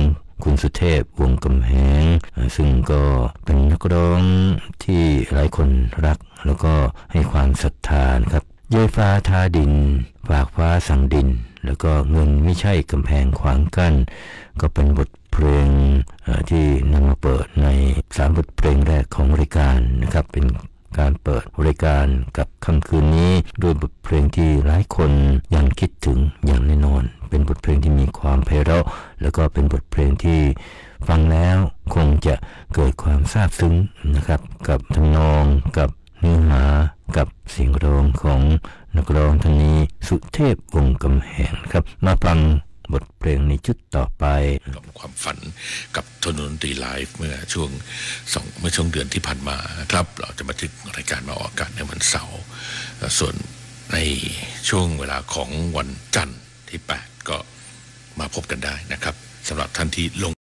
คุณสุเทพ วงศ์กำแหง อ่า ซึ่งก็เป็นนักร้องที่หลายคนรัก แล้วก็ให้ความศรัทธานะครับ เย้ยฟ้าท้าดิน ฝากฟ้าสั่งดิน แล้วก็เงินไม่ใช่กำแพงขวางกั้น ก็เป็นบทเพลง เอ่อ ที่นำมาเปิดในสามบทเพลงแรกของรายการนะครับ เป็นการเปิดรายการกับค่ำคืนนี้ด้วยบทเพลงที่หลายคนยังคิดถึงอย่างแน่นอน เป็นบทเพลงที่มีความไพเราะ แล้วก็เป็นบทเพลงที่ฟังแล้วคงจะเกิดความซาบซึ้งนะครับ กับทำนอง กับเนื้อหา กับเสียงร้องของนักร้องท่านนี้ สุเทพ วงศ์กำแหงครับ มาฟังบทเพลงในชุดต่อไป กับความฝันกับถนนดนตรีไลฟ์เมื่อช่วงสอง เมื่อช่วงเดือนที่ผ่านมานะครับ เราจะบันทึกรายการมาออกอากาศในวันเสาร์ เอ่อ ส่วนในช่วงเวลาของวันจันทร์ที่ แปด ก็มาพบกันได้นะครับ สำหรับท่านที่ลง